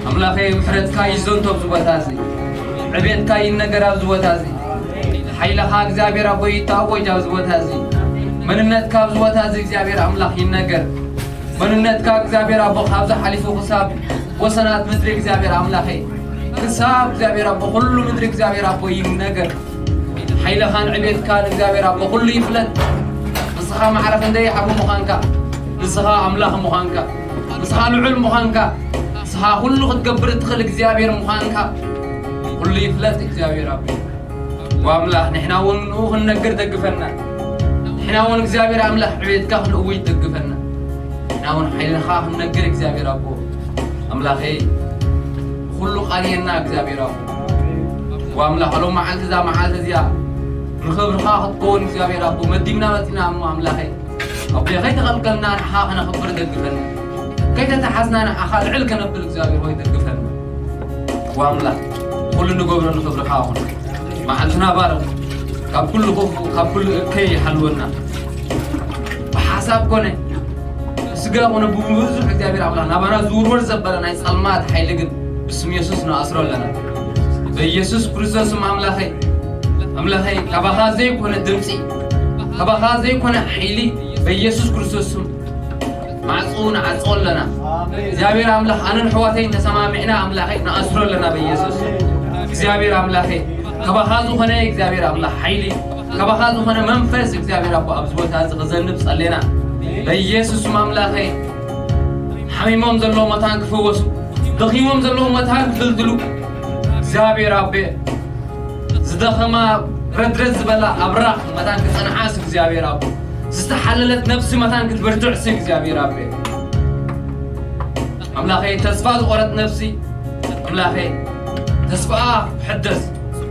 ኣምላኸይ፣ ምሕረትካ ይዘንቶ ኣብዚ ቦታ እዚ፣ ዕቤትካ ይነገር ኣብዚ ቦታ እዚ፣ ሓይልኻ እግዚኣብሔር ኣቦይ ይታወጅ ኣብዚ ቦታ እዚ፣ መንነትካ ኣብዚ ቦታ እዚ እግዚኣብሔር ኣምላኽ ይነገር። መንነትካ እግዚኣብሔር ኣቦ ካብዚ ሓሊፉ ክሳብ ወሰናት ምድሪ እግዚኣብሔር ኣምላኸይ፣ ክሳብ እግዚኣብሔር ኣቦ ኩሉ ምድሪ እግዚኣብሔር ኣቦ ይነገር። ሓይልኻን ዕቤትካን እግዚኣብሔር ኣቦ ኩሉ ይፍለጥ። ንስኻ ማዕረ ክንደይ ዓቢ ምዃንካ፣ ንስኻ ኣምላኽ ምዃንካ፣ ንስኻ ልዑል ምዃንካ፣ ንስኻ ኩሉ ክትገብር እትኽእል እግዚኣብሔር ምዃንካ ኩሉ ይፍለጥ እግዚኣብሔር ኣቦ። ወኣምላኽ ንሕና እውን ንኡ ክንነግር ደግፈና። ንሕና እውን እግዚኣብሔር ኣምላኽ ዕቤትካ ክንእውጅ ደግፈና። ንሕና እውን ሓይልኻ ክንነግር እግዚኣብሔር ኣቦ ኣምላኸይ ኩሉ ቃልየና እግዚኣብሔር ኣቦ። ወኣምላኽ ሎም መዓልቲ እዛ መዓልቲ እዚኣ ንኽብርኻ ክትከውን እግዚኣብሔር ኣቦ መዲብና መፂና እሞ ኣምላኸይ ኣቦ ከይተቐልቀልና ንዓኻ ከነኽብር ደግፈና። ከይተተሓዝና ንዓኻ ልዕል ከነብል እግዚኣብሔር ሆይ ደግፈና። ወኣምላኽ ኩሉ ንገብሮ ንኽብርኻ ኹን። መዓልትና ባርኽ። ካብ ኩሉ ክፉእ ካብ ኩሉ እከይ ይሓልወና። ብሓሳብ ኮነ ብስጋ ኮነ ብብዙሕ እግዚኣብሔር ኣምላኽ ናባና ዝውርወር ዘበለ ናይ ጸልማት ሓይሊ ግን ብስም የሱስ ንኣስሮ ኣለና። በኢየሱስ ክርስቶስ ስም ኣምላኸይ፣ ኣምላኸይ ካባኻ ዘይኮነ ድምፂ፣ ካባኻ ዘይኮነ ሓይሊ በኢየሱስ ክርስቶስ ስም ማዕፁ ንዓፅኦ ኣለና። እግዚኣብሔር ኣምላኽ ኣነን ኣሕዋተይን ተሰማሚዕና ኣምላኸይ ንኣስሮ ኣለና በኢየሱስ። እግዚኣብሔር ኣምላኸይ ካባኻ ዝኾነ እግዚኣብሔር ኣምላኽ ሓይሊ፣ ካባኻ ዝኾነ መንፈስ እግዚኣብሔር ኣቦ ኣብዚ ቦታ እዚ ክዘንብ ጸሌና በኢየሱስ ስም ኣምላኸይ። ሓሚሞም ዘለዉ መታን ክፈወሱ፣ ደኺሞም ዘለዉ መታን ክድልድሉ እግዚኣብሔር ኣቤ ዝደኸማ ረድረድ ዝበላ ኣብራኽ መታን ክጸንዓስ እግዚኣብሔር ኣቦ ዝተሓለለት ነፍሲ መታን ክትብርትዕሲ እግዚኣብሔር ኣቤ ኣምላኸይ ተስፋ ዝቆረጥ ነፍሲ ኣምላኸይ ተስፋኣ ክሕደስ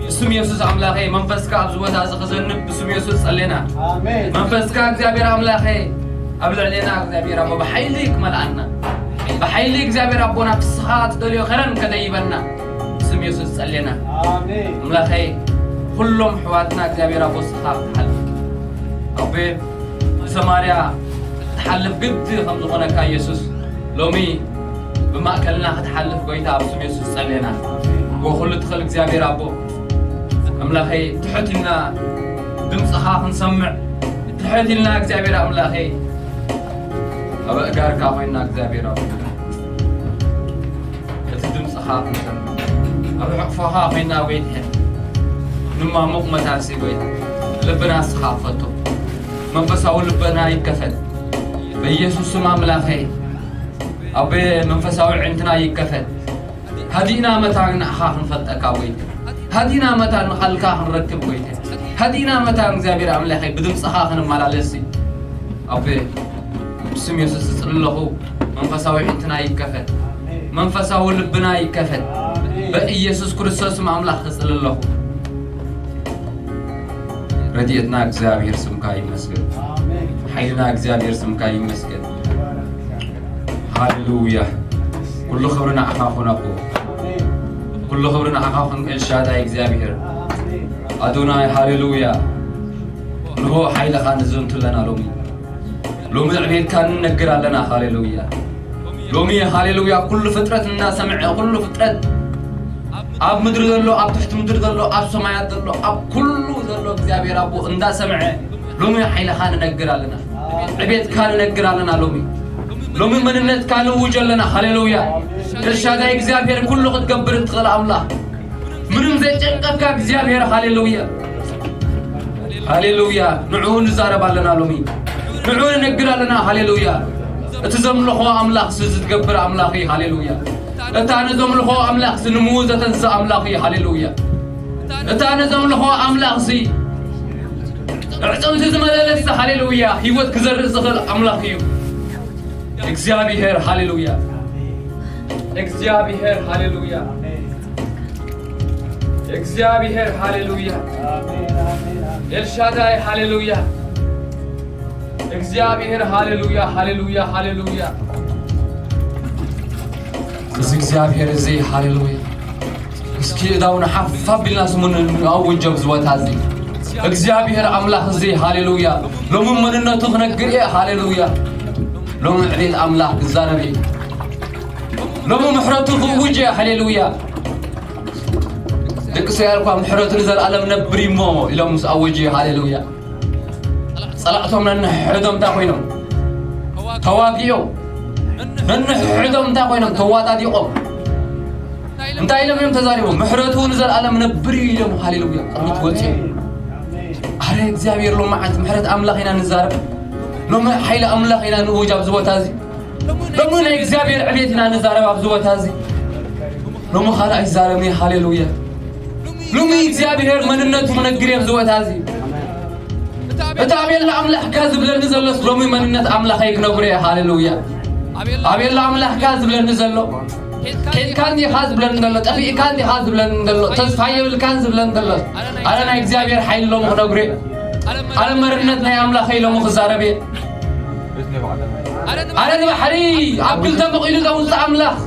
ብስም የሱስ ኣምላኸይ መንፈስካ ኣብዚ ቦታ እዚ ክዘንብ ብስም የሱስ ጸሌና። መንፈስካ እግዚኣብሔር ኣምላኸይ ኣብ ልዕሌና እግዚኣብሔር ኣቦ ብሓይሊ ክመልኣና ብሓይሊ እግዚኣብሔር ኣቦና ፍስኻ ትደልዮ ከረን ከደይበና ብስም የሱስ ጸሌና። ኣምላኸይ ኩሎም ኣሕዋትና እግዚኣብሔር ኣቦ ስኻ ክትሓልፍ ኣቤ ብሰማርያ ክትሓልፍ ግዲ ከም ዝኾነካ የሱስ ሎሚ ብማእከልና ክትሓልፍ ጎይታ ኣብ ስም የሱስ ጸሌና። ወኩሉ ትኽእል እግዚኣብሔር ኣቦ ኣምላኸይ ትሑት ኢልና ድምፅኻ ክንሰምዕ ትሑት ኢልና እግዚኣብሔር ኣምላኸይ ኣብ ኣእጋርካ ኮይና እግዚኣብሔር ኣቦ እቲ ድምፅኻ ክንሰምዕ ኣብ ሕቕፎኻ ኮይና ጎይታ ንማሙቕ መታንሲ ጎይታ ልብና ንስኻ ፈቶ መንፈሳዊ ልብና ይከፈት በኢየሱስ ስም ኣምላኸይ ኣቤ መንፈሳዊ ዕንትና ይከፈት ሃዲእና መታን ንዓኻ ክንፈልጠካ ጎይታ ሃዲእና መታን ንቓልካ ክንረክብ ጎይታ ሃዲእና መታን እግዚኣብሔር ኣምላኸይ ብድምፅኻ ክንመላለስ ኣቤ ብስም የሱስ ዝፅሊ ኣለኹ መንፈሳዊ ዕንትና ይከፈት መንፈሳዊ ልብና ይከፈት በኢየሱስ ክርስቶስ ኣምላኽ ክፅሊ ኣለኹ ረድኤትና እግዚኣብሔር ስምካ ይመስገን ሓይልና እግዚኣብሔር ስምካ ይመስገን ሃሌሉያ ኩሉ ክብሪ ንዓኻ ኹን ኣቦ ኩሉ ክብሪ ንዓኻ ኹን ኤልሻዳይ እግዚኣብሔር ኣዶናይ ሃሌሉያ ንሆ ሓይልኻ ንዘንቱ ኣለና ሎሚ ሎሚ ዕቤትካ ንነግር ኣለና ሃሌሉያ ሎሚ ሃሌሉያ ኩሉ ፍጥረት እናሰምዐ ኩሉ ፍጥረት ኣብ ምድሪ ዘሎ ኣብ ትሕቲ ምድሪ ዘሎ ኣብ ሰማያት ዘሎ ኣብ ኩሉ ዘሎ እግዚኣብሔር ኣቦ እንዳሰምዐ ሎሚ ሓይልኻ ንነግር ኣለና ዕቤትካ ንነግር ኣለና ሎሚ ሎሚ መንነትካ ንውጅ ኣለና ሃሌሉያ ኤልሻዳይ እግዚኣብሔር ኩሉ ክትገብር እትኽእል ኣምላኽ ምንም ዘይጨንቀካ እግዚኣብሔር ሃሌሉያ ሃሌሉያ ንዑ ንዛረብ ኣለና ሎሚ ንዑ ንነግር ኣለና ሃሌሉያ እቲ ዘምልኾ ኣምላኽ ሲ ዝትገብር ኣምላኽ እዩ ሃሌሉያ እታ ንዘምልኾ ኣምላኽ ሲ ንምዉ ዘተንስእ ኣምላኽ እዩ ሃሌሉያ እታ ንዘምልኾ ኣምላኽ ሲ ዕፅምቲ ዝመለለስ ሃሌሉያ ህይወት ክዘርእ ዝኽእል ኣምላኽ እዩ እግዚኣብሔር ሃሌሉያ እግዚኣብሔር ሃሌሉያ እግዚኣብሔር ሃሌሉያ ኤልሻዳይ ሃሌሉያ እግዚኣብሔር ሃሌሉያ ሃሌሉያ ሃሌሉያ እዚ እግዚኣብሔር እዚ ሃሌሉያ እስኪ እዳውና ሓፍ ኣቢልና ስሙ ንኣውጆ ኣብዚ ቦታ እዚ እግዚኣብሔር ኣምላኽ እዚ ሃሌሉያ ሎሚ መንነቱ ክነግር እየ ሃሌሉያ ሎሚ ዕቤት ኣምላኽ ክዛረብ እየ ሎሚ ምሕረቱ ክውጅ እየ። ሃሌሉያ። ደቂ እስራኤል እኳ ምሕረቱ ንዘለኣለም ነብር እሞ ኢሎም ምስ ኣወጅ። ሃሌሉያ። ጸላእቶም ነንሕዶም እንታይ ኮይኖም? ተዋጊኦም። ነንሕዶም እንታይ ኮይኖም? ተዋጣዲቖም። እንታይ ኢሎም እዮም ተዛሪቦም? ምሕረቱ ንዘለኣለም ነብር እዩ ኢሎም። ሃሌሉያ። ቅድሚት ወፂኦም። ኣረ እግዚኣብሔር ሎም መዓልቲ ምሕረት ኣምላኽ ኢና ንዛረብ። ሎም ሓይሊ ኣምላኽ ኢና ንእውጅ ኣብዚ ቦታ እዚ። ሎም ናይ እግዚኣብሔር ዕቤት ኢና ንዛረብ ኣብዚ ቦታ እዚ። ሎም ካልእ ኣይዛረብን። ሃሌሉያ። ሎም እግዚኣብሔር መንነቱ ክነግር እዮም ኣብዚ ቦታ እዚ። እቲ ኣቤላ ኣምላኽካ ዝብለኒ ዘሎስ ሎሚ መንነት ኣምላኸይ ክነግሮ እየ። ሃሌሉያ። ኣቤላ ኣምላኽካ ዝብለኒ ዘሎ፣ ኬድካ እንዲኻ ዝብለኒ ዘሎ፣ ጠፊእካ እንዲኻ ዝብለኒ ዘሎ፣ ተስፋ የብልካን ዝብለኒ ዘሎ፣ ኣረ ናይ እግዚኣብሔር ሓይሊ ሎሚ ክነግሮ እየ። ኣረ መርነት ናይ ኣምላኸይ ሎሚ ክዛረብ እየ። ኣረ ንባሕሪ ኣብ ክልተ መቒሉ ዘውፅእ ኣምላኽ፣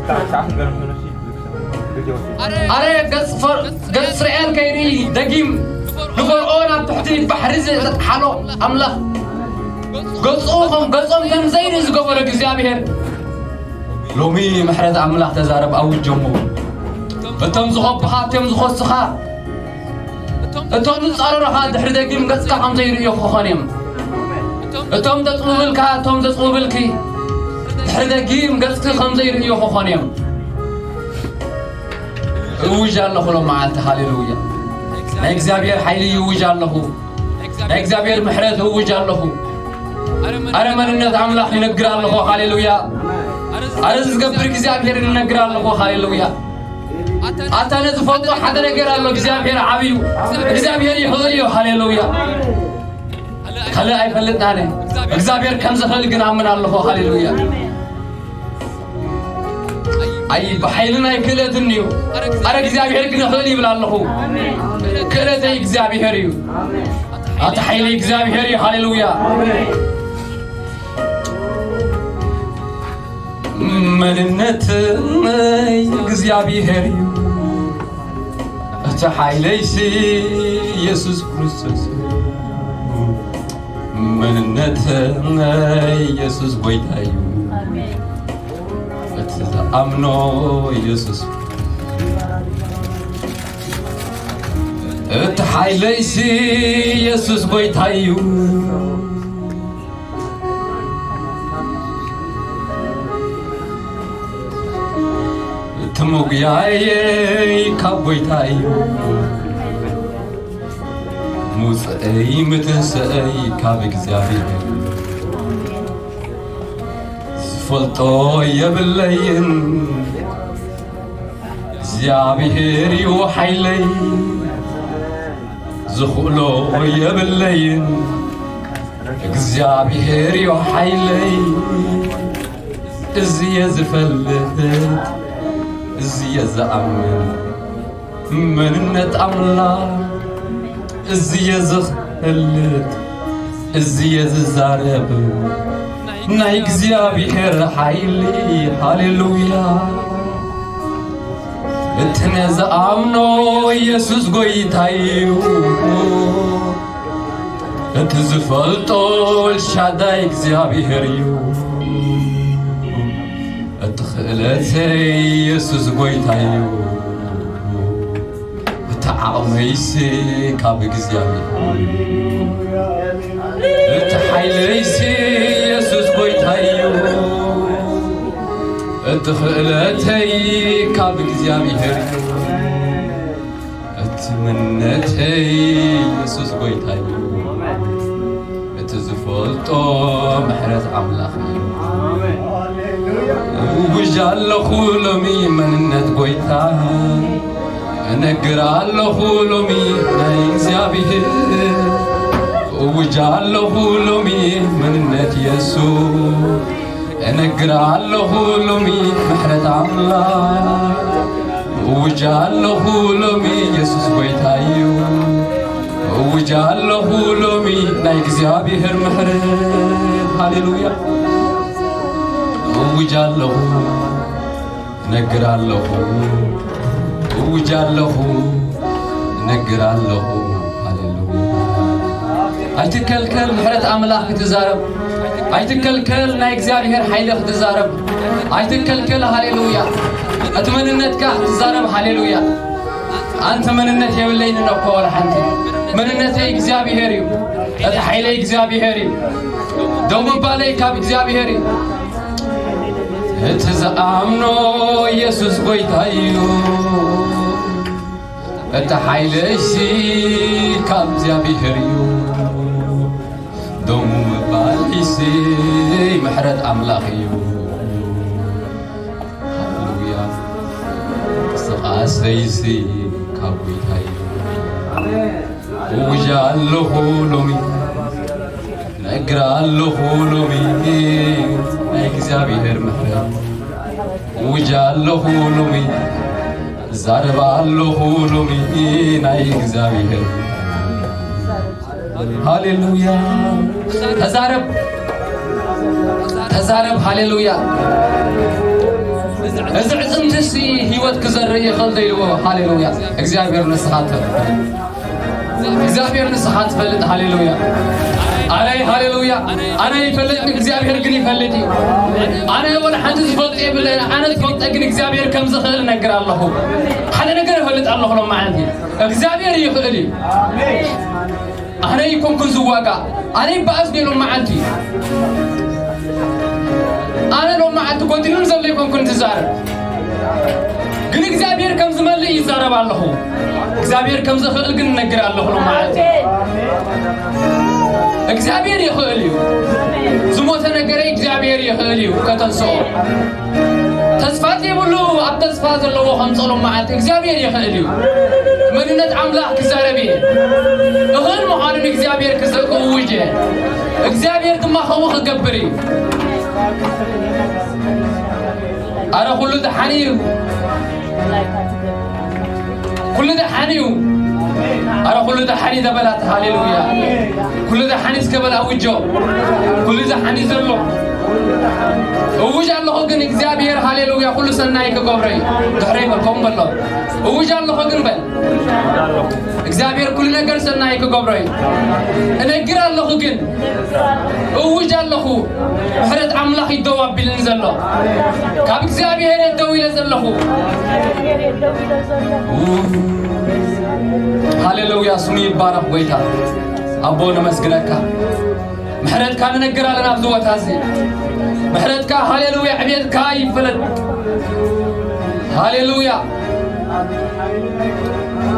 ኣረ ገጽ ፈር-፣ ገጽ እስራኤል ከይርኢ ደጊም ንፈርዖን ኣብ ትሕቲ ባሕሪ ዘጥሓሎ ኣምላኽ፣ ገጹ ከም ገጾም ከም ዘይርኢ ዝገበረ እግዚኣብሔር፣ ሎሚ ምሕረት ኣምላኽ ተዛረብ ኣውጀሞ። እቶም ዝኸቡኻ፣ እቶም ዝኸሱኻ፣ እቶም ዝጻረሩኻ ድሕሪ ደጊም ገጽካ ከም ዘይርእዩ ክኾን እዮም። እቶም ዘጽውብልካ፣ እቶም ዘጽውብልኪ ድሕሪ ደጊም ገጽኪ ከም ዘይርእዩ ክኾን እዮም። እውጅ ኣለኹ ሎም መዓልቲ። ሃሌሉያ። ናይ እግዚኣብሔር ሓይሊ ይውጅ ኣለኹ። ናይ እግዚኣብሔር ምሕረት እውጅ ኣለኹ። ኣረ መንነት ኣምላኽ ይነግር ኣለኹ። ሃሌሉያ። ኣረ ዝገብር እግዚኣብሔር ይነግር ኣለኹ። ሃሌሉያ። ኣታ ነዚ ፈልጦ ሓደ ነገር ኣሎ። እግዚኣብሔር ዓብዩ፣ እግዚኣብሔር ይኽእል እዩ። ሃሌሉያ። ካልእ ኣይፈልጥን ኣነ። እግዚኣብሔር ከም ዝኽእል ግን ኣምን ኣለኹ። ሃሌሉያ። ኣይ ብሓይልን ኣይክእለትን እዩ። ኣረ እግዚኣብሔር ግን ይኽእል ይብል ኣለኹ። ክእለተይ እግዚኣብሔር እዩ። ኣቲ ሓይሊ እግዚኣብሔር እዩ። ሃሌሉያ። መንነተይ እግዚኣብሔር እዩ። እቲ ሓይለይሲ ኢየሱስ ክርስቶስ እዩ። መንነተይ ኢየሱስ ጎይታ እዩ። እቲ ዝኣምኖ ኢየሱስ፣ እቲ ሓይለይሲ ኢየሱስ ጎይታ እዩ። እቲ መጉያየይ ካብ ጎይታ እዩ። ሙፅእይ ምትንስእይ ካብ እግዚኣብሔር እዩ። ዝፈልጦ የብለይን፣ እግዚኣብሔር እዩ ሓይለይ። ዝኽእሎ የብለይን፣ እግዚኣብሔር እዩ ሓይለይ። እዝየ ዝፈልጥ፣ እዝየ ዝኣምን፣ መንነት ኣምላኽ እዝየ ዝፈልጥ፣ እዝየ ዝዛረብ፣ ናይ እግዚኣብሔር ሓይሊ። ሃሌሉያ። እቲ ነዝኣምኖ ኢየሱስ ጎይታ እዩ። እቲ ዝፈልጦ ኤልሻዳይ እግዚኣብሔር እዩ። እቲ ክእለተይ ኢየሱስ ጎይታ እዩ። እቲ ዓቕመይሲ ካብ እግዚኣብሔር፣ እቲ ሓይለይሲ ኢየሱስ ጎይታ እዩ። እቲ ክእለተይ ካብ እግዚኣብሔር እዩ። እቲ መንነተይ ኢየሱስ ጎይታ እዩ። እቲ ዝፈልጦ ምሕረት ኣምላኽ እዩ። እውጅ ኣለኹ ሎሚ መንነት ጎይታ፣ እነግር ኣለኹ ሎሚ ናይ እግዚኣብሔር። እውጅ ኣለኹ ሎሚ መንነት የሱስ፣ እነግር ኣለኹ ሎሚ ምሕረት ኣምላኽ። እውጅ ኣለኹ ሎሚ የሱስ ጎይታ እዩ። እውጅ ኣለኹ ሎሚ ናይ እግዚኣብሔር ምሕረት። ሃሌሉያ። እውጅ ኣለኹ፣ እነግር ኣለኹ። እውጅ ኣለኹ፣ እነግር ኣለኹ። ሃሌሉያ። ኣይትከልከል ምሕረት ኣምላኽ ክትዛረብ። ኣይትከልከል ናይ እግዚኣብሔር ሓይሊ ክትዛረብ። ኣይትከልከል። ሃሌሉያ። እቲ መንነትካ ትዛረብ። ሃሌሉያ። ኣንተ መንነት የብለይን እኮ ዋላ ሓንቲ። መንነተይ እግዚኣብሔር እዩ። እቲ ሓይለይ እግዚኣብሔር እዩ። ደው ምባለይ ካብ እግዚኣብሔር እዩ። እቲ ዝኣምኖ ኢየሱስ ጎይታ እዩ። እቲ ሓይለይሲ ካብ እግዚኣብሔር እዩ። ደው ምባለይሲ ምሕረት ኣምላኽ እዩ። ሃሌሉያ። ስቓሰይሲ ካብ ጎይታ እዩ። እውጃ ኣለኹ ሎሚ፣ ነግር ኣለኹ ሎሚ ናይ እግዚኣብሔር ምሕረት። እውጃ ኣለኹ ሎሚ፣ ዛረባ ኣለኹ ሎሚ ናይ እግዚኣብሔር። ሃሌሉያ። ተዛረብ፣ ተዛረብ። ሃሌሉያ። እዚ ዕፅምትሲ ህይወት ክዘርእ ይኽእል ዶ ኢልዎ። ሃሌሉያ። እግዚኣብሔር ንስኻ ትፈልጥ፣ እግዚኣብሔር ንስኻ ትፈልጥ። ሃሌሉያ። ኣነ፣ ሃሌሉያ፣ ኣነ ይፈልጥ፣ እግዚኣብሔር ግን ይፈልጥ እዩ። ኣነ ወላ ሓንቲ ዝፈልጥ የብለይን። ኣነ ዝፈልጠ ግን እግዚኣብሔር ከም ዝኽእል እነግር ኣለኹ። ሓደ ነገር እፈልጥ ኣለኹ ሎም መዓልቲ እግዚኣብሔር ይኽእል እዩ። ኣነ ይኮንኩን ዝዋጋ፣ ኣነ ይበኣስ ኔ ሎም መዓልቲ። ኣነ ሎም መዓልቲ ጎዲሉን ዘሎ ይኮንኩን ትዛረብ። ግን እግዚኣብሔር ከም ዝመልእ ይዛረብ ኣለኹ። እግዚኣብሔር ከም ዝኽእል ግን እነግር ኣለኹ ሎም መዓልቲ። እግዚኣብሔር ይኽእል እዩ። ዝሞተ ነገረይ እግዚኣብሔር ይኽእል እዩ ከተንስኦ። ተስፋ ዘይብሉ ኣብ ተስፋ ዘለዎ ከምፀሎም መዓልቲ እግዚኣብሔር ይኽእል እዩ። መንነት ኣምላኽ ክዛረብ እየ። እኽእል ምዃኑን እግዚኣብሔር ክዘ-፣ ክእውጅ እየ። እግዚኣብሔር ድማ ከምኡ ክገብር እዩ። ኣረ ኩሉ ደሓን እዩ። ኩሉ ደሓን እዩ። ኣረ ኩሉ ደሓን እዩ ተበላት። ሃሌሉያ። ኩሉ ደሓን እዩ እስከ በል ኣውጆ። ኩሉ ደሓን እዩ ዘሎ። እውጅ ኣለኹ ግን እግዚኣብሔር፣ ሃሌሉያ፣ ኩሉ ሰናይ ክገብሮ እዩ። ድሕረይ በል፣ ከምኡ በሎ። እውጅ ኣለኹ ግን በል፣ እግዚኣብሔር ኩሉ ነገር ሰናይ ክገብሮ እዩ። እነግር ኣለኹ ግን እውጅ ኣለኹ፣ ምሕረት ኣምላኽ እዩ ደው ኣቢልኒ ዘሎ። ካብ እግዚኣብሔር እየ ደው ኢለ ዘለኹ። ሃሌሉያ፣ ስሙ ይባረኽ ጎይታ። ኣቦ ነመስግነካ። ምሕረትካ ንነግር ኣለና ኣብዚ ቦታ እዚ። ምሕረትካ፣ ሃሌሉያ፣ ዕብየትካ ይፈለጥ። ሃሌሉያ።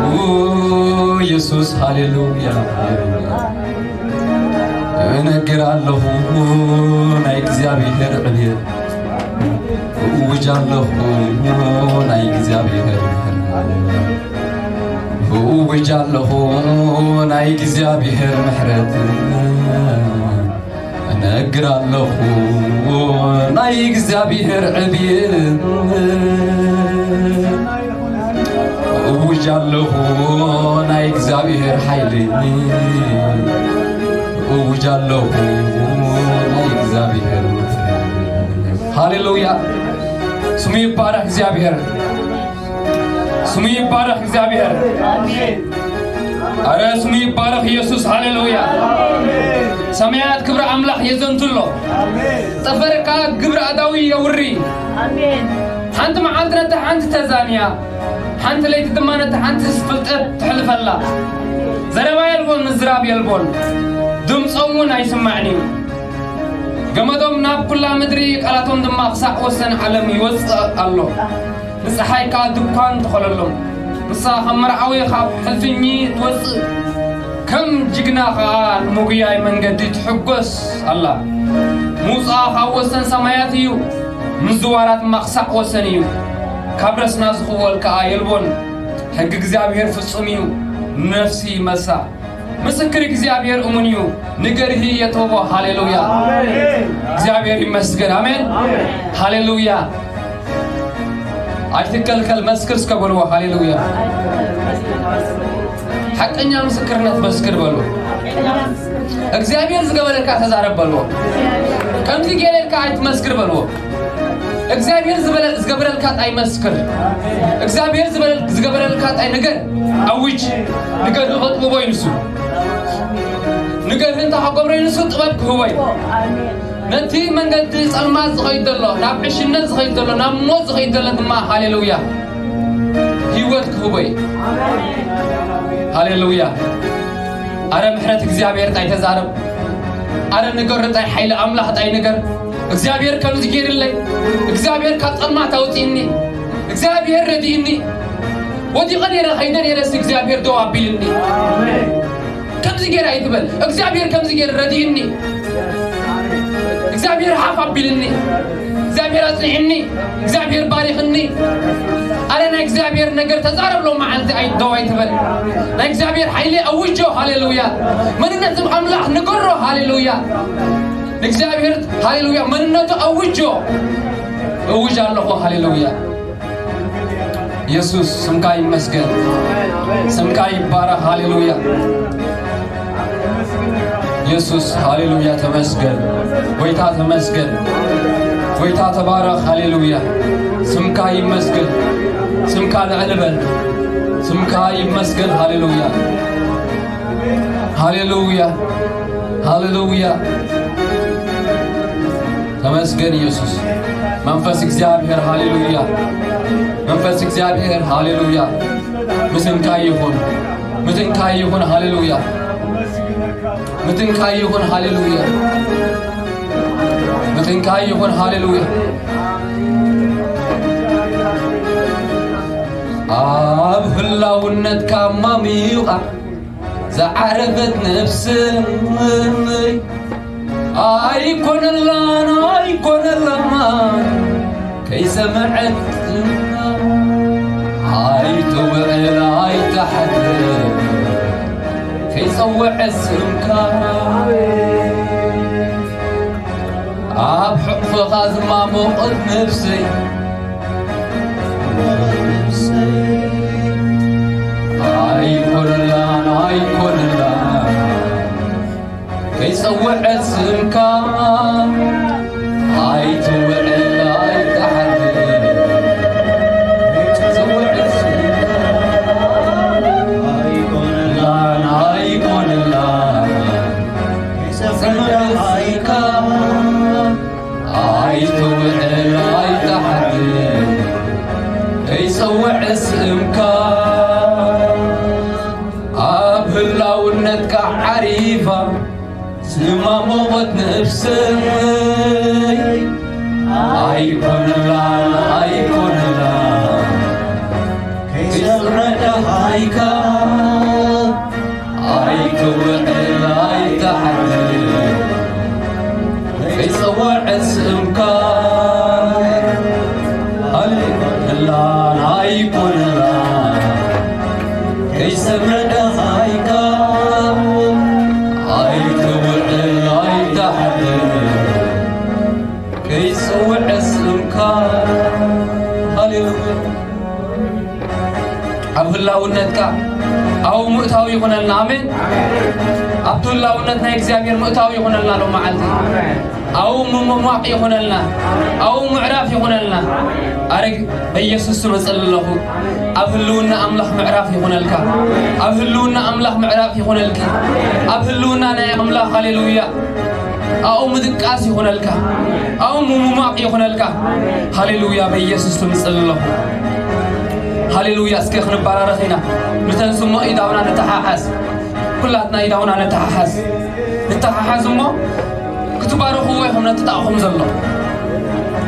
ኡ፣ ኢየሱስ፣ ሃሌሉያ፣ ሃሌሉያ። እነግር ኣለኹ ናይ እግዚኣብሔር ዕብየት፣ እውጅ ኣለኹ ናይ እግዚኣብሔር ምሕረት፣ እውጅ ኣለኹ ናይ እግዚኣብሔር ምሕረት፣ እነግር ኣለኹ ናይ እግዚኣብሔር ዕብየት፣ እውጅ ኣለኹ ናይ እግዚኣብሔር ሓይሊ፣ እውጅ ኣለኹ ናይ እግዚኣብሔር ምሕረት። ሃሌሉያ፣ ስሙ ይባረኽ እግዚኣብሔር። ስሙ ይባረኽ እግዚኣብሔር። ኣረ ስሙ ይባረኽ ኢየሱስ፣ ሃሌሉያ። ሰማያት ክብሪ ኣምላኽ የዘንቱ ኣሎ። ጠፈርካ ግብሪ ኣዳዊ የውሪ። ሓንቲ መዓልቲ ነታ ሓንቲ ተዛንያ፣ ሓንቲ ለይቲ ድማ ነታ ሓንቲ ፍልጠት ትሕልፈላ። ዘረባ የልቦን፣ ምዝራብ የልቦን፣ ድምፆም እውን ኣይስማዕን እዩ። ገመዶም ናብ ኩላ ምድሪ፣ ቃላቶም ድማ ክሳዕ ወሰን ዓለም ይወፅእ ኣሎ። ንፀሓይ ከኣ ድኳን ተኸለሎም። ንሳ ከም መርዓዊ ካብ ሕልፍኚ ትወፅእ፣ ከም ጅግና ከኣ ንምጉያይ መንገዲ ትሕጎስ ኣላ። ምውፅኣ ካብ ወሰን ሰማያት እዩ፣ ምዝዋራ ድማ ክሳዕ ወሰን እዩ። ካብ ረስና ዝኽወል ከኣ የልቦን። ሕጊ እግዚኣብሔር ፍጹም እዩ፣ ንነፍሲ ይመልሳ። ምስክር እግዚኣብሔር እሙን እዩ፣ ንገርሂ የትቦ። ሃሌሉያ። ኣሜን። እግዚኣብሔር ይመስገን። ኣሜን። ኣሜን። ሃሌሉያ። ኣይትከልከል፣ መስክር እስከ በልዎ። ሃሌሉያ። ሓቀኛ ምስክርነት መስክር በሉ። እግዚኣብሔር ዝገበረልካ ተዛረብ በልዎ። ከምዚ ገይረልካ ኣይትመስክር በልዎ። እግዚኣብሔር ዝበለ-፣ ዝገበረልካ ጣይ መስክር። እግዚኣብሔር ዝበለ-፣ ዝገበረልካ ጣይ ንገር፣ ኣውጅ። ንገር ከጥብቦ እዩ ንሱ። ንገር እንተ ከገብሮ እዩ ንሱ ጥበብ ክህቦ እዩ። ነቲ መንገዲ ጸልማት ዝኸይድ ዘሎ፣ ናብ ዕሽነት ዝኸይድ ዘሎ፣ ናብ ሞት ዝኸይድ ዘሎ ድማ፣ ሃሌሉያ፣ ህይወት ክህቦ እዩ። ሃሌሉያ። ኣረ ምሕረት እግዚኣብሔር ጣይ ተዛረብ። ኣረ ንገር ጣይ ሓይሊ ኣምላኽ ጣይ ንገር። እግዚኣብሔር ከምዚ ገይርለይ። እግዚኣብሔር ካብ ጸልማት ኣውጺእኒ። እግዚኣብሔር ረዲእኒ። ወዲቐ ነይረ፣ ከይደ ነይረስ እግዚኣብሔር ደው ኣቢልኒ። ከምዚ ገይረ ኣይትበል። እግዚኣብሔር ከምዚ ገይረ ረዲእኒ። እግዚኣብሔር ሓፍ ኣቢልኒ። እግዚኣብሔር ኣጽኒዕኒ። እግዚኣብሔር ባሪኽኒ። ኣረ ናይ እግዚኣብሔር ነገር ተዛረብ ሎ መዓልቲ ኣይደው ኣይትበል። ናይ እግዚኣብሔር ሓይሊ ኣውጆ። ሃሌሉያ። መንነት ኣምላኽ ንገሮ። ሃሌሉያ። ንእግዚኣብሔር ሃሌሉያ መንነቱ ኣውጆ። እውጅ ኣለኹ። ሃሌሉያ። ኢየሱስ ስምካ ይመስገን። ስምካ ይባረኽ። ሃሌሉያ። ኢየሱስ ሃሌሉያ ተመስገን። ጎይታ ተመስገን። ጎይታ ተባረኽ። ሃሌሉያ። ስምካ ይመስገን። ስምካ ልዕል በል። ስምካ ይመስገን። ሃሌሉያ። ሃሌሉያ። ሃሌሉያ። ተመስገን ኢየሱስ። መንፈስ እግዚኣብሔር ሃሌሉያ። መንፈስ እግዚኣብሔር ሃሌሉያ። ምትንካይ ይኹን። ምትንካይ ይኹን። ሃሌሉያ። ምትንካይ ይኹን። ሃሌሉያ። ምትንካይ ይኹን። ሃሌሉያ። ኣብ ህላውነትካ ማሚዩኻ ዝዓረፈት ነፍሰይ ኣይኮነላን ኣይኮነላን ከይሰምዐት ኣይትውዕል ኣይትሓድር ከይጸውዐት ስምካ ኣብ ሕቕፍኻ ዝማሞቐት ነፍሰይ ኣይኮነላን ኣይኮነላን ከይጸውዐት ስምካ ኣይትውዕል ኣይትሓድር ከይጸውዐት ስምካ ኣይኮነላን ኣይኮነላን ከይጸውዐት ስምካ ኣይትውዕል ኣይትሓድር ከይጸውዐት ስምካ ኣብ ህላውነትካ ዓሪፋ ዝማሞቐት ነፍሰይ ኣይኮነላን ኣይኮነላን ከይሰምዐ ደሃይካ ኣይትውዕል ኣይትሓድር ከይጸውዐት ስምካ ኣይኮነላን ኣይኮነላን ከይሰምዕ ደሃይካ ኣይትውዕል ኣይትሓድር ከይጸውዐ ስምካ ሃሌሉያ ኣብ ህላውነትካ ኣብኡ ምእታው ይኹነልና ኣሜን ኣብቲ ህላውነት ናይ እግዚኣብሔር ምእታው ይኹነልና ሎ መዓልቲ ኣብኡ ምምሟቕ ይኹነልና ኣብኡ ምዕራፍ ይኹነልና ኣረግ በኢየሱስ ስም እጽሊ ኣለኹ ኣብ ህልውና ኣምላኽ ምዕራፍ ይኹነልካ ኣብ ህልውና ኣምላኽ ምዕራፍ ይኹነልኪ ኣብ ህልውና ናይ ኣምላኽ ሃሌሉያ ኣብኡ ምድቃስ ይኹነልካ ኣብኡ ምምሟቕ ይኹነልካ ሃሌሉያ በኢየሱስ ስም እጽሊ ኣለኹ ሃሌሉያ እስከ ክንባራረኽ ኢና ንተንስሞ ኢዳውና ንተሓሓዝ ኩላትና ኢዳውና ንተሓሓዝ ንተሓሓዝ እሞ ክትባረኽዎ ኢኹም ነቲ ጣቕኹም ዘሎ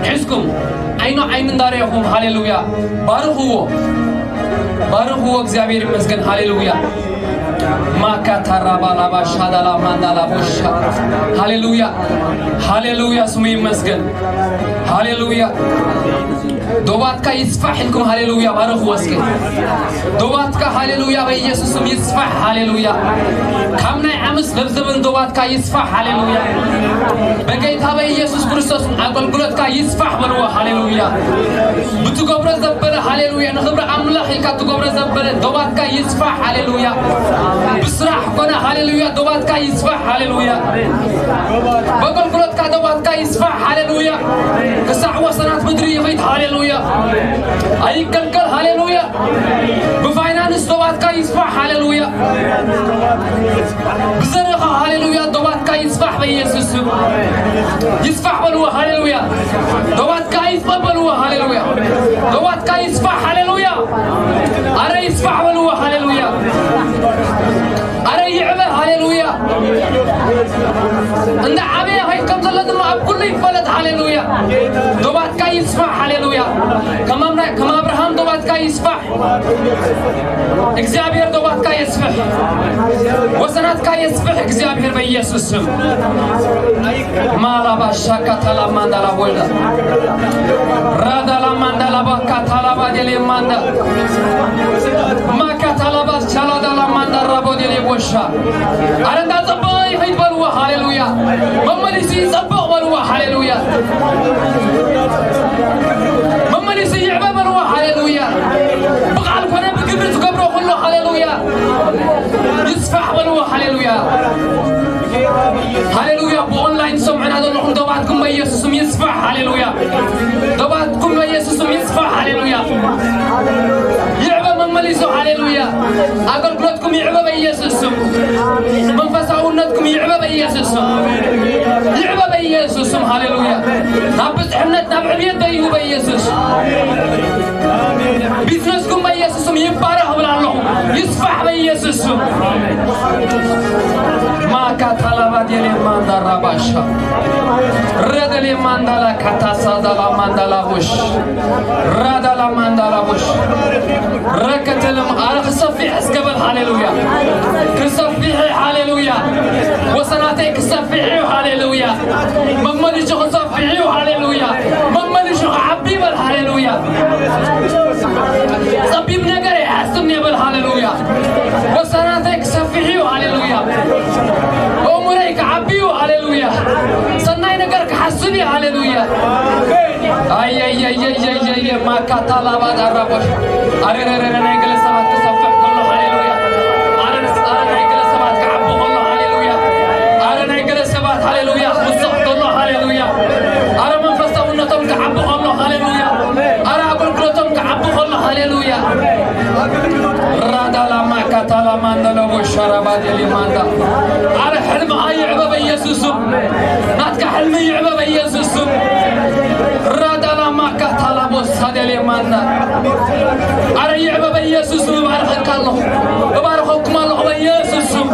ሒዝኩም ዓይኑ ዓይኒ እንዳረኹም ሃሌሉያ ባርኽዎ ባርኽዎ እግዚኣብሔር ይመስገን ሃሌሉያ ማካታራባላባ ሻዳላ ማንዳላ ቦሻ ሃሌሉያ ሃሌሉያ ስሙ ይመስገን ሃሌሉያ ዶባትካ ይስፋሕ ኢልኩም ሃሌሉያ ባርኽዎ እስኪ ዶባትካ ሃሌሉያ በኢየሱስም ይስፋሕ ሃሌሉያ ካብ ናይ ዓመስ ለብዘበን ዶባትካ ይስፋሕ ሃሌሉያ በጌታ በኢየሱስ ክርስቶስ ኣገልግሎትካ ይስፋሕ በልዎ ሃሌሉያ ብትገብሮ ዘበለ ሃሌሉያ ንኽብሪ ኣምላኽ ኢልካ ትገብሮ ዘበለ ዶባትካ ይስፋሕ ሃሌሉያ ብስራሕ ኮነ ሃሌሉያ ዶባትካ ይስፋሕ ሃሌሉያ በገልግሎትካ ዶባትካ ይስፋሕ ሃሌሉያ ክሳዕ ወሰናት ምድሪ ይኺድ ሃሌሉያ ሃሌሉያ። ኣይከልከል። ሃሌሉያ። ብፋይናንስ ዶባትካ ይስፋሕ። ሃሌሉያ። ብዘርእኻ፣ ሃሌሉያ፣ ዶባትካ ይስፋሕ በኢየሱስ ስም። ይስፋሕ በልዎ። ሃሌሉያ። ዶባትካ ይስፋሕ በልዎ። ሃሌሉያ። ዶባትካ ይስፋሕ። ሃሌሉያ። ኣረ ይስፋሕ በልዎ። ሃሌሉያ። ኣረ ይዕበ። ሃሌሉያ። እንዳ ዓበየ ኸይድ ከም ዘሎ ድማ ኣብ ኩሉ ይፈለጥ። ሃሌሉያ። ዶባትካ ይስፋሕ። ሃሌሉያ። ከም ኣምና-፣ ከም ኣብርሃም ዶባትካ ይስፋሕ። እግዚኣብሔር ዶባትካ የስፍሕ። ወሰናትካ የስፍሕ እግዚኣብሔር በኢየሱስ ስም። ማላባ ሻካ ታላማንዳ ላቦይዳ ራዳ ላማንዳ ላባካ ታላባ ዴሌ ማንዳ ማካ ታላባ ሻላዳ ላማንዳ ራቦ ዴሌ ቦሻ። ኣረ እንዳ ጸበቐ ይኸይድ በልዎ። ሃሌሉያ። መመሊሱ ይጸበቕ በልዎ። ሃሌሉያ። መመሊሱ ይዕበ በልዎ። ሃሌሉያ። ብቓል ኮነ ብግብሪ ትገብሮ ኩሎ። ሃሌሉያ። ይስፋሕ በልዎ። ሃሌሉያ። ሃሌሉያ። ብኦንላይን ትሰምዑና ዘለኹም ዶባትኩም በኢየሱስም ይስፋሕ። ሃሌሉያ። ዶባትኩም በኢየሱስም ይስፋሕ። ሃሌሉያ። ይዕበ መመሊሱ። ሃሌሉያ። ኣገልግሎትኩም ይዕበ በኢየሱስም። መንፈሳውነትኩም ይዕበ በኢየሱስም። ይዕበ በኢየሱስም። ሃሌሉያ። ናብ ብጽሕነት፣ ናብ ዕብየት ደይቡ በኢየሱስ። ቢዝነስኩም በኢየሱስም ይባረኽ እብል ኣለኹ። ይስፋሕ በኢየሱስም። ማካ ታላባ ዴሌ ማንዳ ራባሻ ረደሌ ማንዳላ ካታሳ ዳላ ማንዳላ ቦሽ ራዳላ ማንዳላ ቦሽ ረከተልም ኣረ ክሰፊሕ እስከ በል። ሃሌሉያ። ክሰፊሕ። ሃሌሉያ። ወሰናተይ ክሰፊሕ እዩ። ሃሌሉያ። መመሊሹ ክሰፊሕ እዩ። ሃሌሉያ። መመሊሹ ክዓቢ ይበል። ሃሌሉያ። ጸቢብ ነገር ይሓስም ይበል። ሃሌሉያ። ወሰናተይ ክሰፊሕ እዩ። ሃሌሉያ። እሙረይ ክዓቢ እዩ። ሃሌሉያ። ሰናይ ነገር ክሓስብ እዩ። ሃሌሉያ። ኣየየየየየየ ማካታላባ ዳራቦሽ። ኣረረረረ ናይ ገለ ሰባት ክሰፍሕ ከሎ። ሃሌሉያ። ኣረ ንስ-፣ ኣረ ናይ ገለ ሰባት ክዓቢ ከሎ። ሃሌሉያ። ኣረ ናይ ገለ ሰባት፣ ሃሌሉያ፣ ክውስኽ ከሎ። ሃሌሉያ። ኣረ መንፈሳውነቶም ክዓቢ ከሎ። ሃሌሉያ። ኣረ ኣገልግሎቶም ክዓቢ ከሎ። ሃሌሉያ። ራዳላ ማካታላ ማንደለቦ ሸራባ ዴሊ ማንዳ። ኣረ ሕልምኻ ይዕበ በኢየሱስም። ናትካ ሕልሚ ይዕበ በኢየሱስም። ራዳላ ማካታላ ቦሳ ዴሊ ማንዳ። ኣረ ይዕበ በኢየሱስም። እባርኸካ ኣለኹ። እባርኸኩም ኣለኹ በኢየሱስም።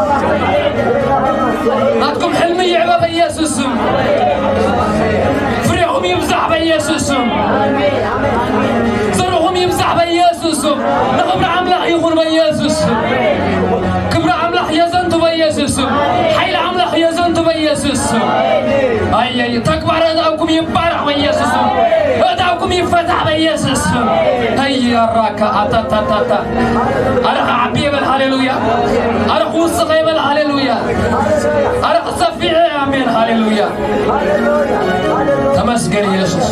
ናትኩም ሕልሚ ይዕበ በኢየሱስም። ፍሬኹም ይብዛሕ በኢየሱስም። ዘርኹም ይብዛሕ በኢየሱስም። ንኽብሪ ኣምላኽ ይኹን በኢየሱስም። ክብሪ ኣምላኽ የዘንቱ በኢየሱስም። ሓይሊ ኣምላኽ የዘንቱ በኢየሱስም። ኣየይ ተግባር እዳውኩም ይባረኽ በኢየሱስም። እዳውኩም ይፈታሕ በኢየሱስም። ተየራካ ኣታታታታ። ኣረ ክዓቢ ይበል ሃሌሉያ። ኣረ ክውስኸ ይበል ሃሌሉያ። ኣረ ክሰፊ ኣሜን ሃሌሉያ። ተመስገን ኢየሱስ።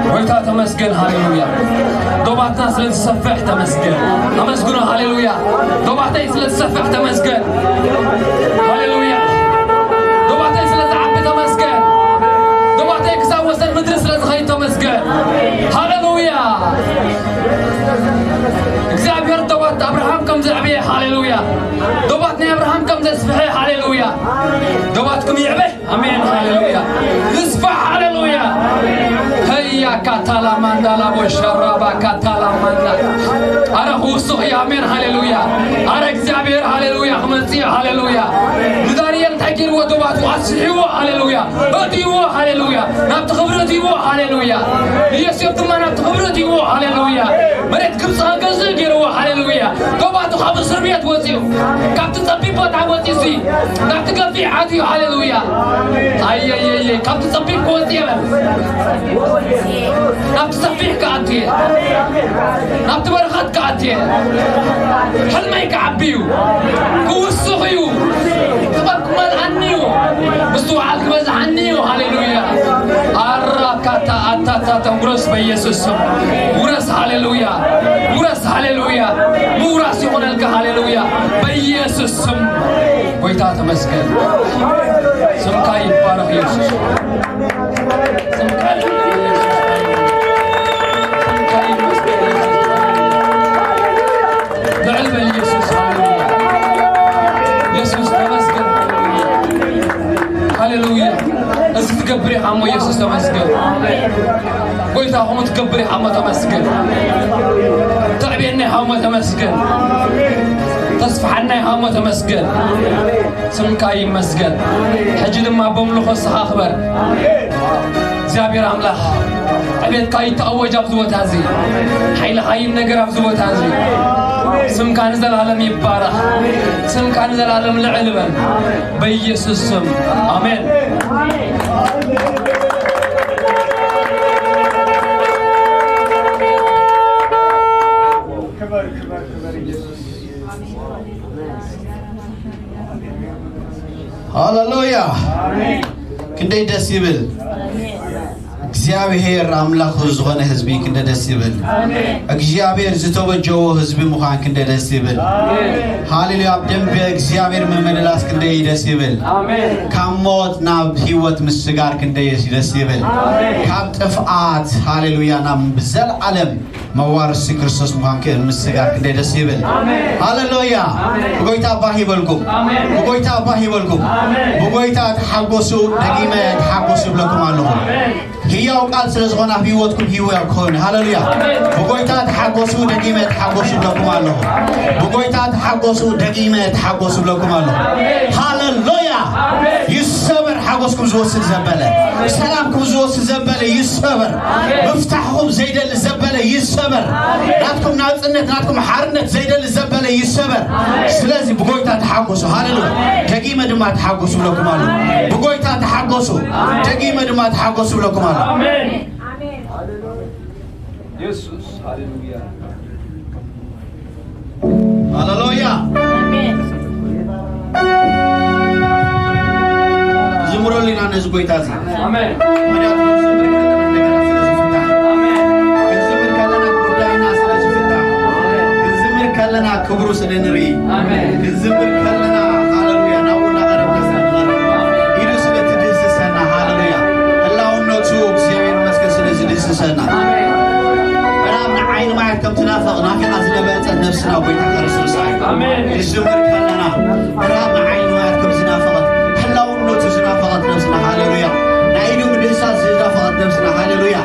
ጎይታ ተመስገን ሃሌሉያ። ዶባትና ስለ ዝሰፍሕ ተመስገን። ኣመስግኖ ሃሌሉያ። ዶባተይ ስለ ዝሰፍሕ ተመስገን። ሃሌሉያ። ዶባተይ ስለ ዝዓቢ ተመስገን። ዶባተይ ክሳብ ወሰን ምድሪ ስለ ዝኸይድ ተመስገን። ሃሌሉያ። እግዚኣብሔር ዶባት ኣብርሃም ከም ዘዕበየ ሃሌሉያ። ዶባት ናይ ኣብርሃም ከም ዘስፍሐ ሃሌሉያ። ዶባትኩም ይዕበ። ኣሜን ሃሌሉያ። ንስፋሕ ሃሌሉያ። ሀያ ካታላ ማንዳላ ቦሸራባ ካታላ ማንዳ። ኣረ ክውስኽ እዩ። ኣሜን ሃሌሉያ። ኣረ እግዚኣብሔር ሃሌሉያ ክመጽእ እዩ። ሃሌሉያ። ንዳንኤል እንታይ ገይርዎ? ዶባቱ ኣስሒዎ። ሃሌሉያ። እትይዎ። ሃሌሉያ። ናብቲ ክብሪ እትይዎ። ሃሌሉያ። ንዮሴፍ ድማ ናብቲ ክብሪ እትይዎ። ሃሌሉያ። መሬት ግብፂ ከገዝእ ገይርዎ። ሃሌሉያ። ዶባቱ ካብ እስር ቤት ወፂኡ፣ ካብቲ ፀቢብ ቦታ ወፂኡ ሲ ናብቲ ገፊሕ ኣትዩ። ሃሌሉያ። ኣየየየ። ካብቲ ፀቢብ ክወፅእ የለን። ናብቲ ሰፊሕ ክኣቱ እየ። ናብቲ በረኸት ክኣቱ እየ። ሕልመይ ክዓቢ እዩ። ክውስኽ እዩ። ጥበብ ክመልኣኒ እዩ። ምስትውዓል ክበዝሓኒ እዩ። ሃሌሉያ። ኣራካታ ኣታታታ ውረስ በኢየሱስ ስም። ውረስ ሃሌሉያ። ውረስ ሃሌሉያ። ምውራስ ይኹነልካ ሃሌሉያ። በኢየሱስ ስም። ጎይታ ተመስገን። ስምካ ይባረኽ ኢየሱስ። ስምካ ይባረኽ ኢየሱስ። ከምኡ ትገብር ኢኻ እሞ ተመስገን። ትዕቤና ኢኻ እሞ ተመስገን። ተስፍሓና ኢኻ እሞ ተመስገን። ስምካ ይመስገን። ሕጂ ድማ በምልኾ ንስኻ ክበር። እግዚኣብሔር ኣምላኽ ዕቤትካ ይተኣወጅ ኣብዚ ቦታ እዚ። ሓይልኻ ይነገር ኣብዚ ቦታ እዚ። ስምካ ንዘላለም ይባረኽ። ስምካ ንዘላለም ልዕል በል። በኢየሱስ ስም ኣሜን። ሃሌሉያ። ክንደይ ደስ ይብል። እግዚኣብሔር ኣምላኽ ዝኾነ ህዝቢ ክንደ ደስ ይብል። እግዚኣብሔር ዝተበጀዎ ህዝቢ ምዃን ክንደ ደስ ይብል። ሃሌሉያ። ኣብ ደንበ እግዚኣብሔር ምምልላስ ክንደይ ደስ ይብል። ካብ ሞት ናብ ህይወት ምስጋር ክንደይ ደስ ይብል። ካብ ጥፍኣት ሃሌሉያ ናብ ዘለዓለም መዋርሲ ክርስቶስ ምዃን ክእል ምስጋር ክንደይ ደስ ይብል። ሃሌሉያ። ብጎይታ ባህ ይበልኩም። ብጎይታ ባህ ይበልኩም። ብጎይታ ተሓጎሱ፣ ደጊመ ተሓጎሱ ይብለኩም ኣለኹ። ህያው ቃል ስለ ዝኾነ ኣብ ህይወትኩም ህያው ክኸውን። ሃሌሉያ። ብጎይታ ተሓጎሱ፣ ደጊመ ተሓጎሱ ይብለኩም ኣለኹ። ብጎይታ ተሓጎሱ፣ ደጊመ ተሓጎሱ ይብለኩም ኣለኹ። ሃሌሉያ። ይሰበር ሓጎስኩም ዝወስድ ዘበለ፣ ሰላምኩም ዝወስድ ዘበለ ይሰበር። ምፍታሕኹም ዘይደሊ ዘበለ ይሰበር። ናትኩም ናጽነት፣ ናትኩም ሓርነት ዘይደሊ ዘበለ ይሰበር። ስለዚ ብጎይታ ተሓጎሱ። ሃሌሉያ። ደጊመ ድማ ተሓጎሱ ብለኩም ኣሎ። ብጎይታ ተሓጎሱ። ደጊመ ድማ ተሓጎሱ ብለኩም ኣሎ። ኣሜን። የሱስ፣ ሃሌሉያ። ሃሌሉያ። ኣሜን። ዝምረሉ ኢና ነዚ ጎይታ እዚ። ኣሜን። ምኽንያቱ ክንዝምር ከለና ነገራት ስለ ዝፍታሕ። ኣሜን። ክንዝምር ከለና ጉዳይና ስለ ዝፍታሕ። ኣሜን። ክንዝምር ከለና ክብሩ ስለ ንርኢ። ኣሜን። ክንዝምር ከለና፣ ሃሌሉያ፣ ናብኡ እናቐረብና ስለ ንቐርብ። ኣሜን። ኢዱ ስለ ትድህስሰና፣ ሃሌሉያ። ህላውነቱ እግዚኣብሔር ይመስገን ስለ ዝድህስሰና። ኣሜን። ምዕራብ ንዓይኒ ማየት ከም ትናፍቕ ናፊቓ ዝነበጸት ነፍስና ጎይታ ክርስቶስ እዩ። ኣሜን። ክንዝምር ከለና ምዕራብ ንዓይኒ ማየት ከም ዝናፈቐት፣ ህላውነቱ ዝናፈቐት ነፍስና፣ ሃሌሉያ። ናይ ኢዱ ምድህሳስ ዝናፈቐት ነፍስና፣ ሃሌሉያ።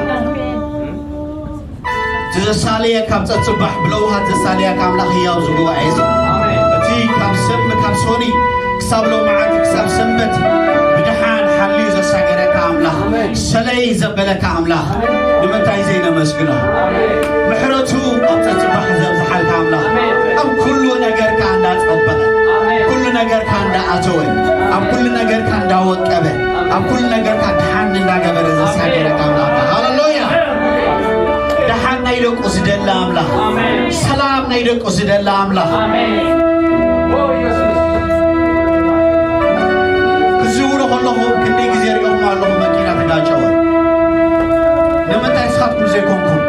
ዘሳለየ ካብ ጸጽባሕ ብለውሃት ዘሳለየ ካብ ኣምላኽ ህያው እዚ ጉባኤ እዚ። ኣሜን። እቲ ካብ ሰም-፣ ካብ ሶኒ ክሳብ ሎማዓንቲ ክሳብ ሰንበት ብድሓን ሓልዩ ዘሳገረካ ኣምላኽ፣ ኣሜን። ሰለይ ዘበለካ ኣምላኽ፣ ኣሜን። ንምንታይ ዘይነመስግኖ? ኣሜን። ምሕረቱ ኣብ ጸጽባሕ ዘብዝሓልካ ኣምላኽ፣ ኣሜን። ኣብ ኩሉ ነገርካ እንዳጸበቐ፣ ኣሜን። ኩሉ ነገርካ እንዳኣተወ፣ ኣብ ኩሉ ነገርካ እንዳወቀበ፣ ኣብ ኩሉ ነገርካ ድሓን እንዳገበረ ዘሳገረካ ኣምላኽ። ሃሌሉያ። ደሓን ናይ ደቁ ዝደሊ ኣምላኽ። ኣሜን። ሰላም ናይ ደቁ ዝደሊ ኣምላኽ። ኣሜን። ኦ፣ ኢየሱስ። ክዝውሩ ከለኹ ክንደይ ግዜ ሪኦኹም ኣለኹ፣ መኪና ተጋጨወ። ንምንታይ ንስኻትኩም ዘይኮንኩም?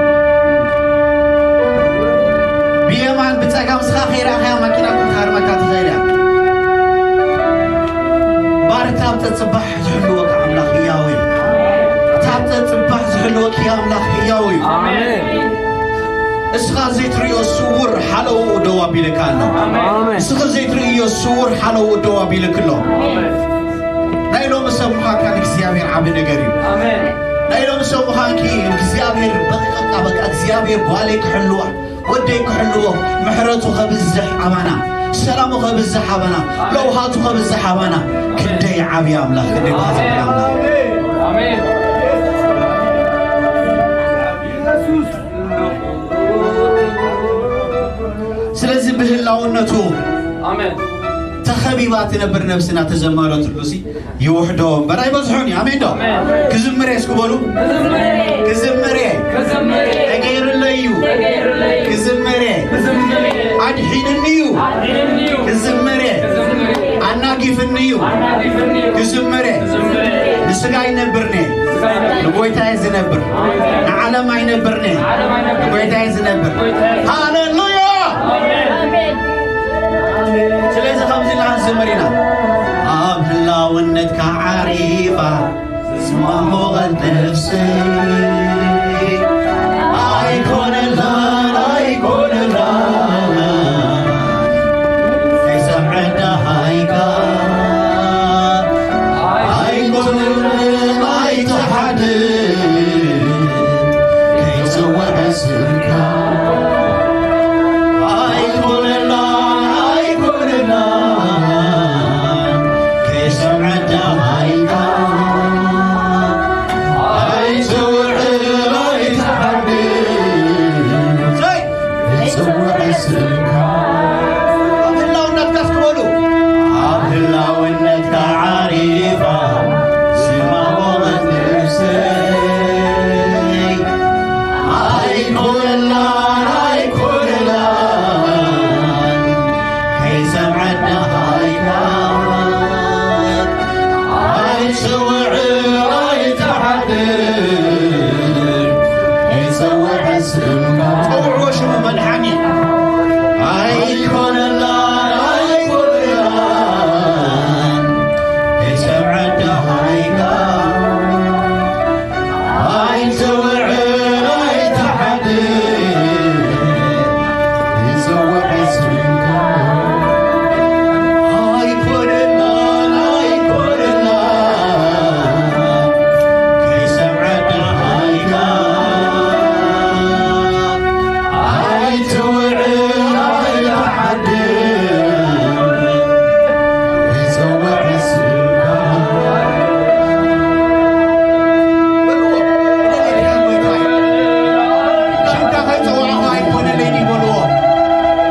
ብየማን ብጸጋም ንስኻ ከይረኣኻያ መኪና ክትሃርመካ ትኽእል እያ። ባርታ ኣብ ጸጽባሕ ዝሕልወካ ኣምላኽ ህያው እዩ። እታ ኣብ ጸጽባሕ ዝሕልወኪ ኣምላኽ ህያው እዩ። ኣሜን። እስኻ ዘይትርእዮ ስውር ሓለውኡ ደው ኣቢልካ ኣሎ። ኣሜን። እስኺ ዘይትርእዮ ስውር ሓለውኡ ደው ኣቢልክ ኣሎ። ኣሜን። ናይ ሎሚ ሰብ ምዃንካ ንእግዚኣብሔር ዓቢ ነገር እዩ። ኣሜን። ናይ ሎሚ ሰብ ምዃንኪ እግዚኣብሔር በቃ፣ በቃ እግዚኣብሔር ጓለይ ክሕልዋ፣ ወደይ ክሕልዎ፣ ምሕረቱ ከብዝሕ ኣባና፣ ሰላሙ ከብዝሕ ኣባና፣ ለውሃቱ ከብዝሕ ኣባና። ክንደይ ዓብዪ ኣምላኽ፣ ክንደይ ባህ ዘብል ኣምላኽ። ኣሜን። ስለዚ ብህላውነቱ ኣሜን። ተኸቢባ ትነብር ነብስና ተዘመረትሉ ሲ ይውሕዶ እምበር ኣይበዝሖን እዩ። ኣሜን ዶ? ኣሜን። ክዝምር እየ እስኪ በሉ። ክዝምር እየ። ክዝምር እየ። ክዝምር እየ። ተገይሩለይ እዩ። ተገይሩለይ እዩ። ክዝምር እየ። ክዝምር እየ። ኣድሒንኒ እዩ። ኣድሒንኒ እዩ። ክዝምር እየ። ክዝምር እየ። ኣናጊፍኒ እዩ። ኣናጊፍኒ እዩ። ክዝምር እየ። ክዝምር እየ። ንስጋ ኣይነብርን እየ። ንስጋ ኣይነብርን። ንጎይታ እየ ዝነብር። ኣሜን። ንዓለም ኣይነብርን እየ። ንዓለም ኣይነብርን። ንጎይታ እየ ዝነብር። ንጎይታ እየ ዝነብር። ሃሌሉያ! ኣሜን። ስለዚ ከምዚ ኢልና ክንዝምር ኢና። ኣብ ህላውነትካ ዓሪፋ ዝማሞቐት ነፍሰይ ኣይኮነላን፣ ኣይኮነላን ክሳዕ ደሃይካ ኣይኮነላን ኣይትሓድር ኣብ ህላውነትካ እስኪ በሉ። ኣብ ህላውነትካ ዓሪፋ፣ ስማ ሞቐት ነፍሰይ። ኣይኮነላን፣ ኣይኮነላን፣ ከይሰምዐት ደሃይካ። ኣይትስውዕ፣ ኣይትሓድር፣ ከይሰውዕ ስምካ። ጸውዕዎ ሽሙ መድሓኒ። ኣይኮነላን፣ ኣይኮነላን፣ ከይሰምዐት ደሃይካ። ኣይትስውዕ፣ ኣይትሓድር፣ ይጽውዕ ስምካ። ኣይኮነላን፣ ኣይኮነላን፣ ከይሰምዐት ደሃይካ። ኣይትስውዕ፣ ኣይትሓድር፣ ይጽውዕ ስምካ። ሽምካ ከይጸዋዕኹ ኣይኮነለይን ይበልዎ።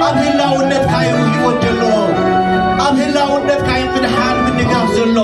ኣብ ህላውነትካ እዩ ህይወት ዘሎ። ኣብ ህላውነትካ እዩ ምድሓን ምንጋፍ ዘሎ።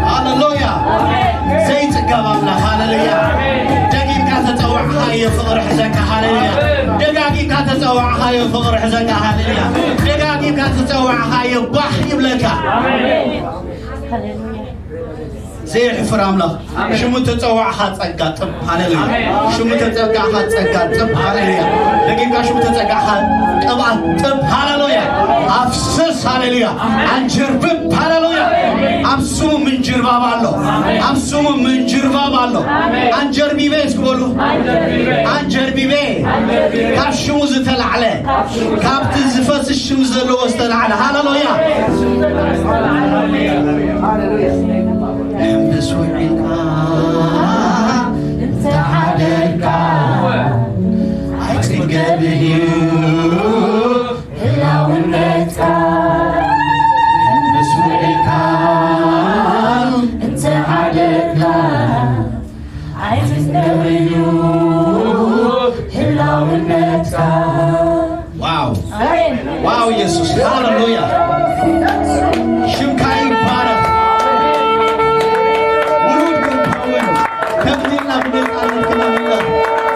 ሃሌሉያ። ዘይጽገብ ኣምላኽ፣ ሃሌሉያ። ደጊምካ ተጸዋዕኻዮ ፍቕሪ ሕዘካ፣ ሃሌሉያ። ደጋጊምካ ተጸዋዕኻዮ ፍቕሪ ሕዘካ፣ ሃሌሉያ። ደጋጊምካ ተጸዋዕኻዮ ባህ ይብለካ። ዘየሕፍር ኣምላኽ፣ ሽሙ ተጸዋዕኻ ጸጋ ጥብ፣ ሃሌሉያ። ሽሙ ተጸጋዕኻ ጸጋ ጥብ፣ ሃሌሉያ። ደጊምካ ሽሙ ተጸጋዕኻ ቅብኣት ጥብ፣ ሃሌሉያ። ኣፍስስ፣ ሃሌሉያ። ኣንጀርብብ፣ ሃሌሉያ። ኣብ ስሙ ምንጅርባብ ኣሎ። ኣብ ስሙ ምንጅርባብ ኣሎ። ኣንጀርቢበ እስኪ በሉ። ኣንጀርቢበ። ካብ ሽሙ ዝተላዕለ፣ ካብቲ ዝፈስስ ሽም ዘለዎ ዝተላዕለ። ሃሌሉያ። እምብስ ውዒልካ እንተሓደርካ ኣይጽገብን እዩ ህላውነትካ። እምብስ ውዒልካ እንተሓደርካ ኣይትነውዩ ህላውነትካ። ዋው! ኣሜን። ዋው! ኢየሱስ፣ ሃሌሉያ! ሽምካ ይባረኽ። ውሉድ ክንከውን፣ ከምዚ ኢልና ብነጻነት ክነምልኽ፣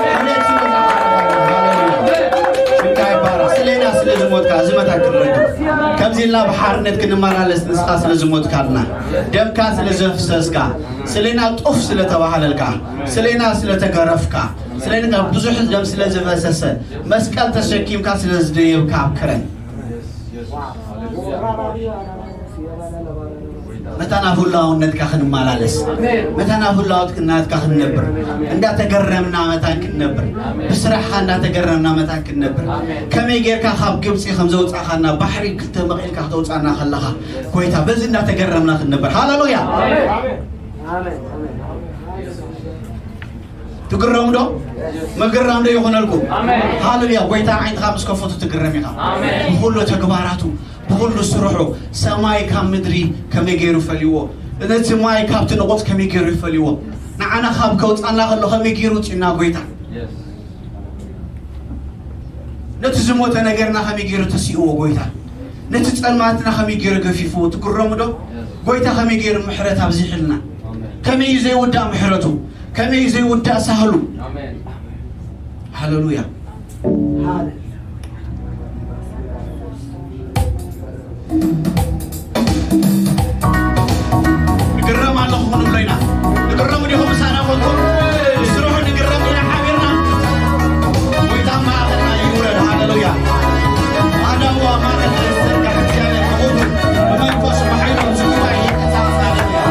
ሕርየት ስለ ዝሓረና፣ ሃሌሉያ! ሽምካ ይባረኽ። ስሌና ስለ ዝሞትካ፣ እዚ መታን ክንረክብ። ከምዚ ኢልና ብሓርነት ክንመላለስ፣ ንስኻ ስለ ዝሞትካልና፣ ደምካ ስለ ዘፍሰስካ፣ ስሌና ጡፍ ስለ ተባህለልካ፣ ስሌና ስለ ተገረፍካ፣ ስለና ብዙሕ ደም ስለ ዝፈሰሰ፣ መስቀል ተሸኪምካ ስለ ዝደየብካ ኣብ ክረን፣ መታን ኣብ ህላውነትካ ክንመላለስ፣ መታን ኣብ ህላውነትካ ክንነብር፣ እንዳተገረምና መታን ክንነብር፣ ብስራሕኻ እንዳተገረምና መታን ክንነብር፣ ከመይ ጌርካ ካብ ግብጺ ከም ዘውጻኻና፣ ባሕሪ ክልተ መቒልካ ክተውጻና ከለኻ፣ ጎይታ፣ በዚ እንዳተገረምና ክንነብር። ሃሌሉያ! ትግረሙ ዶ? ምግራም ዶ ይኹነልኩም? ኣሜን። ሃሌሉያ። ጎይታ ዓይንኻ ምስ ከፈቱ ትግረም ኢኻ። ኣሜን። ብኹሉ ተግባራቱ፣ ብኹሉ ስርሑ፣ ሰማይ ካብ ምድሪ ከመይ ገይሩ ፈልይዎ፣ ነቲ ማይ ካብቲ ንቑጽ ከመይ ገይሩ ይፈልይዎ፣ ንዓና ካብ ከውጻና ከሎ ከመይ ገይሩ ውጺና ጎይታ። ነቲ ዝሞተ ነገርና ከመይ ገይሩ ተሲእዎ ጎይታ። ነቲ ጸልማትና ከመይ ገይሩ ገፊፍዎ። ትግረሙ ዶ? ጎይታ ከመይ ገይሩ ምሕረት ኣብዚሕልና። ከመይ እዩ ዘይውዳእ ምሕረቱ። ከመይ እዩ ዘይውዳእ ሳህሉ። ኣሜን። ሃሌሉያ። ንግረም ኣለኹም ንብሎ ኢና። ንግረሙ ዲኹም ምሳና ኮንኩም? ስርሑ ንግረም ኢና ሓቢርና። ጎይታ ማእኸልና ይውረድ። ሃሌሉያ። ኣዳዋ ማእኸልና ይዘርጋሕ። እግዚኣብሔር ብኹሉ ብመንፈሱ ብሓይሉ ኣብዚ ጉባኤ ይንቀሳቐስ። ሃሌሉያ።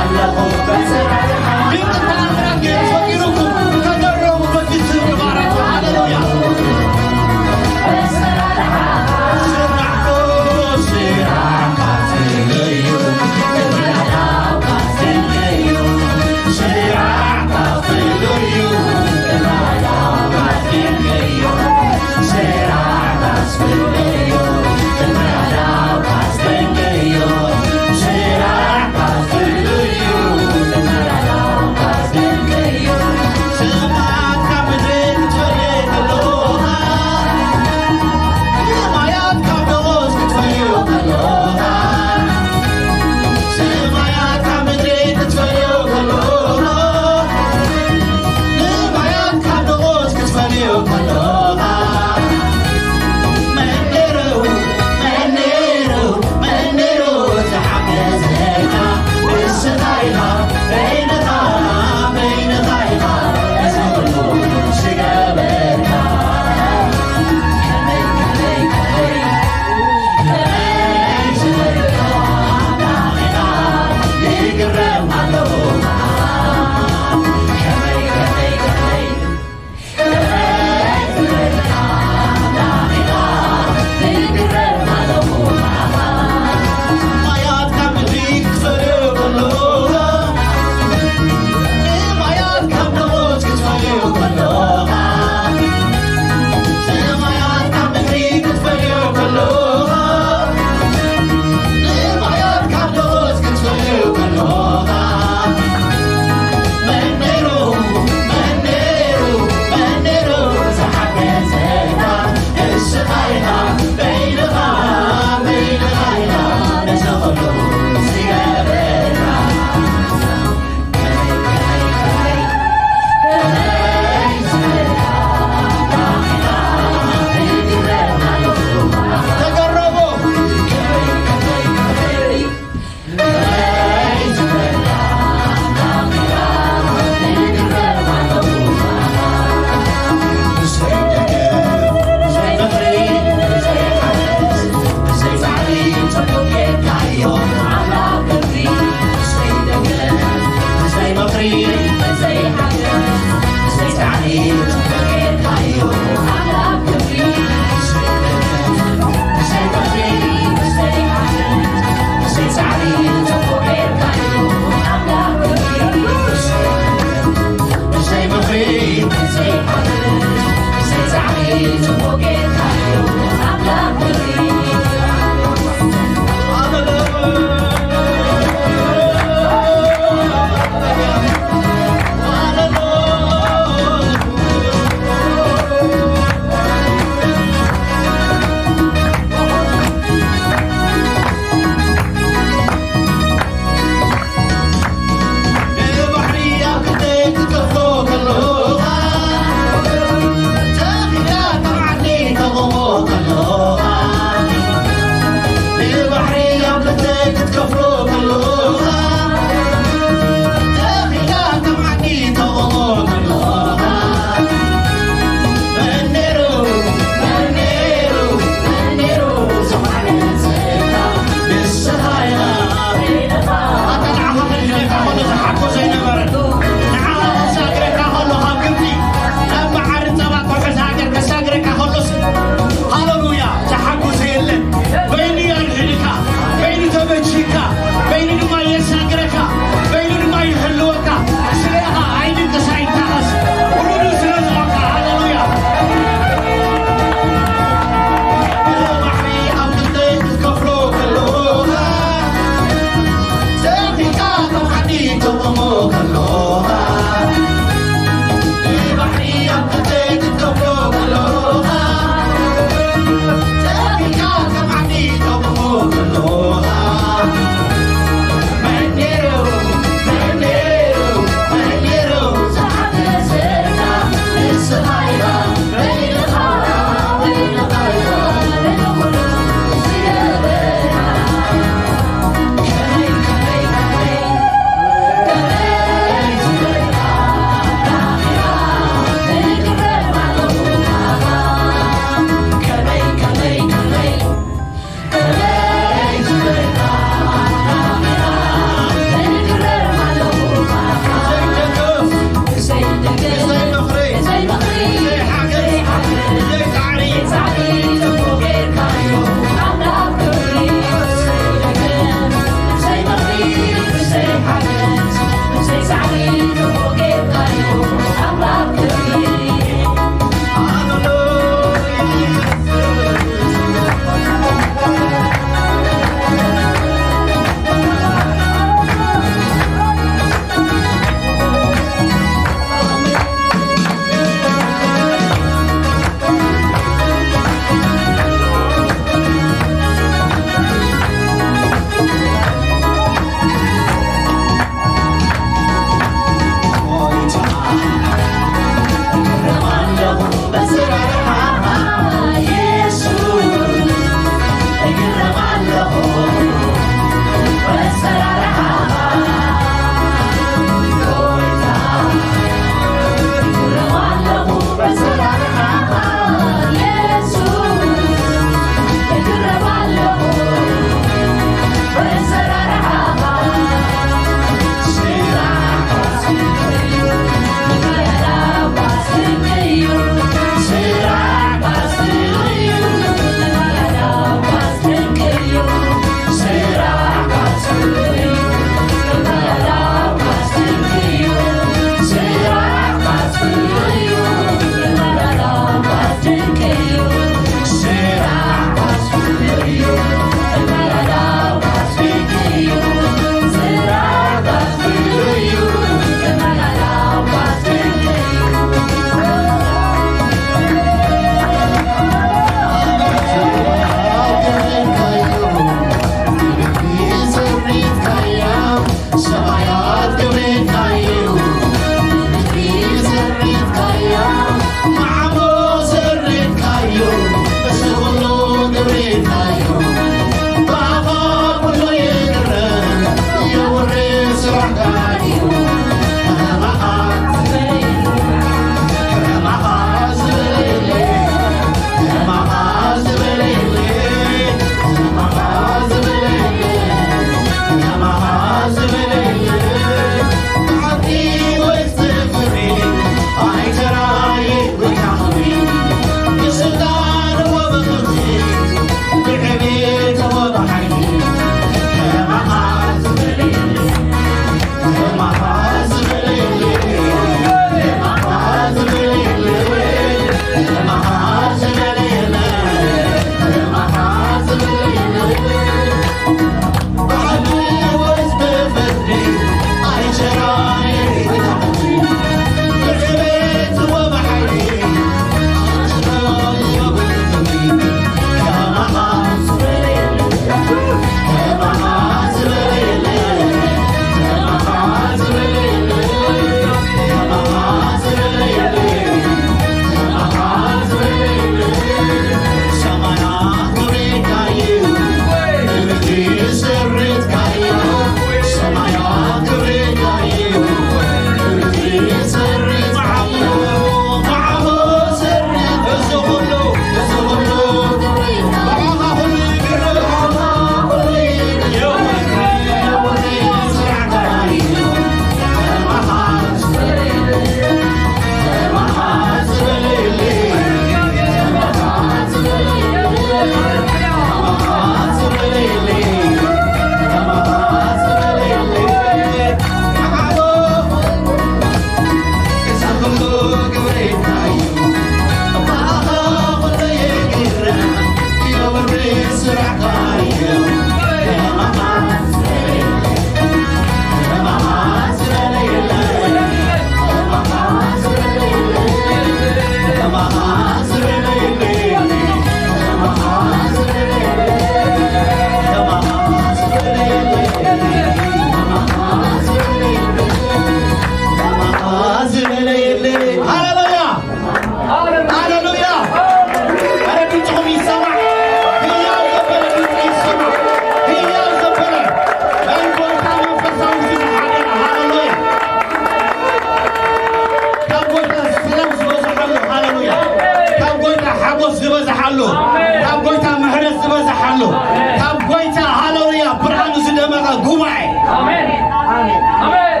ጉባኤ። Amen. Amen.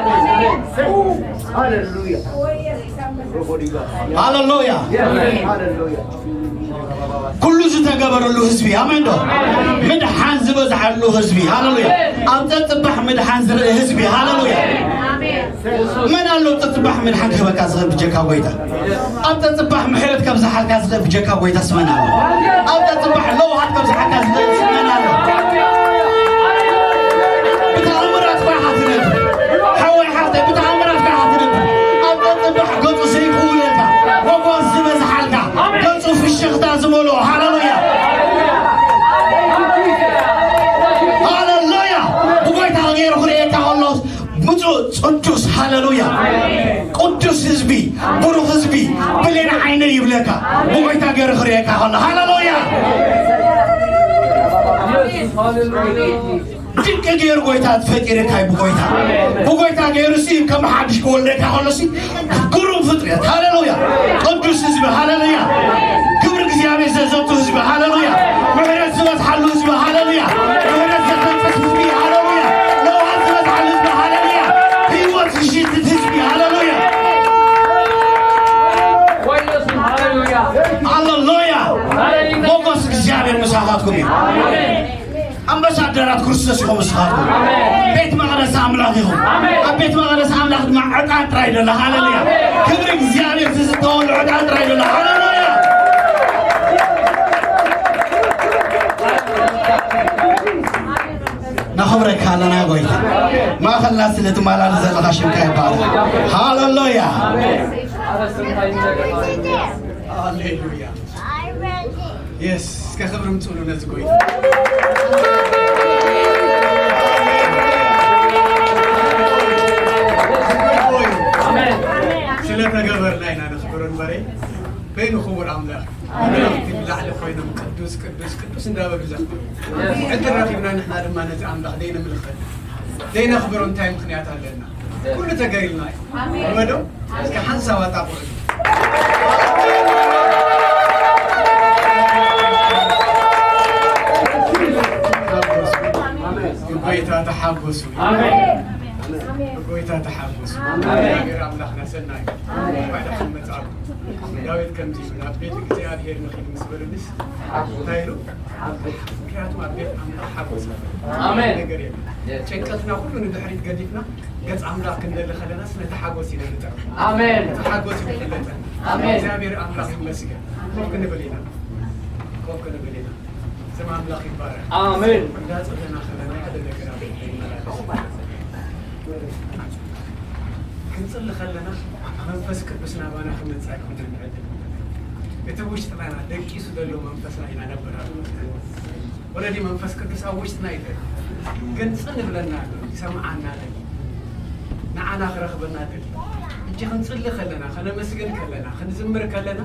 Hallelujah. ሃሌሉያ። Hallelujah. ኩሉ ዝተገበረሉ ህዝቢ ኣሜን ዶ? ምድሓን ዝበዝሓሉ ህዝቢ ሃሌሉያ። ኣብ ጸጽባሕ ምድሓን ዝርኢ ህዝቢ ሃሌሉያ። መን ኣሎ ጸጽባሕ ምድሓን ክህበካ ዝኽእል ብጀካ ጎይታ? ኣብ ጸጽባሕ ምሕረት ከብዝሓልካ ዝኽእል ብጀካ ጎይታ ስመን ኣሎ። ኣብ ጸጽባሕ ለውሃት ከብዝሓልካ ዝኽእል ስመን ኣሎ። ብተኣምራት ባኻ ትነብር ሓወይ ሓፍተይ፣ ብተኣምራት ባኻ ትነብር። ኣብ ጸጽባሕ ገጹ ዘይክውለልካ፣ ሞጎስ ዝበዝሓልካ፣ ገጹ ፍሽኽታ ዝመልኦ ሃሌሉያ። ሃሌሉያ። ብጎይታ ገይሩ ክርእየካ ከሎ ምፁእ ቅዱስ ሃሌሉያ። ቅዱስ ህዝቢ፣ ብሩኽ ህዝቢ፣ ብሌን ዓይነይ ይብለካ። ብጎይታ ገይሩ ክርእየካ ከሎ ሃሌሉያ። ድንቂ ገይሩ ጎይታ ፈጢርካ እዩ። ብጎይታ ብጎይታ ገይሩ ሲ ከም ሓድሽ ክወልደካ ከሎ ሲ ግሩም ፍጥረት ሃሌሉያ። ቅዱስ ህዝቢ ሃሌሉያ። ክብሪ እግዚኣብሔር ዘዘቱ ህዝቢ ሃሌሉያ። ምሕረት ዝበዝሓሉ ህዝቢ ሃሌሉያ። ምሕረት ዘተንፈስ ህዝቢ ሃሌሉያ። ለውሃት ዝበዝሓሉ ህዝቢ ሃሌሉያ። ህይወት ዝሽትት ህዝቢ ሃሌሉያ። Why doesn't hallelujah? ሃሌሉያ። ሞገስ እግዚኣብሔር ምሳኻትኩም እዩ። ኣምባሳደራት ክርስቶስ ኢኹም ንስኻትኩም። ቤት መቕደስ ኣምላኽ ኢኹም። ኣብ ቤት መቕደስ ኣምላኽ ድማ ዕጣን ጥራይ ደሎ። ሃሌሉያ። ክብሪ እግዚኣብሔር ዝዝተወሉ ዕጣን ጥራይ ደሎ። ሃሌሉያ። ነኽብረካ ኣለና ጎይታ። ማእኸልና ስለ ትመላለስ ዘለኻ ሽምካ ይባረኽ። ሃሌሉያ። ሃሌሉያ። የስ እስከ ክብሪ ምፅሉ ነዚ ጎይታ። ስለተገበርና ኢና ነኽብሮ እምበረይ በይኑ ክቡር ኣምላኽ መላእኽቲ ብላዕሊ ኮይኖም ቅዱስ ቅዱስ ቅዱስ እንዳበሉ ዘኽብሩ ዕድል ረኺብና ንሕና ድማ ነዚ ኣምላኽ ደይነምልኸሉ ደይነኽብሮ እንታይ ምኽንያት ኣለና? ኩሉ ተገይርልና እዩ። ንበዶ እስከ ሓንሳብ ኣጣቕዑ። ብጎይታ ተሓጎሱ። ብጎይታ ተሓጎሱ። እግዚኣብሔር ኣምላኽና ሰናይ እዩ። እንኳዕ ደሓን መጻእኩም። ዳዊት ከምዚ ይብል ኣብ ቤት እግዚኣብሔር ንኺድ ምስ በሉልስ እንታይ ኢሉ? ምክንያቱ ኣብ ቤት ኣምላኽ ሓጎስ ነገር የለን። ጭንቀትና ኩሉ ንድሕሪት ገዲፍና ገጽ ኣምላኽ ክንደሊ ከለናስ ነቲ ሓጎስ ኢና ንጠርፍ። ኣሜን። እቲ ሓጎስ ይፍለጠና። ኣሜን። እግዚኣብሔር ኣምላኽ ይመስገን። ኮፍ ክንብል ኢና። ኮፍ ክንብል ኢና። ስም ኣምላኽ ይባረክ። ኣሜን። እንዳጸለና ከለና ሓደ ነገር ኣብ ልብና ይመላለስ። ክንጽሊ ከለና መንፈስ ቅዱስ ናባና ክመጽእ ኣይኮነን ዕድል። እቲ ውሽጥና ደቂሱ ዘሎ መንፈስና ኢና ነበር ኣሎ። ኦረዲ መንፈስ ቅዱስ ኣብ ውሽጥና እዩ ዘሎ። ግን ጽን ይብለና ኣሎ፣ ይሰምዓና ኣሎ። ንዓና ክረኽበና ኣሎ። ሕጂ ክንጽሊ ከለና፣ ከነመስግን ከለና፣ ክንዝምር ከለና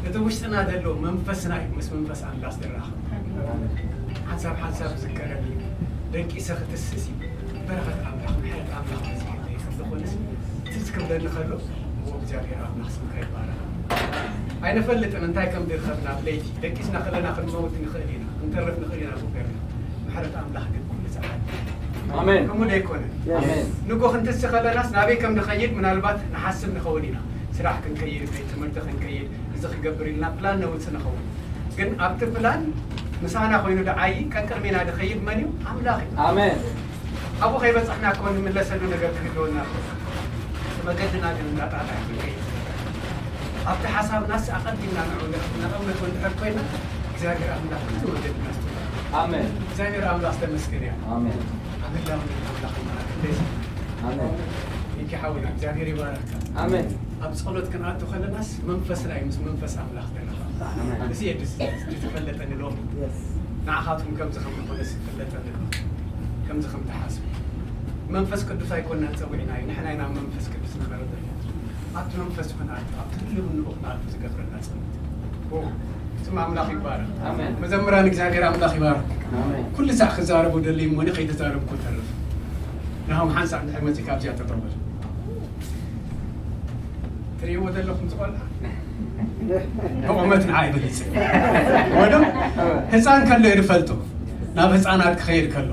እቲ ውሽጥና ዘሎ መንፈስና እዩ ምስ መንፈስ ኣምላኽ ዝራኸብ። ሓንሳብ ሓንሳብ ዝከረኒ ደቂሰ ክትስስ እዩ። በረኸት ኣምላኽ፣ ምሕረት ኣምላኽ በዚሕለይ ከም ዝኾነስ ትዝ ክብለኒ ከሎ፣ እዎ እግዚኣብሔር ኣምላኽ ስምካ ይባረኽ። ኣይንፈልጥን እንታይ ከም ዝርከብና ኣብ ለይቲ ደቂስና ከለና ክንመውት ንኽእል ኢና፣ ክንተርፍ ንኽእል ኢና። ጉገርና ምሕረት ኣምላኽ ግን ኩሉ ሰዓት ኣሜን። ከምኡ ደይኮነ ኣሜን። ንጎ ክንትስ ከለናስ ናበይ ከም ንኸይድ ምናልባት ንሓስብ ንኸውን ኢና። ስራሕ ክንከይድ፣ ቤት ትምህርቲ ክንከይድ፣ እዚ ክገብር ኢልና ፕላን ነውፅእ ንኸውን። ግን ኣብቲ ፕላን ምሳና ኮይኑ ደዓይ ቀቅድሜና ዝኸይድ መን እዩ? ኣምላኽ እዩ። ኣሜን። ኣብኡ ከይበጻሕና እኮ እንምለሰሉ ነገር ክህልወና እኮ። መገድና ግን እንዳጣጣ ክንከይድ። ኣብቲ ሓሳብናስ ኣቐዲምና ንዑ ነቐምጥ እንድሕር ኮይና እግዚኣብሔር ኣምላኽ ኩሉ መገድና ኣስተውዕል። ኣሜን። እግዚኣብሔር ኣምላኽ ዝተመስገነ እዩ። ኣሜን። ኣምላኽ ይባረክ። ኣሜን። ሚኪ ሓውና እግዚኣብሔር ይባረካ። ኣሜን። ኣብ ጸሎት ክንኣቱ ከለናስ መንፈስና እዩ ምስ መንፈስ ኣምላኽ ተራኸብ። ኣሜን። እዚ እየ ድስ- ዝተፈለጠኒ ሎሚ ንዓኻትኩም ከምዚ ከም ዝኾነ ዝፍለጠኒ ኣሎ። ከምዚ ከም ትሓስቡ መንፈስ ቅዱስ ኣይኮናን ጸዊዕና እዩ። ንሕና ኢና መንፈስ ቅዱስ ንቐርብ ዘለና። ኣብቲ መንፈስ ክንኣቱ ኣብቲ ህልውንኡ ክንኣቱ ዝገብረና ጸሎት። ኦ፣ ስም ኣምላኽ ይባረክ። ኣሜን። መዘምራን እግዚኣብሔር ኣምላኽ ይባረክ። ኣሜን። ኩሉ ሳዕ ክዛረቡ ደልዩ እሞ እኔ ከይተዛረብኩ ተርፍ። ናሆም ሓንሳእ እንድሕር መጺእካ ኣብዚኣ ጠጠው በል። ትርእይዎ ዘለኹም ዝቆልዓ ብቑመት ንዓ ይበልጽ ወዶ ህፃን ከሎ እዩ ዝፈልጦ ናብ ህፃናት ክኸይድ ከሎ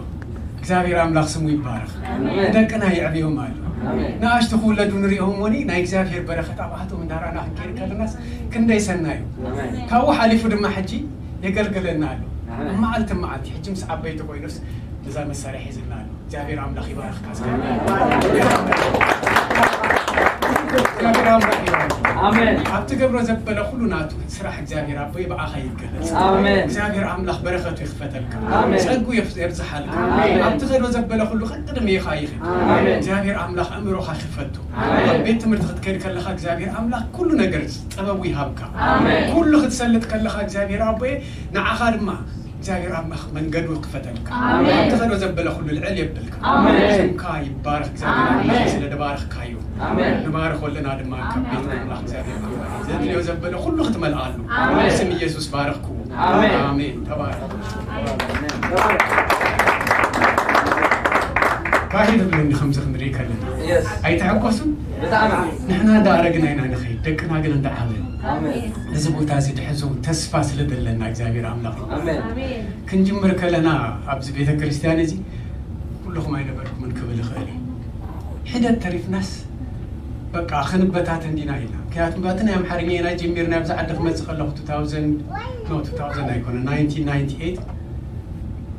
እግዚኣብሔር ኣምላኽ ስሙ ይባረኽ። ንደቅና የዕብዮም ኣሎ። ንኣሽቱ ክውለዱ ንሪኦም ሞኒ ናይ እግዚኣብሔር በረኸት ኣብኣቶም እንዳራና ክንከይድ ከለናስ ክንደይ ሰናዩ። ካብኡ ሓሊፉ ድማ ሕጂ የገልግለና ኣሎ። ኣብ መዓልቲ መዓልቲ ሕጂ ምስ ዓበይቲ ኮይኑስ እዛ መሳርያ ሒዝና ኣሎ። እግዚኣብሔር ኣምላኽ ይባርኽካ። እግዚኣብሔር ኣምላኽ ይባርኽ። ኣብ ትገብሮ ዘበለ ኩሉ ናቱ ስራሕ እግዚኣብሔር ኣቦይ ብኣኻ ይገለጽ። እግዚኣብሔር ኣምላኽ በረኸቱ ይኽፈተልካ። ጸጉ የብዝሓልካ። ኣብ ትኸዶ ዘበለ ኩሉ ቅድሜኻ ይኽድ። እግዚኣብሔር ኣምላኽ ኣእምሮኻ ይኽፈቱ። ኣብ ቤት ትምህርቲ ክትከይድ ከለኻ እግዚኣብሔር ኣምላኽ ኩሉ ነገር ጥበቡ ይሃብካ። ኩሉ ክትሰልጥ ከለኻ እግዚኣብሔር ኣቦይ ንዓኻ ድማ እግዚኣብሔር ኣምላኽ መንገዱ ክፈተልካ። ኣብ ትኸዶ ዘበለ ኩሉ ልዕል የብልካ። ስምካ ይባረኽ እግዚኣብሔር ኣምላኽ ስለ ድባረኽካዮ። ንባርኽ ወለና ድማ ካብ ቤት ኣምላኽ እግዚኣብሔር ኣምላኽ ዘድልዮ ዘበለ ኩሉ ክትመልኣሉ ስም ኢየሱስ ባረኽክዎ። ኣሜን። ተባረኽ። ባሂ ትብለኒ ከምዚ ክንርኢ ከለና ኣይተሐጎሱን? ንሕና እንዳኣረግና ኢና ንኸይድ፣ ደቅና ግን እንዳዓበዩ። እዚ ቦታ እዚ ድሕዞ ተስፋ ስለ ዘለና እግዚኣብሔር ኣምላኽ ክንጅምር ከለና ኣብዚ ቤተ ክርስቲያን እዚ ኩልኹም ኣይነበርኩምን ክብል እኽእል እየ። ሒደት ተሪፍናስ በቃ ክንበታተን ዲና ኢልና። ምክንያቱም ባቲ ናይ ኣምሓርኛ ኢና ጀሚርና ኣብዚ ዓዲ ክመጽእ ከለኹ two thousand፣ no two thousand ኣይኮነ፣ nineteen ninety-eight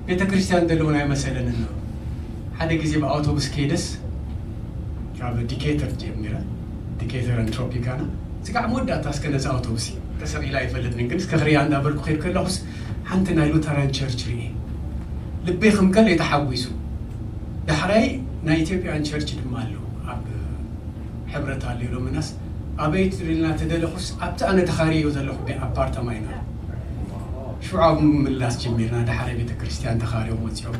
ቤተ ክርስቲያን ዘለውን ኣይመሰለንን ነው። ሓደ ግዜ ብኣውቶቡስ ከይደስ ካብ ዲኬተር ጀሚረ፣ ዲኬተርን ትሮፒካና ስጋዕ መወዳእታ እስከ ነዚ ኣውቶቡስ እዩ ተሰቂላ ኣይፈልጥን ግን እስከ ክሪኣ እንዳበልኩ ከይድ ከለኹስ ሓንቲ ናይ ሉተራን ቸርች ርኤ። ልበይ ከም ገለ ተሓጒሱ። ዳሕራይ ናይ ኢትዮጵያን ቸርች ድማ ኣለዉ ኣብ ሕብረት ኣሎ ኢሎምናስ ኣበይ ትሪልና ተደለኹስ ኣብቲ ኣነ ተኻርዮ ዘለኹ ቤት ኣፓርታማ ኢና። ሽዑ ኣብ ምምላስ ጀሚርና ዳሕራይ ቤተ ክርስቲያን ተኻርዮም ወፂኦም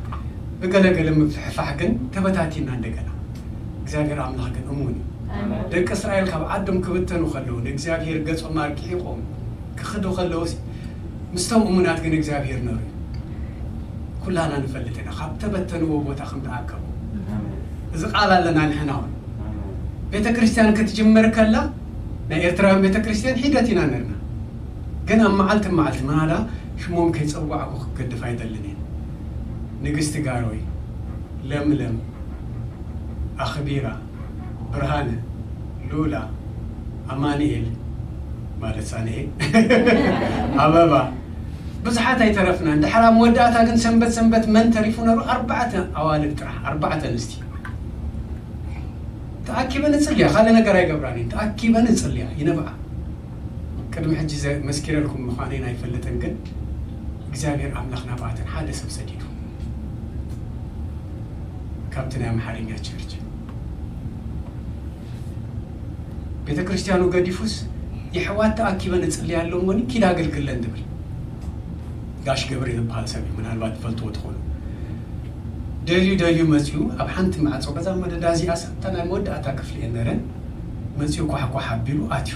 ብገለገለ ምፍሕፋሕ ግን ተበታቲና እንደገና። እግዚኣብሔር ኣምላኽ ግን እሙን እዩ። ደቂ እስራኤል ካብ ዓዶም ክብተኑ ከለዉ ንእግዚኣብሔር ገጾም ኣርኪሒቆም ክኽዱ ከለዉ ምስቶም እሙናት ግን እግዚኣብሔር ነሩ እዩ። ኩላና ንፈልጥ ኢና ካብ ተበተንዎ ቦታ ከም ተኣከቡ። እዚ ቃል ኣለና ንሕና እውን ቤተ ክርስቲያን ክትጅመር ከላ ናይ ኤርትራውያን ቤተ ክርስቲያን ሒደት ኢና ነርና። ግን ኣብ መዓልቲ መዓልቲ ምናዳ ሽሞም ከይጸዋዕኩ ክገድፍ ኣይደልን እየ። ንግስቲ ጋሮይ፣ ለምለም፣ ኣኽቢራ፣ ብርሃነ፣ ሉላ፣ ኣማንኤል ማለት ሳንኤ፣ ኣበባ ብዙሓት ኣይተረፍናን። ድሓር ኣብ መወዳእታ ግን ሰንበት ሰንበት መን ተሪፉ ነሩ? ኣርባዕተ ኣዋልድ ጥራሕ፣ ኣርባዕተ ኣንስቲ ተኣኪበን እጽልያ፣ ካልእ ነገር ኣይገብራን እየን። ተኣኪበን እጽልያ፣ ይነብዓ። ቅድሚ ሕጂ ዘ-፣ መስኪረልኩም ምዃነይ ኣይፈልጥን፣ ግን እግዚኣብሔር ኣምላኽ ናብኣተን ሓደ ሰብ ሰዲዱ ካብቲ ናይ ኣምሓርኛ ቸርች። ቤተ ክርስቲያኑ ገዲፉስ የሕዋት ተኣኪበን እጽልያ ኣለዎ እሞኒ ኪድ ኣገልግለን ዝብል ጋሽ ገብሬ ዝበሃል ሰብ እዩ፣ ምናልባት ትፈልጥዎ ትኾኑ። ደልዩ ደልዩ መጺኡ ኣብ ሓንቲ ማዕጾ ገዛ መደዳ እዚኣ ሳብታ ናይ መወዳእታ ክፍሊ እየን ነረን መጺኡ ኳሕኳሕ ኣቢሉ ኣትዩ።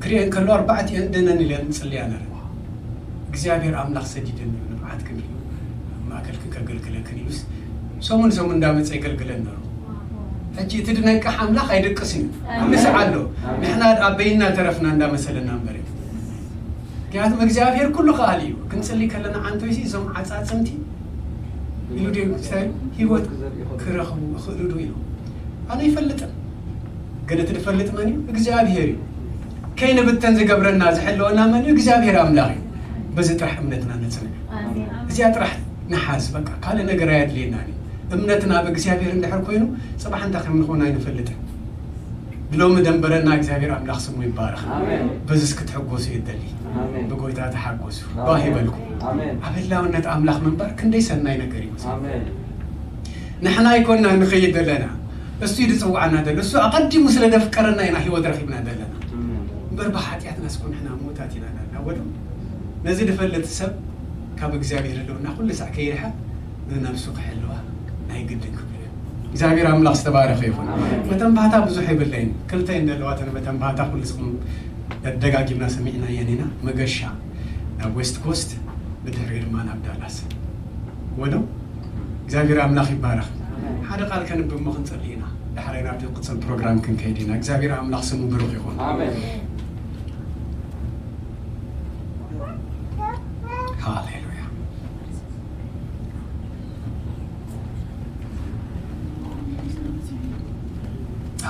ክሪኤን ከሎ ኣርባዕቲኤን ደነን ኢለን ጽልያ ነረን። እግዚኣብሔር ኣምላኽ ሰዲደኒ እዩ ንብዓትክን ሪኡ ኣብ ማእከልክን ከገልግለክን ኢሉስ ሰሙን ሰሙን እንዳመጸ የገልግለን ነሩ። ሕጂ እቲ ድነቅሕ ኣምላኽ ኣይደቅስን እዩ። ኩሉ ሰዓት ኣሎ። ንሕና ኣብ በይንና ተረፍና እንዳመሰለና እምበር እዩ። ምክንያቱም እግዚኣብሔር ኩሉ ከኣል እዩ። ክንጽሊ ከለና ዓንቶይሲ እዞም ዓጻጽምቲ ኢሉ ድዩ ክሳይ ህይወት ክረኽቡ ይኽእሉ ዶ ኢሉ ኣነ ይፈልጥን። ግን እቲ ዝፈልጥ መን እዩ? እግዚኣብሔር እዩ። ከይንብተን ዝገብረና ዝሕልወና መን እዩ? እግዚኣብሔር ኣምላኽ እዩ። በዚ ጥራሕ እምነትና ነጽንዕ። እዚኣ ጥራሕ ንሓዝ። በቃ ካልእ ነገር ኣየድልየናን እዩ። እምነትና ኣብ እግዚኣብሔር እንድሕር ኮይኑ ጽባሕ እንታይ ከም ንኾን ኣይንፈልጥን። ብሎሚ ደንበረና እግዚኣብሔር ኣምላኽ ስሙ ይባረኽ። በዚ እስክትሕጎሱ እየ ደሊ። ብጎይታ ተሓጎሱ። ባህ ይበልኩም። ኣብ ህላውነት ኣምላኽ ምንባር ክንደይ ሰናይ ነገር እዩ። ንሕና ኣይኮንና ንኸይድ ዘለና፣ እሱ እዩ ዝጽውዓና ዘሎ። እሱ ኣቐዲሙ ስለ ዘፍቀረና ኢና ህይወት ረኺብና ዘለና። እምበር ብሓጢኣትና እስኮ ንሕና ምዉታት ኢና ዘለና። ወዶ ነዚ ዝፈልጥ ሰብ ካብ እግዚኣብሔር ህልውና ኩሉ ሳዕ ከይርሕቕ ንነብሱ ክሕልዋ ናይ ግድን ክብሉ እዮም። እግዚኣብሔር ኣምላኽ ዝተባረኸ ይኹን። መተንባህታ ብዙሕ የብለይን። ክልተ እየን ዘለዋ እተን መተንባህታ ኩሉ ስኹም ደጋጊምና ሰሚዕናየን ኢና። መገሻ ናብ ዌስት ኮስት ብድሕሪኡ ድማ ናብ ዳላስ። ወዶ እግዚኣብሔር ኣምላኽ ይባረኽ። ሓደ ቃል ከንብብ እሞ ክንጸሊ ኢና። ዳሕራይ ናብ ዝቕጽል ፕሮግራም ክንከይድ ኢና። እግዚኣብሔር ኣምላኽ ስሙ ብሩኽ ይኹን። ሃሌሉያ።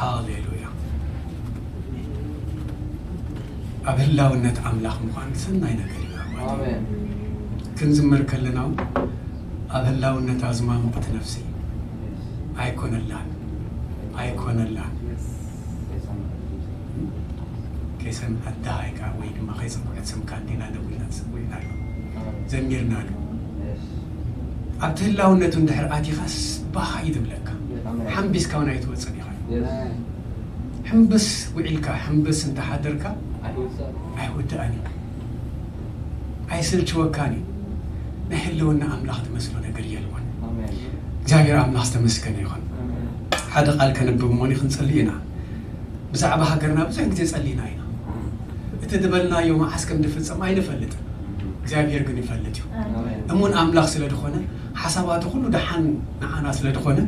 ሃሌሉያ። ኣብ ህላውነት ኣምላኽ ምዃን ሰናይ ነገር እዩ። ኣሜን። ክንዝምር ከለና እውን ኣብ ህላውነት ኣዝማሙቕት ነፍሲ ኣይኮነላን፣ ኣይኮነላን። ከይሰምዐት ደሃይካ ወይ ድማ ከይጸውዐት ስምካ እንዲና ደዊልና ዝጽውዕና ኣሎ። ዘሚርና ኣሎ። ኣብቲ ህላውነቱ እንድሕር ኣቲኻስ ባህ እዩ ዝብለካ። ሓምቢስካ እውን ኣይትወጽን ኢኻ። ሕምብስ ውዒልካ፣ ሕምብስ እንተሓደርካ ኣይውዳእን እዩ። ኣይስልችወካን እዩ። ናይ ህልውና ኣምላኽ ዝመስሎ ነገር የልቦን። እግዚኣብሔር ኣምላኽ ዝተመስገነ ይኹን። ሓደ ቃል ከነብብ እሞኒ ክንጽሊ ኢና። ብዛዕባ ሃገርና ብዙሕ ግዜ ጸሊና ኢና። እቲ ዝበልናዮ መዓስ ከም ድፍጸም ኣይንፈልጥን። እግዚኣብሔር ግን ይፈልጥ እዩ። እሙን ኣምላኽ ስለ ዝኾነ፣ ሓሳባቱ ኩሉ ደሓን ንዓና ስለ ዝኾነ፣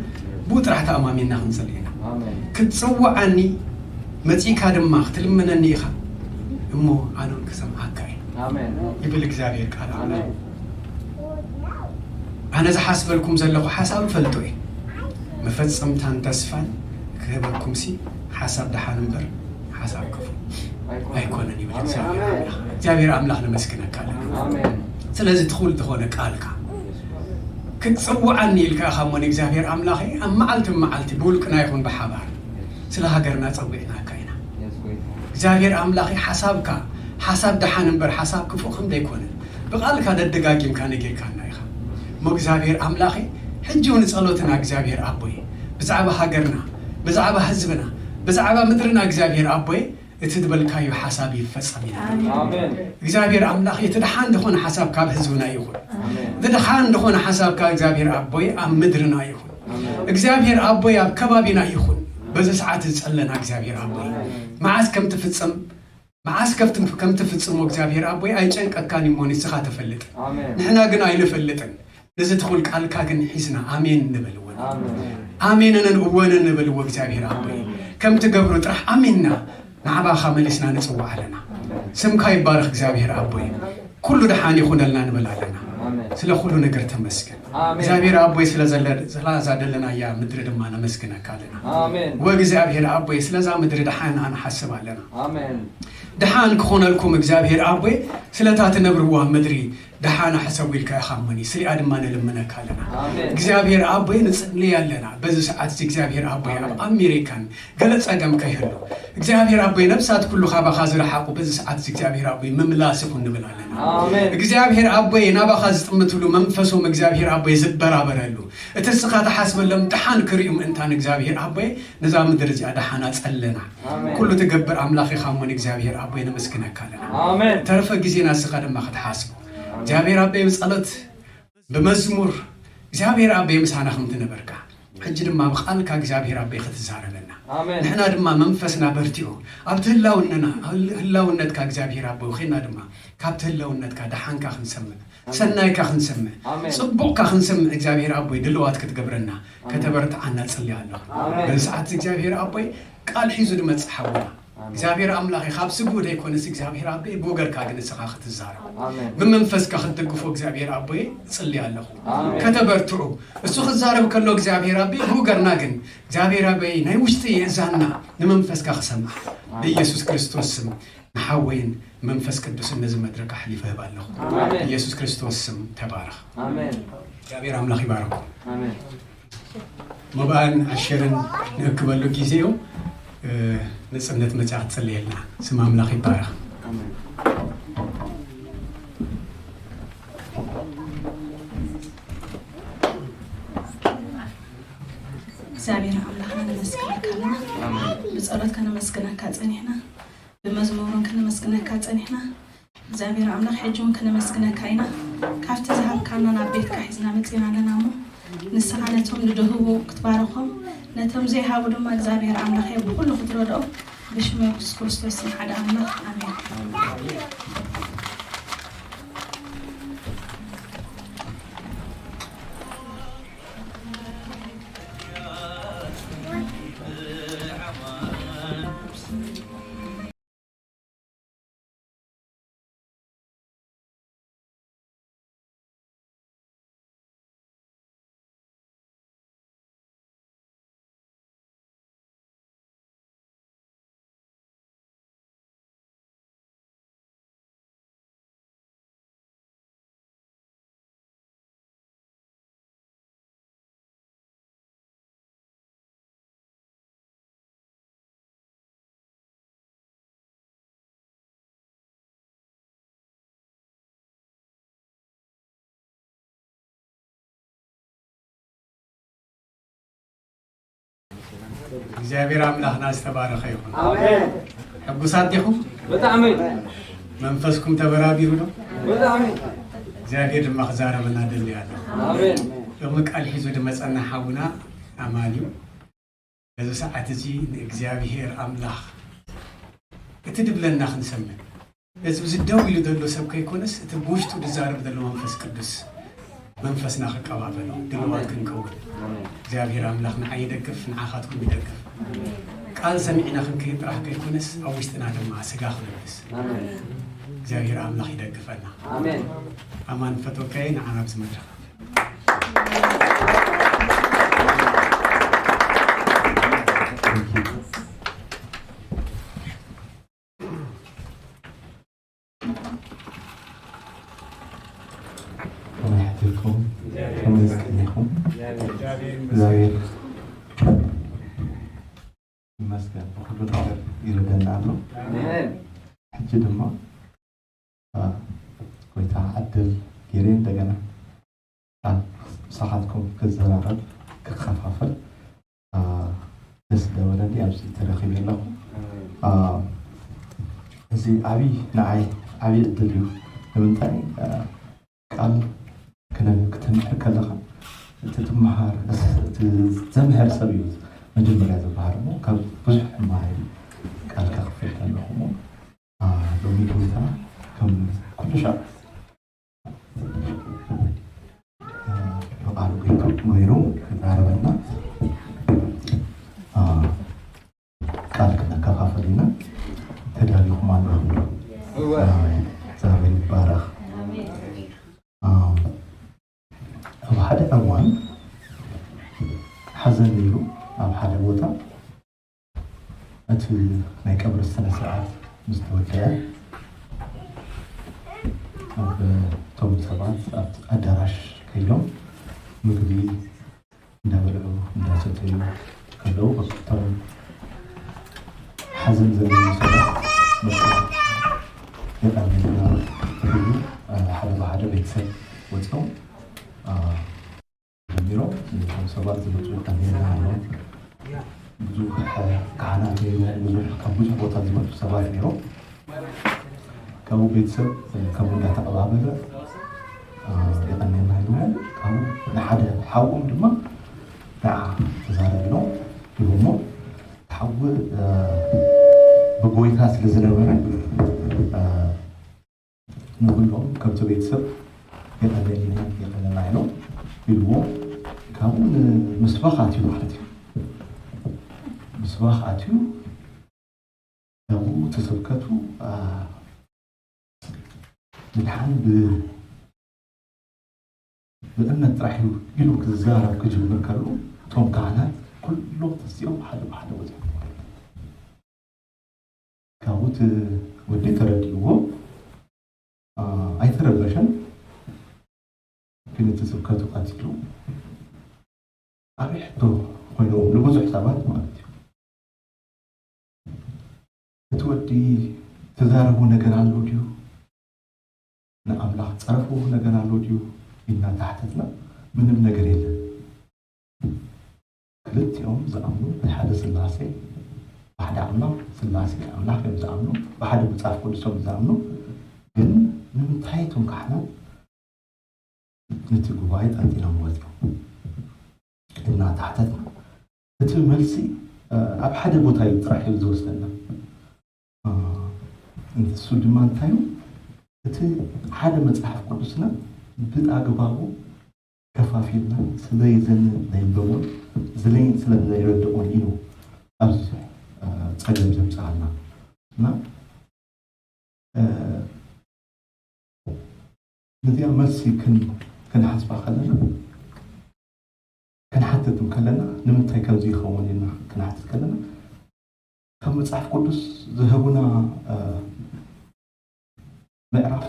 ብኡ ጥራሕ ተኣማሚንና ክንጽሊ ኢና። ክትጽውዓኒ መጺእካ ድማ ክትልምነኒ ኢኻ እሞ፣ ኣነ እውን ክሰምዓካ እየ ይብል እግዚኣብሔር ቃል ኣምላኽ። ኣነ ዝሓስበልኩም ዘለኹ ሓሳብ እፈልጦ እየ፣ መፈጸምታን ተስፋን ክህበኩምሲ ሓሳብ ደሓን እምበር ሓሳብ ክፉእ ኣይኮነን ይብል እግዚኣብሔር ኣምላኽ። እግዚኣብሔር ኣምላኽ ነመስግነካ ኣለና። ስለዚ ትኹል ዝኾነ ቃልካ ክትጽውዓኒ ኢልካ ኢኻ እሞ ንእግዚኣብሔር ኣምላኸይ ኣብ መዓልቲ መዓልቲ ብውልቅና ይኹን ብሓባር ስለ ሃገርና ጸዊዕናካ ኢና። እግዚኣብሔር ኣምላኸይ ሓሳብካ ሓሳብ ደሓን እምበር ሓሳብ ክፉእ ከም ዘይኮነ ብቓልካ ደደጋጊምካ ነጊርካና ኢኻ። እሞ እግዚኣብሔር ኣምላኸይ ሕጂ እውን ጸሎትና እግዚኣብሔር ኣቦይ ብዛዕባ ሃገርና ብዛዕባ ህዝብና ብዛዕባ ምድርና እግዚኣብሔር ኣቦይ እቲ ዝበልካዮ ሓሳብ ይፈጸም ኢና። እግዚኣብሔር ኣምላኽ እቲ ደሓን ዝኾነ ሓሳብ ካብ ህዝብና ይኹን። እቲ ደሓን ዝኾነ ሓሳብ ካብ እግዚኣብሔር ኣቦይ ኣብ ምድርና ይኹን። እግዚኣብሔር ኣቦይ ኣብ ከባቢና ይኹን። በዚ ሰዓት ዝጸለና እግዚኣብሔር ኣቦይ መዓስ ከም ትፍጸም መዓስ ከም ትፍጽሞ እግዚኣብሔር ኣቦይ ኣይጨንቀካን እሞ ንስኻ ትፈልጥ። ንሕና ግን ኣይንፈልጥን። ነዚ ትኹል ቃልካ ግን ሒዝና ኣሜን ንበልዎ። ኣሜንን እወንን ንበልዎ እግዚኣብሔር ኣቦይ። ከም ትገብሮ ጥራሕ ኣሚንና ንዓባኻ መሊስና ንጽውዕ ኣለና። ስምካ ይባረኽ እግዚኣብሔር ኣቦይ። ኩሉ ደሓን ይኹነልና ንብል ኣለና። ስለ ኩሉ ነገር ተመስገን እግዚኣብሔር ኣቦይ። ስለ ዘለ- ስለዛ ደለናያ ምድሪ ድማ ነመስግነካ ኣለና። ወእግዚኣብሔር ኣቦይ ስለዛ ምድሪ ደሓን ንሓስብ ኣለና። ደሓን ክኾነልኩም እግዚኣብሔር ኣቦይ ስለታ ትነብርዋ ምድሪ ደሓና ሕሰቡ ኢልካ ኢኻ እሞኒ ስሊኣ ድማ ነልምነካ ኣለና። እግዚኣብሔር ኣቦይ ንጽሊ ኣለና በዚ ሰዓት እዚ እግዚኣብሔር ኣቦይ ኣብ ኣሜሪካን ገለ ጸገም ከይህሉ እግዚኣብሔር ኣቦይ ነብሳት ኩሉ ካባኻ ዝረሓቑ በዚ ሰዓት እዚ እግዚኣብሔር ኣቦይ ምምላስ ይኹን ንብል ኣለና። እግዚኣብሔር ኣቦይ ናባኻ ዝጥምትሉ መንፈሶም እግዚኣብሔር ኣቦይ ዝበራበረሉ እቲ እስኻ ተሓስበሎም ደሓን ክርእዩ ምእንታን እግዚኣብሔር ኣቦይ ነዛ ምድሪ እዚኣ ደሓና ጸለና። ኩሉ ትገብር ኣምላኽ ኢኻ እሞ ንእግዚኣብሔር ኣቦይ ነመስግነካ ኣለና። ተረፈ ግዜና እስኻ ድማ ክትሓስቦ እግዚኣብሔር ኣቦይ ብጸሎት ብመዝሙር እግዚኣብሔር ኣቦይ ምሳና ከም ትነበርካ ሕጂ ድማ ብቓልካ እግዚኣብሔር ኣቦይ ክትዛረበና ንሕና ድማ መንፈስና በርቲዑ ኣብቲ ህላውነና ህላውነትካ እግዚኣብሔር ኣቦይ ኸና ድማ ካብቲ ህላውነትካ ደሓንካ ክንሰምዕ ሰናይካ ክንሰምዕ ጽቡቕካ ክንሰምዕ እግዚኣብሔር ኣቦይ ድልዋት ክትገብረና ከተበርትዓና ጽልያ ኣለኹ። በዚ ሰዓት እግዚኣብሔር ኣቦይ ቃል ሒዙ ድመጽእ ሓውና እግዚኣብሔር ኣምላኸይ ካብ ስግኡ ዘይኮነስ እግዚኣብሔር ኣቦይ ብወገርካ ግን ንስኻ ክትዛረብ ብመንፈስካ ክትድግፎ እግዚኣብሔር ኣቦይ ጽልያ ኣለኹ። ከተበርትዑ እሱ ክዛረብ ከሎ እግዚኣብሔር ኣቦይ ብወገርና ግን እግዚኣብሔር ኣቦይ ናይ ውሽጢ የእዛንና ንመንፈስካ ክሰምዓ ብኢየሱስ ክርስቶስ ስም ንሓወይን መንፈስ ቅዱስን ነዚ መድረክ ኣሕሊፈ እህብ ኣለኹ። ኢየሱስ ክርስቶስ ስም ተባረኽ። እግዚኣብሔር ኣምላኽ ይባረኩም። መባእን ዓሸርን ንእክበሉ ግዜ እዩ። ንጽነት መጽኣ ክትጽልየልና ስም ኣምላኽ ይባረኽ። እግዚኣብሔር ኣምላኽና ነመስግነካ ኣለና። ብጸሎት ከነመስግነካ ጸኒሕና፣ ብመዝሙርን ከነመስግነካ ጸኒሕና። እግዚኣብሔር ኣምላኽ ሕጂ እውን ከነመስግነካ ኢና። ካብቲ ዝሃብካና ናብ ቤትካ ሒዝና መጺና ኣለና እሞ ንስኻ ነቶም ዝድህቡ ክትባርኾም ነቶም ዘይሃቡ ድማ እግዚኣብሔር ኣምላኸ ብኹሉ ክትረድኦም ብሽም የሱስ ክርስቶስ ስም ሓደ ኣምላኽ ኣሜን። እግዚኣብሔር ኣምላኽና ዝተባረኸ ይኹን። ኣሜን። ሕጉሳት ዲኹም? ብጣዕሚ። መንፈስኩም ተበራቢሩ ዶ? ብጣዕሚ። እግዚኣብሔር ድማ ክዛረበና ደልዩ ኣሎ። ኣሜን። ሎሚ ቃል ሒዙ ዝመጸና ሓውና ኣማን እዩ። በዚ ሰዓት እዚ ንእግዚኣብሔር ኣምላኽ እቲ ድብለና ክንሰምዕ፣ ነዚ ብዚ ደው ኢሉ ዘሎ ሰብ ከይኮነስ፣ እቲ ብውሽጡ ዝዛረብ ዘሎ መንፈስ ቅዱስ መንፈስና ክቀባበሎ ድልዋት ክንከውን እግዚኣብሔር ኣምላኽ ንዓይ ይደግፍ፣ ንዓኻትኩም ይደግፍ። ቃል ሰሚዕና ክንከይድ ጥራሕ ከይኮነስ፣ ኣብ ውሽጥና ድማ ስጋ ክለብስ እግዚኣብሔር ኣምላኽ ይደግፈና። ኣሜን። ኣማን ፈተወካየ ንዓና ኣብዚ መድረኽ ከመይ ሓቲርኩም? ከመይ ስቀኒኹም? እግዚኣብሔር ይመስገን፣ ብኩሉ ነገር ይረደና ኣሎ። ሕጂ ድማ ጎይታ ዕድል ገይረ እንደገና ኣብ ምሳኻትኩም ክዘራረብ ክከፋፈል ደስ ደበለኒ ኣብዚ ተረኺበ ኣለኹ። እዚ ዓብዪ ንዓይ ዓብዪ ዕድል እዩ። ንምንታይ ቃል ክትምህር ከለኻ እቲ ትመሃር እቲ ዘምህር ሰብ እዩ መጀመርያ ዝበሃል እሞ ካብ ብዙሕ ሕማር ቃል ከኽፍል ከለኹ እሞ ሎሚ ጎይታ ከም ኩሉ ሻዕ ብቓሉ ገይሩ ክዛረበና ቃል ክነከፋፈል ኢና። ተዳሊኹም ኣለኹም? እግዚኣብሔር ይባረኽ። ኣብ ሓደ እዋን ሓዘን ነይሩ። ኣብ ሓደ ቦታ እቲ ናይ ቀብሪ ስነ ስርዓት ምስ ተወደአ እቶም ሰባት ኣብቲ ኣዳራሽ ከይዶም ምግቢ እንዳበልዑ እንዳሰተዩ ከለዉ እቶም ሓዘን ዘለዎም ሰባት መፁ። የቐንየልና ክብሉ ሓደ ብሓደ ቤተሰብ ወፂኦም ጀሚሮም እቶም ሰባት ዝመፁ የቀንየልና ኢሎም ብዙሕ ካህናት ነይሩ ብዙሕ ካብ ብዙሕ ቦታ ዝመፁ ሰባት ነይሮም። ካብኡ ቤተሰብ ከምኡ እንዳተቐባበለ የቀንየልና ኢሎም ካብኡ ንሓደ ሓዎም ድማ ንዓ ተዛረብኖ ይብሞ ሓዊ ብጎይታ ስለ ዝነበረ ንኩሎም ከምቲ ቤተሰብ የቐንየልና የቐንየልና ኢሎም ኢልዎ ካብኡ ንምስባኽ ኣትዩ ማለት እዩ። ምስባኽ ኣትዩ ካብኡ እቲ ስብከቱ ምድሓን ብእምነት ጥራሕ እዩ ኢሉ ክዛረብ ክጅምር ከሎ እቶም ካህናት ኩሎም ተሲኦም ሓደ ብሓደ ወፂኦም። ካብኡ እቲ ወዲ ተረዲእዎ ኣይተረበሸን፣ ግን እቲ ስብከቱ ቀፂሉ ዓብዪ ሕቶ ኮይንዎም ንብዙሕ ሰባት ማለት እዩ። እቲ ወዲ ተዛረቦ ነገር ኣሎ ድዩ? ንኣምላኽ ጸረፎ ነገር ኣሎ ድዩ ኢልና ተሓተትና፣ ምንም ነገር የለን። ክልቲኦም ዝኣምኑ ብሓደ ስላሴ፣ ብሓደ ኣምላኽ ስላሴ ኣምላኽ እዮም ዝኣምኑ፣ ብሓደ መጽሓፍ ቅዱሶም ዝኣምኑ። ግን ንምንታይ እቶም ካህናት ነቲ ጉባኤ ጠንጢኖም ወፂኦም እናተሓተትና እቲ መልሲ ኣብ ሓደ ቦታ እዩ ጥራሕ እዩ ዝወስደና። እሱ ድማ እንታይ እዩ? እቲ ሓደ መፅሓፍ ቅዱስና ብኣግባቡ ከፋፊልና ስለዘይዘንበቦን ስለዘይረድኦን እዩ ኣብዚ ፀገም ዘምፅኣልና እና ነዚኣ መልሲ ክንሓስባ ከለና ክንሓትት ከለና ንምንታይ ከምዚ ይኸውን ኢልና ክንሓትት ከለና ካብ መፅሓፍ ቅዱስ ዝህቡና ምዕራፍ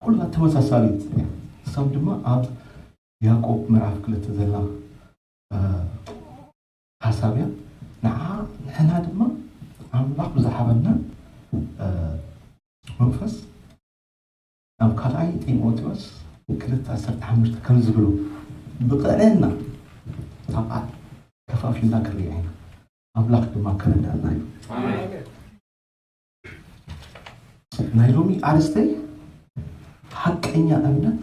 ኩላ ተመሳሳሊት እያ። ንሳም ድማ ኣብ ያዕቆብ ምዕራፍ ክልተ ዘላ ሓሳብ እያ። ንዓ ንሕና ድማ ኣምላኽ ብዝሃበና መንፈስ ኣብ ካልኣይ ጢሞቴዎስ ክልተ ዓሰርተ ሓሙሽተ ከም ዝብሎ ብቐዕና ካብ ዓለም ከፍ ከፊልና ክንሪኣ ኢና። ኣምላኽ ድማ ክረዳና እዩ። ናይ ሎሚ ኣርእስተይ ሓቀኛ እምነት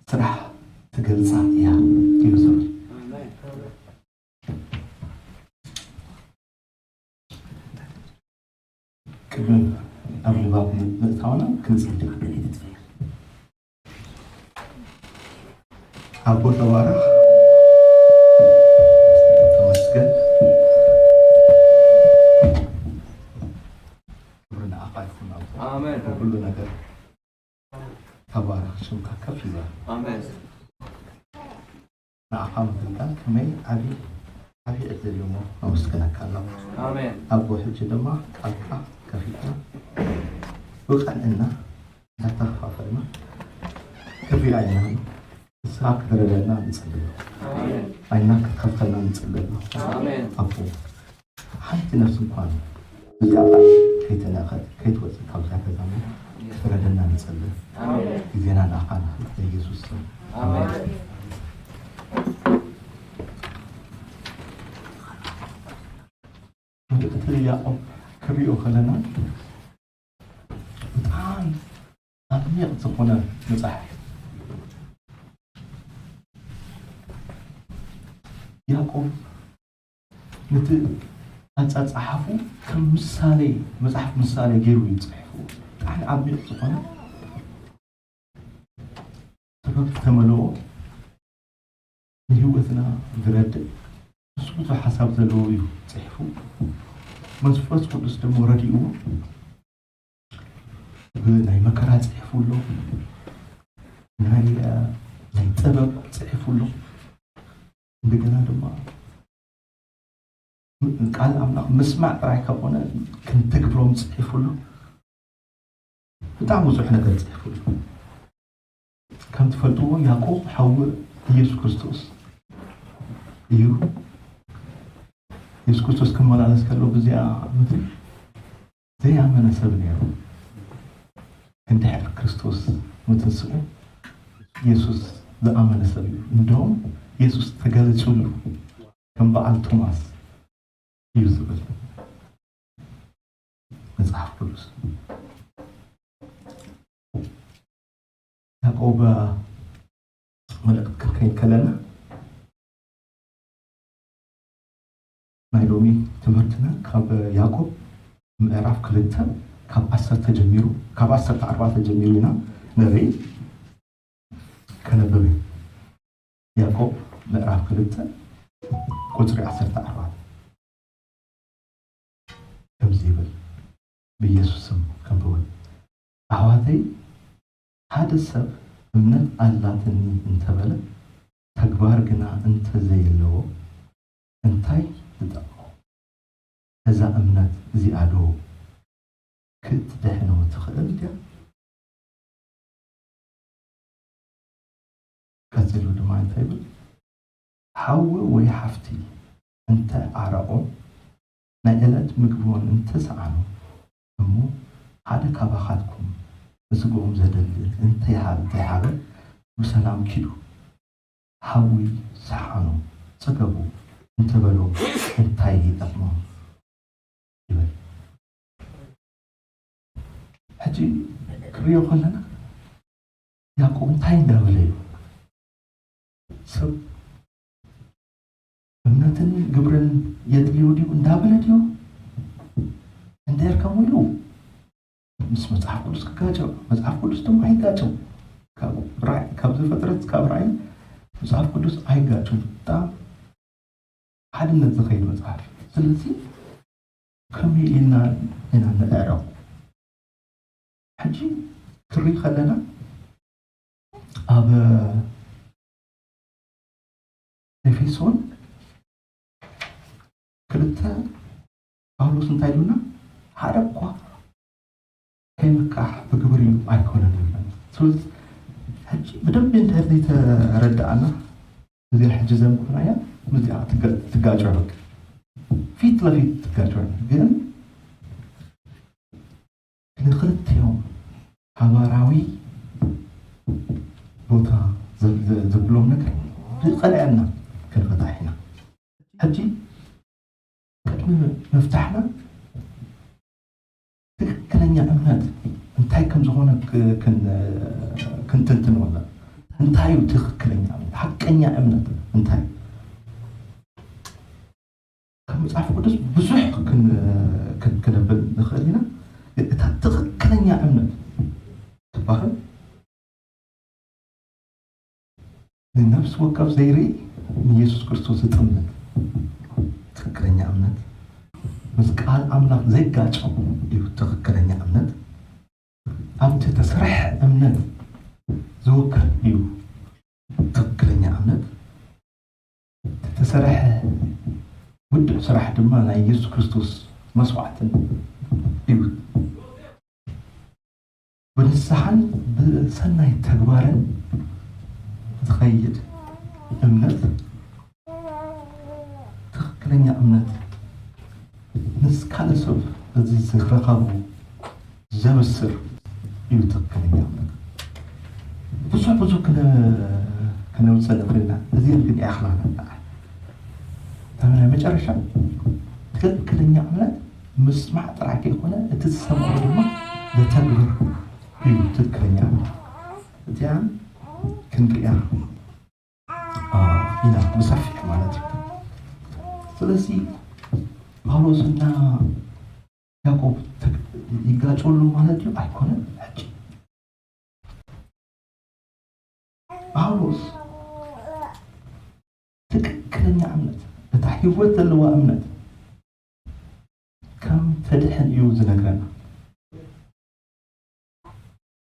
ስራሕ ትገልጻ እያ እዩ ዝብል። ቅድሚ ኣብ ንባብ ምእታውና ክንጽሊ። ኣቦ ተባረኽ፣ ተመስገን። ክብሪ ንዓኻ ይኹን ኣቦ። ኣሜን። ኩሉ ነገር ተባረኽ፣ ሽምካ ከፍ ይበል። ኣሜን። ንዓኻ ምግልጋል ከመይ ዓቢ ዓቢ ዕድል እዩ እሞ ነመስግነካ ኣለና። ኣሜን። ኣቦ ሕጂ ድማ ቃልካ ከፊትና ብቐንዕና እንዳተኸፋፈልና ክሪኣ ኢና። ንስኻ ክትረደና ንጽሊ። ኣሜን። ዓይና ክትከፍተልና ንጽሊ። ኣሜን። ኣቦ ሓንቲ ነፍሲ እንኳን እዚኣ ቃል ከይትነኸት ከይትወፅእ ካብዛ ገዛ ክትረደና ንጽሊ። ኣሜን። ግዜና ንዓኻ ንህብ በኢየሱስ ስም። ኣሜን። ኣሜን። መልእኽቲ ያዕቆብ ክሪኦ ከለና ብጣዕሚ ዓሚቕ ዝኾነ መጽሓፍ እዩ። ያዕቆብ ነቲ ኣጻጻሓፉ ከም ምሳሌ፣ መጽሓፍ ምሳሌ ገይሩ እዩ ጽሒፉ። ብጣዕሚ ዓሚቕ ዝኾነ ጥበብ ዝተመልኦ ንህይወትና ዝረድእ ንሱ ብዙሕ ሓሳብ ዘለዎ እዩ ጽሒፉ። መንፈስ ቅዱስ ደሞ ረዲእዎ ብናይ መከራ ጽሒፉ ኣሎ፣ ናይ፣ ናይ ጥበብ ጽሒፉ ኣሎ። እንደገና ድማ ቃል ኣምላኽ ምስማዕ ጥራይ ከይኮነ ክንትግብሮም ጽሒፉ ኣሎ። ብጣዕሚ ብዙሕ ነገር ጽሒፉ ኣሎ። ከም ትፈልጥዎ ያዕቆብ ሓው ኢየሱስ ክርስቶስ እዩ። ኢየሱስ ክርስቶስ ክመላለስ ከሎ ብዚኣ ምድሪ ዘይኣመነ ሰብ ነይሩ። እንድሕር ክርስቶስ ምትንስኡ ኢየሱስ ዝኣመነ ሰብ እዩ። እንደውም ኢየሱስ ተገለጹሉ ከም በዓል ቶማስ እዩ ዝብል መጽሓፍ ቅዱስ። ያዕቆብ መልእኽቲ ክንከይድ ከለና ናይ ሎሚ ትምህርትና ካብ ያዕቆብ ምዕራፍ ክልተ ካብ ዓሰርተ ጀሚሩ፣ ካብ ዓሰርተ ኣርባዕተ ጀሚሩ ኢና ንርኢ። ከነብብ እዩ። ያዕቆብ ምዕራፍ ክልተ ቁጽሪ ዓሰርተ ኣርባዕተ ከምዚ ይብል፣ ብኢየሱስ ስም ከንብቦ። ኣሕዋተይ፣ ሓደ ሰብ እምነት ኣላትኒ እንተበለ፣ ተግባር ግና እንተዘየለዎ፣ እንታይ ትጠቕሞ? እዛ እምነት እዚኣ ዶ ክትድሕኖ ትኽእል ድያ? ቀጺሉ ድማ እንታይ ይብል? ሓው ወይ ሓፍቲ እንተ ዓረቖም፣ ናይ ዕለት ምግቦም እንተ ሰኣኑ፣ እሞ ሓደ ካባኻትኩም ንስግኦም ዘደሊ እንተ ይሃብ-፣ እንተ ይሃበ፣ ብሰላም ኪዱ። ሓዊ ሰሓኑ፣ ጽገቡ እንተበሎም እንታይ ይጠቕሞም? ይብል። ሕጂ ክሪኦ ከለና ያዕቆብ እንታይ እንዳበለ እዩ? ሰብ እምነትን ግብርን የድልዮ ድዩ እንዳበለ ድዩ? እንዴር ከምኡ ኢሉ ምስ መጽሓፍ ቅዱስ ክጋጨው፣ መጽሓፍ ቅዱስ ድማ ኣይጋጨው። ካብ ራእይ፣ ካብ ዘፍጥረት፣ ካብ ራእይ መጽሓፍ ቅዱስ ኣይጋጨው። በጣም ሓድነት ዝኸይድ መጽሓፍ። ስለዚ ከመይ ኢልና ኢና ንዕረቕ? ሕጂ ክርኢ ከለና ኣብ ኤፌሶን ክልተ ጳውሎስ እንታይ ኢሉና? ሓደ እኳ ከይምካሕ ብግብሪ እዩ ኣይኮነን ይብለና። ስለዚ ሕጂ ብደንቢ እንድሕር ዘይተረዳእና እዚኣ ሕጂ ዘንበብናያ ምስዚኣ ትጋ-፣ ትጋጨ በቃ። ፊት ለፊት ትጋጨ። ግን ንክልቲኦም ሓባራዊ ቦታ ዘ-፣ ዘ-፣ ዘብሎም ነገር ብቐንዐና ክንፈትሕ ኢና። ሕጂ ቅድሚ ምፍታሕና ትክክለኛ እምነት እንታይ ከም ዝኾነ ክ- ክን- ክንትንትን ወላ እንታይ እዩ ትክክለኛ እምነት፣ ሓቀኛ እምነት እንታይ? ካብ መጽሓፍ ቅዱስ ብዙሕ ክን- ክን- ክነብል ንኽእል ኢና። ግን እታ ትክክለኛ እምነት ትባህል ንነፍሲ ወከፍ ዘይርኢ ንየሱስ ክርስቶስ ዝጥምት ትክክለኛ እምነት፣ ምስ ቃል ኣምላኽ ዘይጋጨው እዩ ትክክለኛ እምነት። ኣብቲ ተስርሐ እምነት ዝውከል እዩ ትክክለኛ እምነት። ተሰርሐ ውድእ ስራሕ ድማ ናይ ኢየሱስ ክርስቶስ መስዋዕትን እዩ። ብንስሓን ብሰናይ ተግባርን ዝኸይድ እምነት ትኽክለኛ እምነት ምስ ካልእ ሰብ እዚ ዝረኸቡ ዘብስር እዩ ትኽክለኛ እምነት። ብዙሕ ብዙሕ ክነ- ክነውፅእ ንኽእል ኢና። እዚአን ግን ይኣኽላና። እታ ናይ መጨረሻ ትኽክለኛ እምነት ምስማዕ ጥራሕ ከይኮነ እቲ ዝሰምዖ ድማ ዘተግብር እዩ ትኽክለኛ እምነት። እዚኣን ክንሪኣ ኢና ብሰፊሕ ማለት እዩ። ስለዚ ጳውሎስና ያዕቆብ ይጋጨሉ ማለት እዩ ኣይኮነን። ሕጂ ጳውሎስ ትክክለኛ እምነት፣ እታ ህይወት ዘለዋ እምነት ከም ተድሕን እዩ ዝነግረና።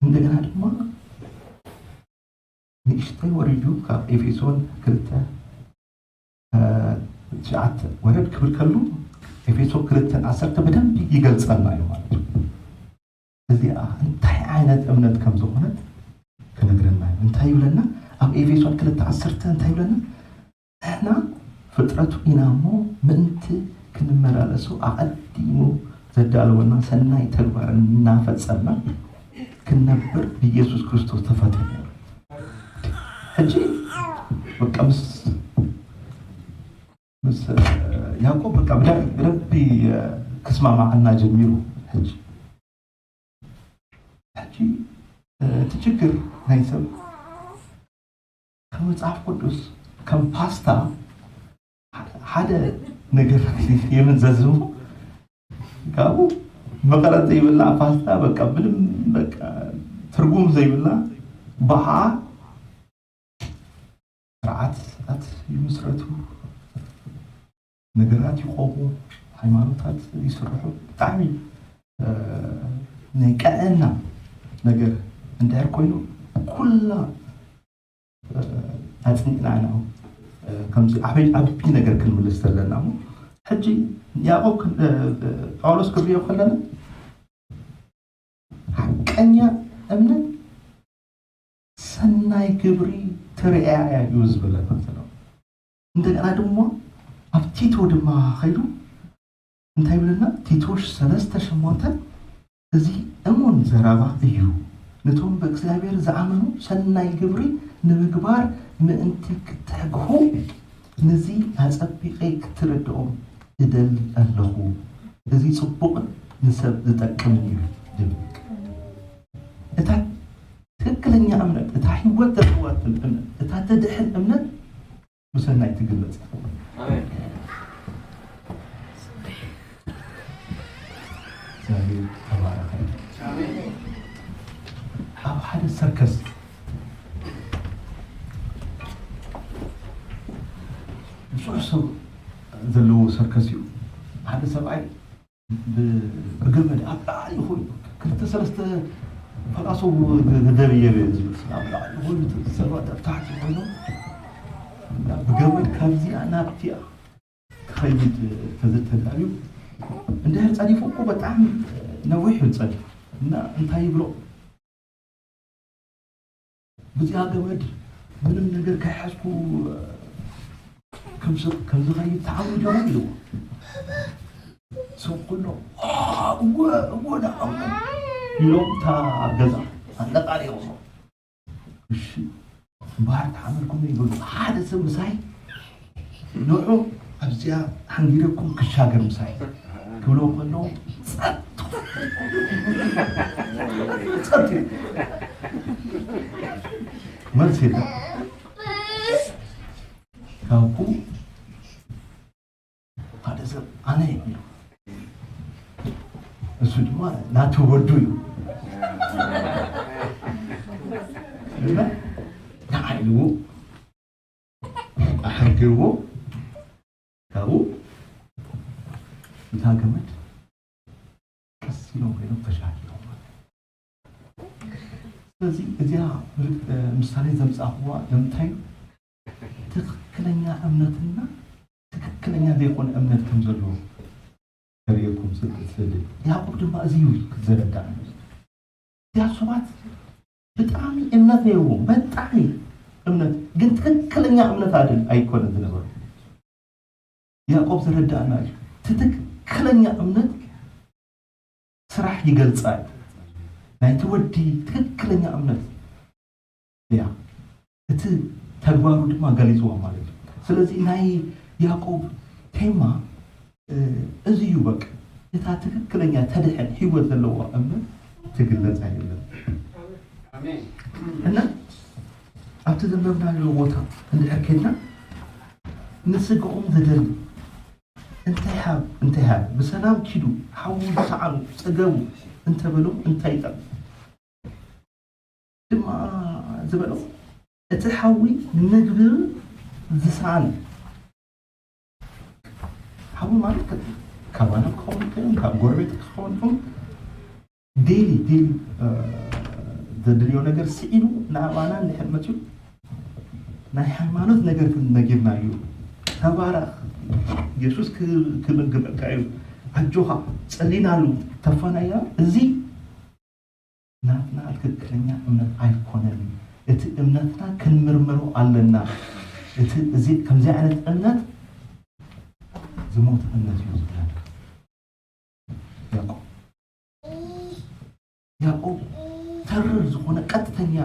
እንደገና ድማ ንእሽተይ ወሪዱ ካብ ኤፌሶን ክልተ ትሽዓተ ወረድ ክብል ከሉ ኤፌሶን ክልተን ዓሰርተ ብደንብ ይገልጸልና እዩ ማለት እዩ። እዚኣ እንታይ ዓይነት እምነት ከም ዝኾነት ክነግረና እዩ። እንታይ ይብለና? ኣብ ኤፌሶን ክልተ ዓሰርተ እንታይ ይብለና? ንሕና ፍጥረቱ ኢና እሞ ምእንቲ ክንመላለሶ ኣቐዲሙ ዘዳለወና ሰናይ ተግባር እናፈጸምና ክንነብር ብኢየሱስ ክርስቶስ ተፈጢሩ። ሕጂ በቃ ምስ ምስ ያዕቆብ በቃ ብደንቢ ክስማማዓና ጀሚሩ። ሕጂ ሕጂ እቲ ችግር ናይ ሰብ ከም መጽሓፍ ቅዱስ ከም ፓስታ ሓደ ነገር የምን ዘዝሙ ካብኡ መቐረት ዘይብላ ፓስታ በቃ ምንም በቃ ትርጉም ዘይብላ ብኣ ስርዓታት ይምስረቱ፣ ነገራት ይቆሙ፣ ሃይማኖታት ይስርሑ። ብጣዕሚ ናይ ቀንዐና ነገር እንድሕር ኮይኑ ኩላ ኣፅኒዕና ኢና ከምዚ ዓበይ ዓቢ ነገር ክንምልስ ዘለና እሞ ሕጂ ያዕቆብ ጳውሎስ ክንሪኦ ከለና ሓቀኛ እምነት ሰናይ ግብሪ ተርእያ እያ እዩ ዝብለና ዘሎ። እንደገና ድማ ኣብ ቲቶ ድማ ኸይዱ እንታይ ይብለና? ቲቶ ሰለስተ ሸሞንተ እዚ እሙን ዘረባ እዩ፣ ነቶም ብእግዚኣብሔር ዝኣመኑ ሰናይ ግብሪ ንምግባር ምእንቲ ክትሕግኹ ነዚ ኣጸቢቐ ክትርድኦም እደሊ ኣለኹ። እዚ ጽቡቕን ንሰብ ዝጠቅምን እዩ ዝብል እታ ትክክለኛ እምነት፣ እታ ህይወት ዘለዋ እምነት፣ እታ ተድሕን እምነት ብሰናይ ትግለጽ። ኣሜን። እግዚኣብሔር ተባረኸ። ኣብ ሓደ ሰርከስ ብዙሕ ሰብ ዘለዎ ሰርከስ እዩ። ሓደ ሰብኣይ ብገመድ ኣብ ላዕሊ ኮይኑ ክልተ ሰለስተ ፈላሶ ገደብ እየ ዝብል ኣብ ላዕሊ ኮይኑ ሰባት ኣብ ታሕቲ ኮይኖም ብገመድ ካብዚኣ ናብቲኣ ክኸይድ ተዘተዳልዩ እንድሕር ጸዲፉ እኮ በጣም ነዊሕ እዩ ጸዲፉ እና እንታይ ይብሎ ብዚኣ ገመድ ምንም ነገር ከይሓዝኩ ከም ዝኸይድ ተዓዊዶም ኢልዎ። ሰብ ኩሎም እወ እወ ደኣ ኢሎም እታ ገዛ ኣጠቃሊቖም። እሺ እምበኣር ተዓመልኩም ይብሉ። ሓደ ሰብ ምሳይ ንዑ ኣብዚኣ ሓንጊረኩም ክሻገር ምሳይ ክብሎ ከለዉ ጸጥ ጸጥ ኢሉ። መልሲ የለን። ካብኡ ሓደ ሰብ ኣነ ኢሉ። እሱ ድማ ናቱ ወዱ እዩ። እና ንዓ ኢልዎ ኣሕንጊርዎ ካብኡ እታ ገመድ ቀስ ኢሎም ኮይኖም ተሻኪሎም። ስለዚ እዚኣ ምሳሌ ዘምጻእኩዋ ንምንታይ ትኽክለኛ እምነትና ትኽክለኛ ዘይኮነ እምነት ከም ዘሎ ከርእየኩም ስል- ስል ያዕቆብ ድማ እዚ እዩ ዘረዳእ። እዚኣ ሰባት ብጣዕሚ እምነት ነይርዎም፣ ብጣዕሚ እምነት ግን ትኽክለኛ እምነት ኣይደል ኣይኮነን ዝነበሩ። ያዕቆብ ዘረዳእና እዩ። እቲ ትክክለኛ እምነት ስራሕ ይገልጻ እዩ። ናይቲ ወዲ ትክክለኛ እምነት እያ። እቲ ተግባሩ ድማ ገሊጽዋ ማለት እዩ። ስለዚ ናይ ያዕቆብ ቴማ እዚ እዩ። በቃ እታ ትክክለኛ ተድሕን ህይወት ዘለዋ እምነት ትግለጽ ኣይደለም። እና ኣብቲ ዘንበብናዮ ቦታ እንድሕር ከድና ንስግኦም ዘደሊ እንታይ ሃብ እንታይ ሃብ ብሰላም ኪዱ ሓዉ ዝሰዓኑ ጸገቡ እንተበሎም እንታይ ይጠቅም? ድማ ዝበሎ እቲ ሓዊ ምግቢ ዝሰኣነ ሓዊ ማለት ካባና ክኸውን ይኽእል፣ ካብ ጎረቤት ክኸውን ይኽእል። ዴሊ ዴሊ ዘድልዮ ነገር ስዒኑ ንኣባና እንድሕር መፅዩ ናይ ሃይማኖት ነገር ነጊርና እዩ። ተባረኽ፣ የሱስ ክምግበካ እዩ፣ ኣጆኻ፣ ጸሊናሉ፣ ተፋናያ። እዚ ናትና ትክክለኛ እምነት ኣይኮነን። እቲ እምነትና ክንምርምሮ ኣለና። እቲ እዚ ከምዚ ዓይነት እምነት ዝሞት እምነት እዩ ዝብለና ያዕቆብ። ያዕቆብ ተርር ዝኾነ ቀጥተኛ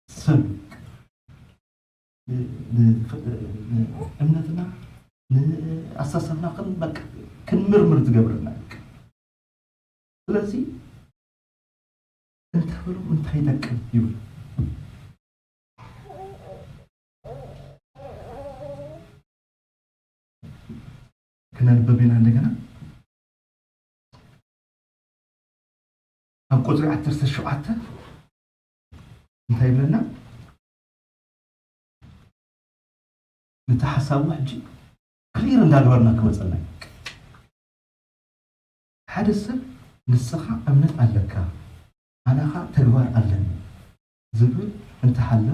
ሰብ እምነትና ንኣስተሳሰብና ክንምርምር ዝገብረና እዩ። ስለዚ እንተበሎም እንታይ ይጠቅም ይብል። ክነንበብ ኢና እንደገና ኣብ ቁፅሪ ዓሰርተ ሸውዓተ እንታይ ይብለና? ነቲ ሓሳቡ ሕጂ ክሊር እንዳግበርና ክመፀና እዩ። ሓደ ሰብ ንስኻ እምነት ኣለካ ኣነኻ ተግባር ኣለኒ ዝብል እንተሃለ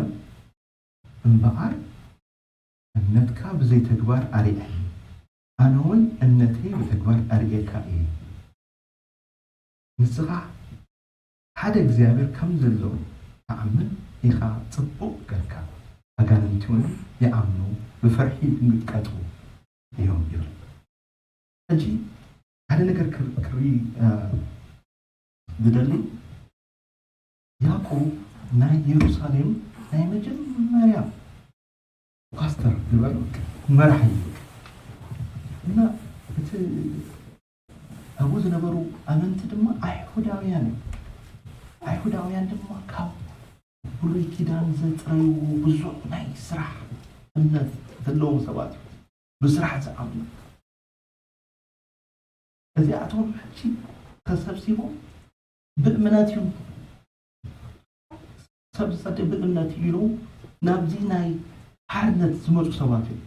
እምበኣር እምነትካ ብዘይ ተግባር ኣርኤኒ ኣነ እውን እምነተይ ብተግባር ኣርእየካ እየ። ንስኻ ሓደ እግዚኣብሔር ከም ዘሎ ትኣምን ኢኻ ጽቡቕ ጌርካ ኣጋንንቲ እውን ይኣምኑ ብፍርሒ ይንቀጥቀጡ እዮም ይብል። ሕጂ ሓደ ነገር ክርኢ ዝደሊ ያዕቆብ ናይ የሩሳሌም ናይ መጀመርያ ፓስተር ዝበሉ መራሒ እና እቲ ኣብኡ ዝነበሩ ኣመንቲ ድማ ኣይሁዳውያን እዮም። ኣይሁዳውያን ድማ ካብ ብሉይ ኪዳን ዘጥረይዎ ብዙሕ ናይ ስራሕ እምነት ዘለዎም ሰባት እዮም። ብስራሕ ዝኣምኑ እዚኣቶም ሕጂ ተሰብሲቦም ብእምነት እዩ ሰብ ዝጸድቕ ብእምነት እዩ ኢሉ ናብዚ ናይ ሓርነት ዝመፁ ሰባት እዮም።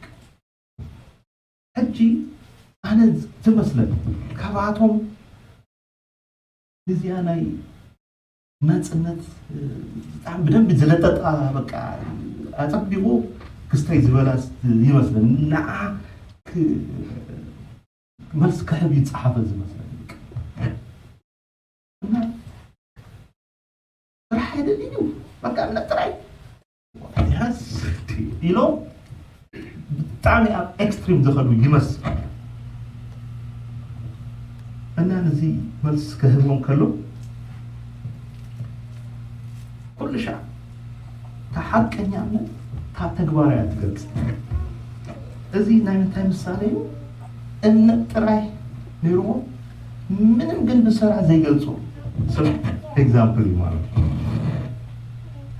ሕጂ ኣነ ዝመስለኒ ካብኣቶም እዚኣ ናይ ናጽነት ብጣዕሚ ብደንቢ ዝለጠጣ በቃ ኣጸቢቑ ክስታይ ዝበላ ይመስለኒ ንዓ መልሲ ክህብ ይጸሓፈ ዝመስለኒ እና ጥራሕ ኣይደልን እዩ በቃ እምነት ጥራይ ኢሎም ብጣዕሚ ኣብ ኤክስትሪም ዝኸዱ ይመስል እና ነዚ መልስ ክህቦም ከሎ ኩሉ ሻዕ እታ ሓቀኛ እምነት ካብ ተግባር እያ ትገልጽ። እዚ ናይ ምንታይ ምሳሌ እዩ? እምነት ጥራይ ነይርዎ፣ ምንም ግን ብስራሕ ዘይገልጾ ሰብ ኤግዛምፕል እዩ ማለት እዩ።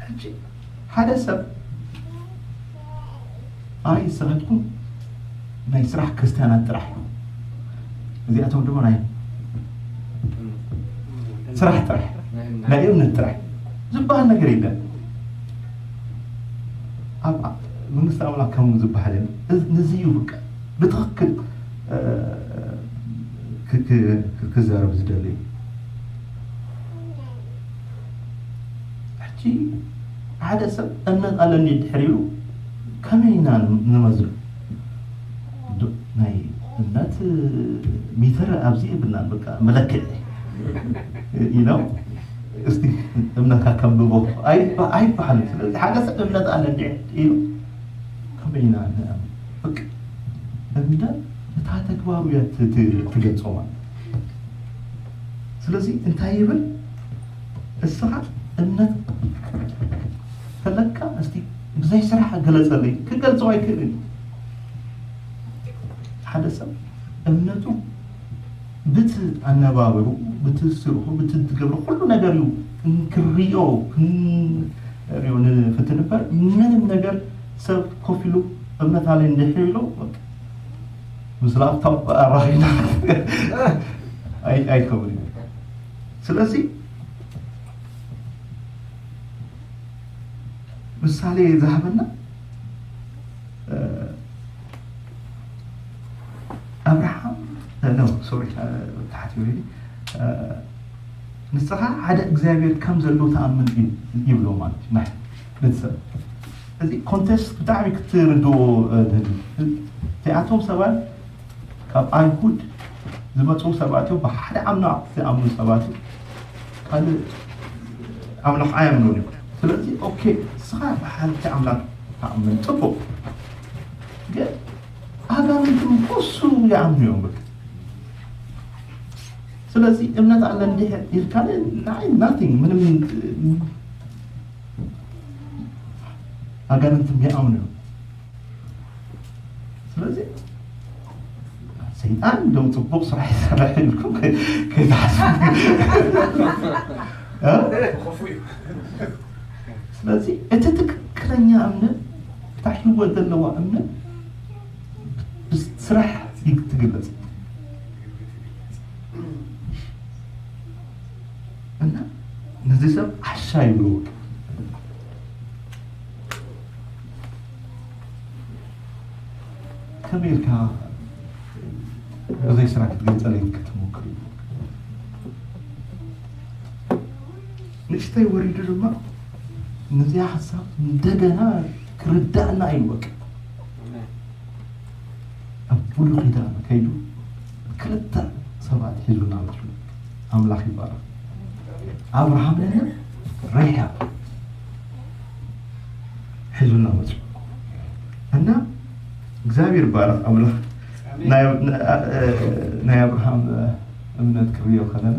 ሕጂ ሓደ ሰብ ኣይ ንስኻትኩም ናይ ስራሕ ክርስትያናት ጥራሕ እዩ፣ እዚኣቶም ድማ ናይ ስራሕ ጥራሕ፣ ናይ እምነት ጥራሕ ዝበሃል ነገር የለን። ኣብ መንግስቲ ኣምላኽ ከምኡ ዝበሃል የለን። እዚ- ነዚ እዩ በቃ ብትኽክል እ፣ ክ- ክ- ክ- ክዛረብ ዝደሊ። ሕጂ ሓደ ሰብ እምነት ኣለኒ ድሕር ኢሉ ከመይ ኢና ን- ንመዝኖ? ዶ- ናይ እምነት ሚተር ኣብዚ የብልናን፣ በቃ መለክዒ ኢሎም እስቲ እምነትካ ከንብቦ ኣይባ- ኣይበሃልን። ስለዚ ሓደ ሰብ እምነት ኣለኒ ኢሉ ከመይ ኢና ንኣምን? በቃ እምነት እታ ተግባሩ እያ ት- ት- ትገልጾ ማለት። ስለዚ እንታይ ይብል? እስኻ እምነት ከለካ እስቲ ብዘይ ስራሕ ገለጸለይ። ክገልጾ ኣይክእልን። ሓደ ሰብ እምነቱ ብቲ ኣነባበሩ፣ ብቲ ስርሑ፣ ብቲ ትገብሮ ኩሉ ነገር እዩ ክሪኦ ክንሪኦ ንፍትን እምበር ምንም ነገር ሰብ ኮፍ ኢሉ እምነት ኣለኝ እንድሕር ኢሎ በቃ ምስ ላፕቶፕ ኣራኺና ኣይ- ኣይከውን እዩ። ስለዚ ምሳሌ ዝሃበና እ፣ ኣብርሃም እ፣ ኖ ሶሪ እ፣ ታሕቲ ወሪዲ እ፣ ንስኻ ሓደ እግዚኣብሔር ከም ዘሎ ተኣምን እዩ ይብሎ ማለት እዩ። ናይ ነቲ ሰብ እዚ ኮንቴክስት ብጣዕሚ ክትርድዎ እ፣ ትህሉ። እዚኣቶም ሰባት ካብ ኣይሁድ ዝመፁ ሰባት እዮም። ብሓደ ኣምላኽ ዝኣምኑ ሰባት እዮም። ካልእ ኣምላኽ ኣየምኑን እዮም። ስለዚ ኦኬ ንስኻ ብሓንቲ ኣምላኽ ተኣምን ፅቡቅ፣ ግን ኣጋንንትን ኮሱ ይኣምኑ እዮም። በቃ ስለዚ እምነት ኣለ እንዲህ ኢልካ ንዓይ ናቲንግ ምንም ኣጋንንትን ይኣምኑ እዮም። ስለዚ ሰይጣን ደው ፅቡቅ ስራሕ ይሰርሕ ኢልኩም ከይ- ከይትሓስቡ እ? ስለዚ እቲ ትክክለኛ እምነት እታ ህይወት ዘለዋ እምነት ብስራሕ ትግለፅ እና ነዚ ሰብ ዓሻ ይብልዎ። ከመይ ኢልካ ብዘይ ስራሕ ክትገልፀለይ ክትሞክር እዩ? ንእሽተይ ወሪዱ ድማ ነዚኣ ሓሳብ እንደገና ክርዳእና እዩ። በቃ ኣብ ብሉይ ኪዳን ከይዱ ክልተ ሰባት ሒዙና መፅኡ። ኣምላኽ ይባረክ። ኣብርሃምን ሬሃብ ሒዙና መፅኡ እና እግዚኣብሔር ይባረክ። ኣምላኽ ናይ- ናይ ኣብርሃም እምነት ክርዮ ከለና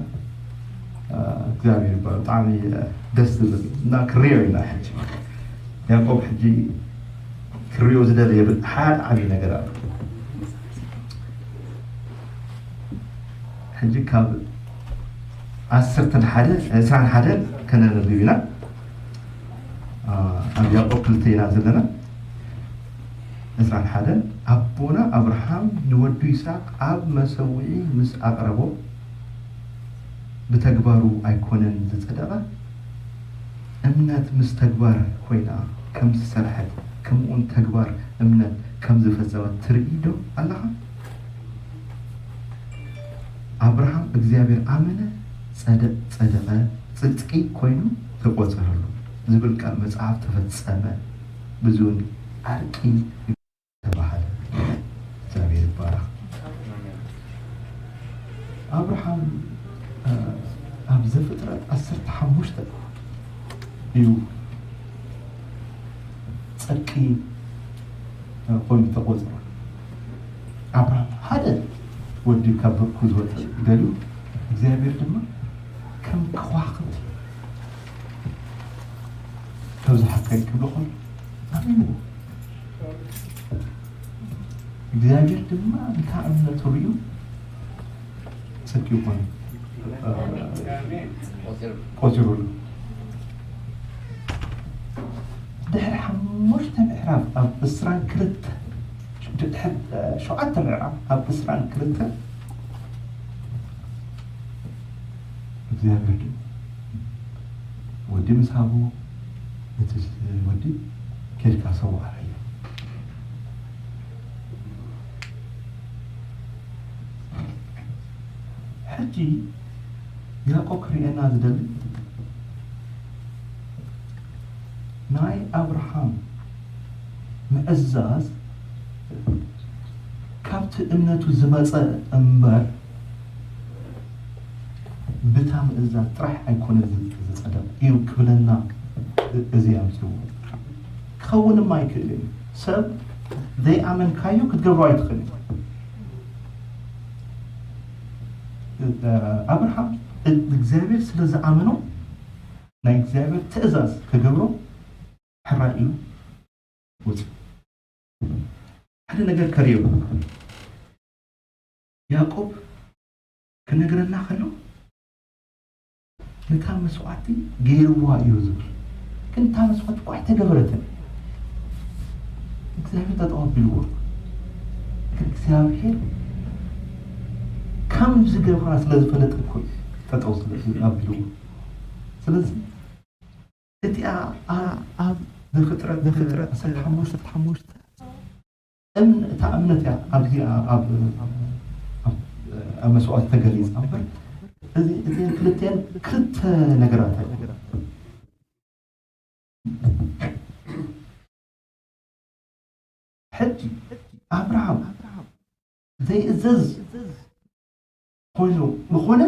እግዚኣብሔር ይባረክ። ብጣዕሚ ደስ ዝብል እና ክርዮ ኢና ሕጂ ያዕቆብ ሕጂ ክርዮ ዝደለየ ሓደ ዓብዪ ነገር ኣሎ። ሕጂ ካብ ዓሰርተን ሓደ ዕስራን ሓደን ከነንብብ ኢና። ኣብ ያዕቆብ ክልተ ኢና ዘለና። ዕስራን ሓደን ኣቦና ኣብርሃም ንወዱ ይስሐቅ ኣብ መሰውዒ ምስ ኣቕረቦ ብተግባሩ ኣይኮነን ዝጸደቐ፣ እምነት ምስ ተግባር ኮይና ከም ዝሰርሐት፣ ከምኡውን ተግባር እምነት ከም ዝፈጸመት ትርኢ ዶ ኣለኻ? ኣብርሃም እግዚኣብሔር ኣመነ፣ ጸደ-፣ ጸደቐ፣ ጽድቂ ኮይኑ ተቆጸረሉ ዝብል ቃል መጽሓፍ ተፈጸመ። ብዙውን ዓርቂ ተባህለ። እግዚኣብሔር ይባረክ። ኣብርሃም፣ እ፣ ኣብ ዘፍጥረት ዓሰርተ ሓሙሽተ እዩ ጽድቂ፣ እ፣ ኮይኑ ተቆጽሩ። ኣብርሃም ሓደ ወዲ ካብ ብርኩ ዝወጸ ደልዩ፣ እግዚኣብሔር ድማ ከም ከዋኽብቲ ተብዝሓካ እዩ ክብሎ ከሎ ኣሚንዎ። እግዚኣብሔር ድማ እንታ እምነቱ ርእዩ ጽድቂ ይኾነ ቆጺሩሉ። ድሕሪ ሓሙሽተ ምዕራፍ ኣብ ዕስራን ክልተ፣ ድሕሪ ሸውዓተ ምዕራፍ ኣብ ዕስራን ክልተ እግዚኣብሔር ድማ ወዲ ምስ ሃቦ እቲ ወዲ ኬድካ ሰውኣ ኢሉ። ሕጂ ያዕቆብ ክርእየና ዝደሊ ናይ ኣብርሃም ምእዛዝ ካብቲ እምነቱ ዝመጸ እምበር ብታ ምእዛዝ ጥራሕ ኣይኮነ ዝጸደቕ እዩ ክብለና እዚ ኣምጽዎ። ክኸውንም ኣይክእልን እዩ። ሰብ ዘይኣመንካዮ ክትገብሮ ኣይትኽእልን። ኣብርሃም እግዚኣብሔር ስለ ዝኣመኖ ናይ እግዚኣብሔር ትእዛዝ ክገብሮ ሕራይ ኢሉ ወፂኡ። ሓደ ነገር ከርእዮ ያዕቆብ ክነግረና ከሎ ነታ መስዋዕቲ ገይርዋ እዩ ዝብል። ግን እታ መስዋዕቲ እኳ ኣይተገበረትን። እግዚኣብሔር ጠጠው ኣቢልዎ። ግን እግዚኣብሔር ከም ዝገብራ ስለ ዝፈለጠ እኮ እዩ ጠጠው ስለ ኣቢልዎ። ስለዚ እቲኣ ኣብ ዘፍጥረት ዘፍጥረት ዓሰርተ ሓሙሽተ እም-፣ እታ እምነት እያ ኣብዚ ኣብ፣ ኣብ፣ ኣብ መስዋዕቲ ተገሊጻ እምበር እዚ፣ እዚአን ክልቲአን ክልተ ነገራት እዮም። ሕጂ ኣብርሃም ዘይእዘዝ ኮይኑ ምኾነ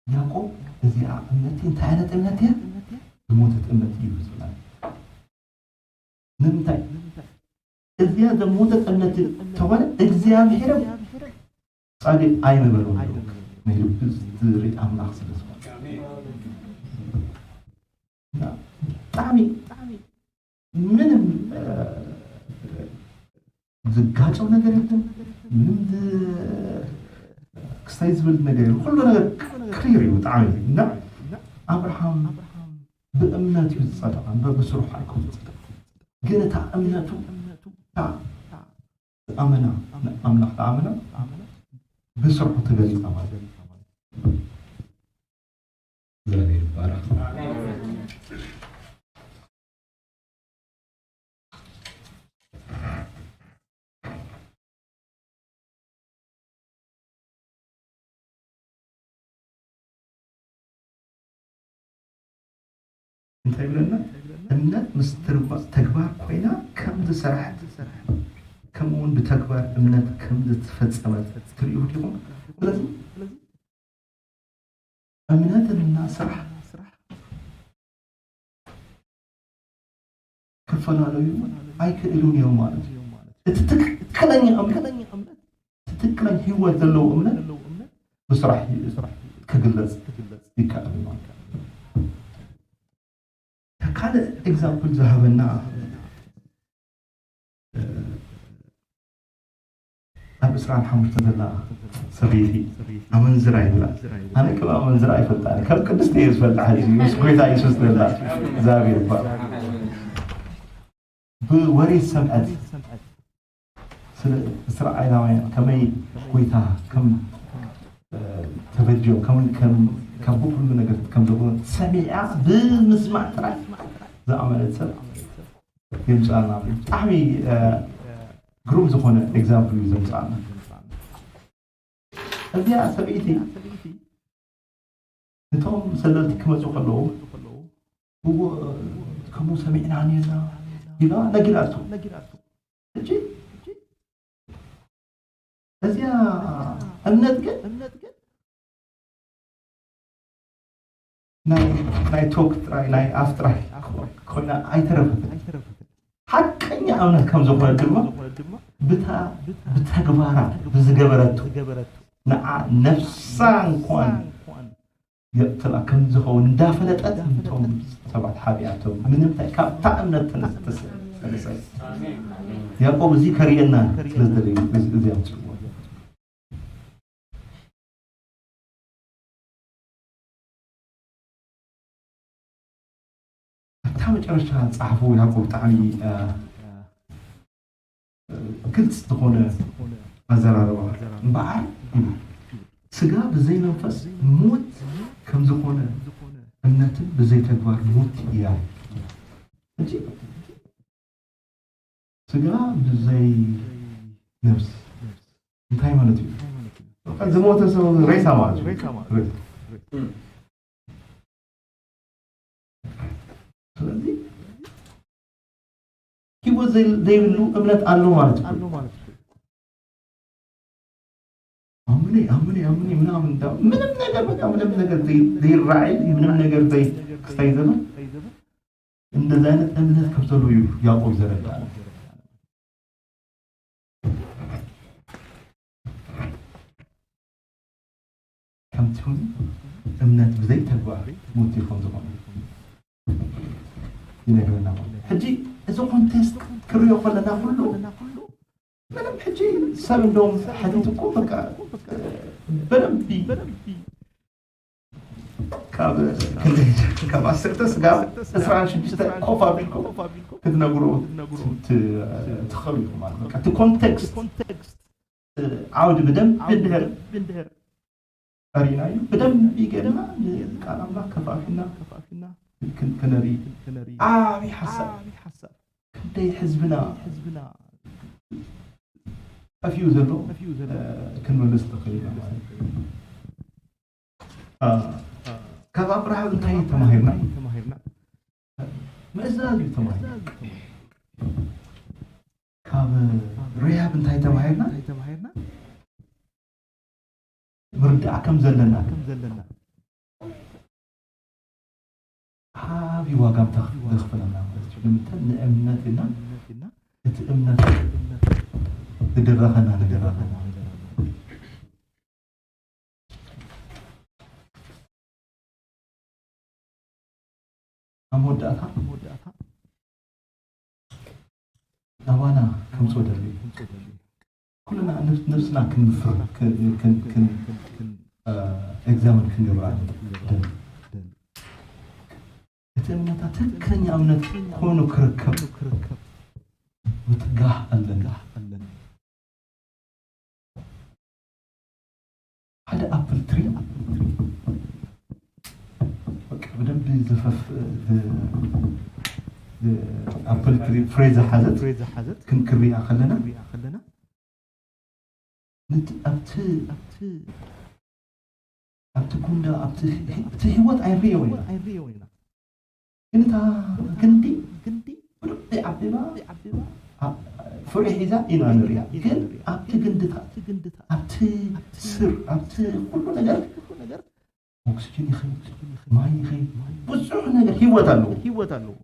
ያዕቆብ እዚኣ እምነት እንታይ ዓይነት እምነት እያ? ዝሞተት እምነት እዩ ዝብላ። ንምንታይ? እዚኣ ዘሞተት እምነት ተኾነ እግዚኣብሔር ጻድቅ ኣይነበሮም ነይሩ። ናይ ልቢ ዝርኢ ኣምላኽ ስለ ዝኾነ። እና ብጣዕሚ ምንም፣ እ፣ ዝጋጨው ነገር የለን። ምንም ዝ-፣ ክስታይ ዝብል ነገር የለን። ኩሉ ነገር ክሊር እዩ ብጣዕሚ። እና ኣብርሃም ብእምነት እዩ ዝጸደቐ እምበር ብስርሑ ኣይኮነ ዝጸደቐ። ግን እታ እምነቱ፣ እታ ዝኣመና፣ ንኣምላኽ ዝኣመና ብስርሑ ተገሊጻ ማለት እዩ። እግዚኣብሔር ይባረኽ። እንታይ ይብለና? እምነት ምስ ትርባ-፣ ተግባር ኮይና ከም ዝሰራሐት፣ ከምኡ እውን ብተግባር እምነት ከም ዝተፈጸመት ትርእዩ ዲኹም? ስለዚ እምነትና ስራሕ ክፈላለዩ ኣይክእሉን እዮም ማለት እዩ። እቲ ትክክለኛ እምነት፣ እቲ ትክክለኛ ህይወት ዘለዎ እምነት ብስራሕ ክግለጽ ይከኣል እዩ ማለት እዩ። ካልእ ኤግዛምፕል ዝሃበና ኣብ ዕስራን ሓሙሽተን ዘላ ሰበይቲ ኣመንዝራ ይብላ። ኣነ ከም ኣመንዝራ ኣይፈልጣን፣ ከም ቅድስቲ እየ ዝፈልጣ። ሕጂ ምስ ጎይታ የሱስ ዘላ እግዚኣብሔር ይባረክ። ብወሬ ዝሰምዐት ስለ እስራኤላውያን ከመይ ጎይታ ከም፣ እ፣ ተበጅዮም ከም፣ ከም ካብ ኩሉ ነገር ከም ዝኾነ ሰሚዓ ብምስማዕ ጥራይ ዝኣመነት ሰብ የምጽኣና። ብጣዕሚ፣ እ፣ ግሩም ዝኾነ ኤግዛምፕል እዩ ዘምጽኣና። እዚኣ ሰበይቲ ነቶም ሰለልቲ ክመጹ ከለዉ፣ "እዎ፣ ከምኡ ሰሚዕና ኔርና" ኢላ ነጊራቶ። ሕጂ እዚኣ እምነት ግን ናይ፣ ናይ ቶክ ጥራይ፣ ናይ ኣፍ ጥራይ ኮይና ኣይተረፈትን። ሓቀኛ እምነት ከም ዝኾነ ድማ ብታ፣ ብተግባራ ብዝገበረቶ፣ ንዓ ነፍሳ እንኳን የቕትላ ከም ዝኸውን እንዳፈለጠት፣ ነቶም ሰባት ሓቢኣቶም። ምንምታይ? ካብታ እምነት ተነስ-፣ ተስ-፣ ተነሰት። ያዕቆብ እዚ ከርእየና ስለ ዝደለየ እዚ ኣምፅእዎ። ኣብታ መጨረሻ ዝፀሓፎ ያዕቆብ ብጣዕሚ ግልፂ ዝኾነ ኣዘራርባ እምበኣር፣ ስጋ ብዘይ መንፈስ ሙት ከም ዝኾነ፣ እምነትን ብዘይ ተግባር ሙት እያ። ሕጂ ስጋ ብዘይ ነፍስ እንታይ ማለት እዩ? ዝሞተ ሰብ ሬሳ ማለት እዩ። ስለዚ ህይወት ዘይብሉ እምነት ኣሎ ማለት እዩ። ኣምነ ኣምነ ኣምነ ምናምን ምንም ነገር በቃ ምንም ነገር ዘይራዓይ ምንም ነገር ክስታይ ዘመን እንደዚ ዓይነት እምነት ከም ዘሎ እዩ ያዕቆብ ዘረዳእ። ከምቲ እውን እምነት ብዘይ ተግባር ሙት ከም ዝኾነ ይነግረና። ሕጂ እዚ ኮንቴስት ክሪኦ ከለና ኩሉ ምንም ሕጂ ሰብ እንደውም ሓቲት እኮ በቃ በደንቢ ካብ ክንደይ ካብ ዓሰርተ ስጋብ ዕስራን ሽዱሽተ ኮፍ ኣቢልኩም ክትነግሩ ትኸሉ ኢኹም ማለት ነው። እቲ ኮንቴክስት ዓውዲ ብደንብ እንድሕር ቀሪናዩ ብደንብ ገርና ንቃል ኣምላኽ ከፋፊና ክነርኢ ዓብዪ ሓሳብ ክንደይ ህዝብና ጠፊኡ ዘሎ ክንመልስ ንኽእል ኢና ማለት እዩ። ካብ ኣብርሃም እንታይ ተማሂርና? ምእዛዝ እዩ ተማሂርና። ካብ ርያብ እንታይ ተማሂርና? ምርዳእ ከም ዘለና ዓብዪ ዋጋ ዘኽፍለና ማለት እዩ። ንምንታይ ንእምነት ኢልና እቲ እምነት ዝድረኸና ነገር ኣሎ። ኣብ መወዳእታ ናባና ከምፅኦ ደሊ ኩልና ነፍስና ክንምፍር ኤግዛምን ክንገብራ ደሊ እቲ እምነታ ትክክለኛ እምነት ኮይኑ ክርከብ ምትጋህ ኣለና። ሓደ ኣፕል ትሪ በቃ ብደንብ ዘፈፍ ኣፕል ትሪ ፍሬ ዝሓዘት ክንክርያ ከለና ኣብቲ ኣብቲ ኣብቲ ጉንዳ ኣብቲ ህይወት ኣይንርእዮ ኢና። ግን እታ ግንዲ ግንዲ ብልቢ ዓቢባ ፍሬ ሒዛ ኢና ንሪኣ። ግን ኣብቲ ግንድታት ኣብቲ ስር ኣብቲ ኩሉ ነገር ኦክስጅን ይኸይድ፣ ማይ ይኸይድ፣ ብዙሕ ነገር ህይወት ኣለዎ።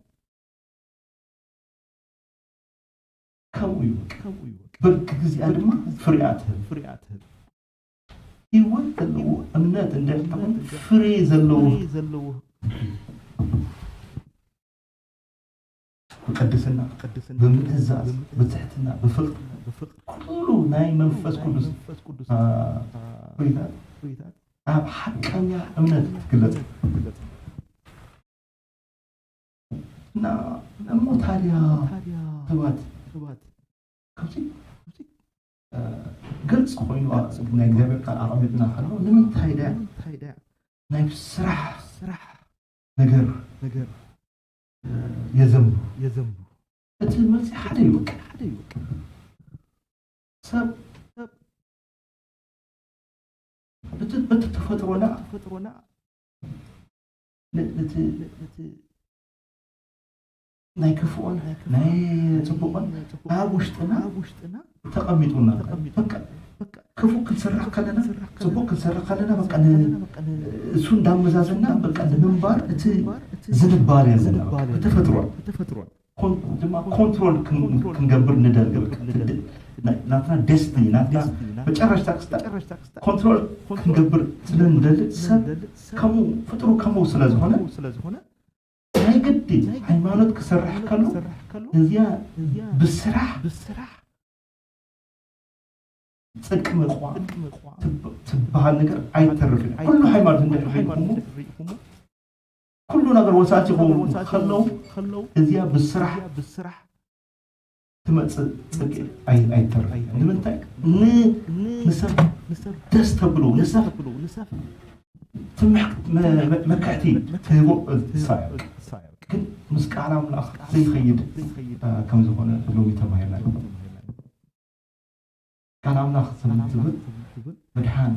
ከምኡ እዩ። በርቂ ግዚኣ ድማ ፍሬኣ ትህብ። ህይወት ዘለዎ እምነት እንድሕር ፍሬ ዘለዎ ብቅድስና፣ ብምእዛዝ፣ ብትሕትና፣ ብፍቅሪ ኩሉ ናይ መንፈስ ቅዱስ ፍሬታት ኣብ ሓቀኛ እምነት ትግለጽ። እና እሞ ታዲያ ሰባት ካብዚ ግልፂ ኮይኑ ናይ እግዚኣብሔር ቃል ኣቐሚጥና ከሎ ንምንታይ ዳ ናይ ስራሕ ስራሕ ነገር ነገር የዘንቡ የዘንቡ እቲ መልሲ ሓደ እዩ። በቃ ሓደ እዩ። በቃ ሰብ ሰብ በቲ በቲ ተፈጥሮና ተፈጥሮና ነ- ነቲ ነቲ ናይ ክፉኦን ናይ ጽቡቕን ኣብ ውሽጥና ተቐሚጡና በቃ ክፉ ክንሰርሕ ከለና ጽቡቕ ክንሰርሕ ከለና በቃ ን- እሱ እንዳመዛዘና በቃ ንምንባር እቲ ዝንባል ኣለና ብተፈጥሮ ኮን- ድማ ኮንትሮል ክን- ክንገብር ንደሊ በቃ እቲ ድ- ናይ- ናትና ደስቲኒ ናትና መጨረሽታ ክስታ ኮንትሮል ክንገብር ስለ ንደሊ ሰብ ከምኡ ፍጥሩ ከምኡ ስለ ዝኾነ ናይ ግዲ ሃይማኖት ክሰርሕ ከሎ እዚኣ ብስራሕ ጽድቂ ምቋም ትብ- ትበሃል ነገር ኣይተርፍን። ኩሉ ሃይማኖት እንድሕር ርኢኹሞ፣ ኩሉ ነገር ወሳቲ ክኸውን ከለዉ እዚኣ ብስራሕ ትመጽእ ጽድቂ ኣይ- ኣይተርፍን። ንምንታይ? ን- ንሰብ ደስ ተብሎ፣ ንሰብ ትምሕ- መ- መ- መክሕቲ ትህቦ እሳ እያ። ግን ምስ ቃል ኣምላኽ ዘይኸይድ እ፣ ከም ዝኾነ ሎሚ ተማሂርና ኢና። ቃል ኣምላኽ ዝብል ዝብል ምድሓን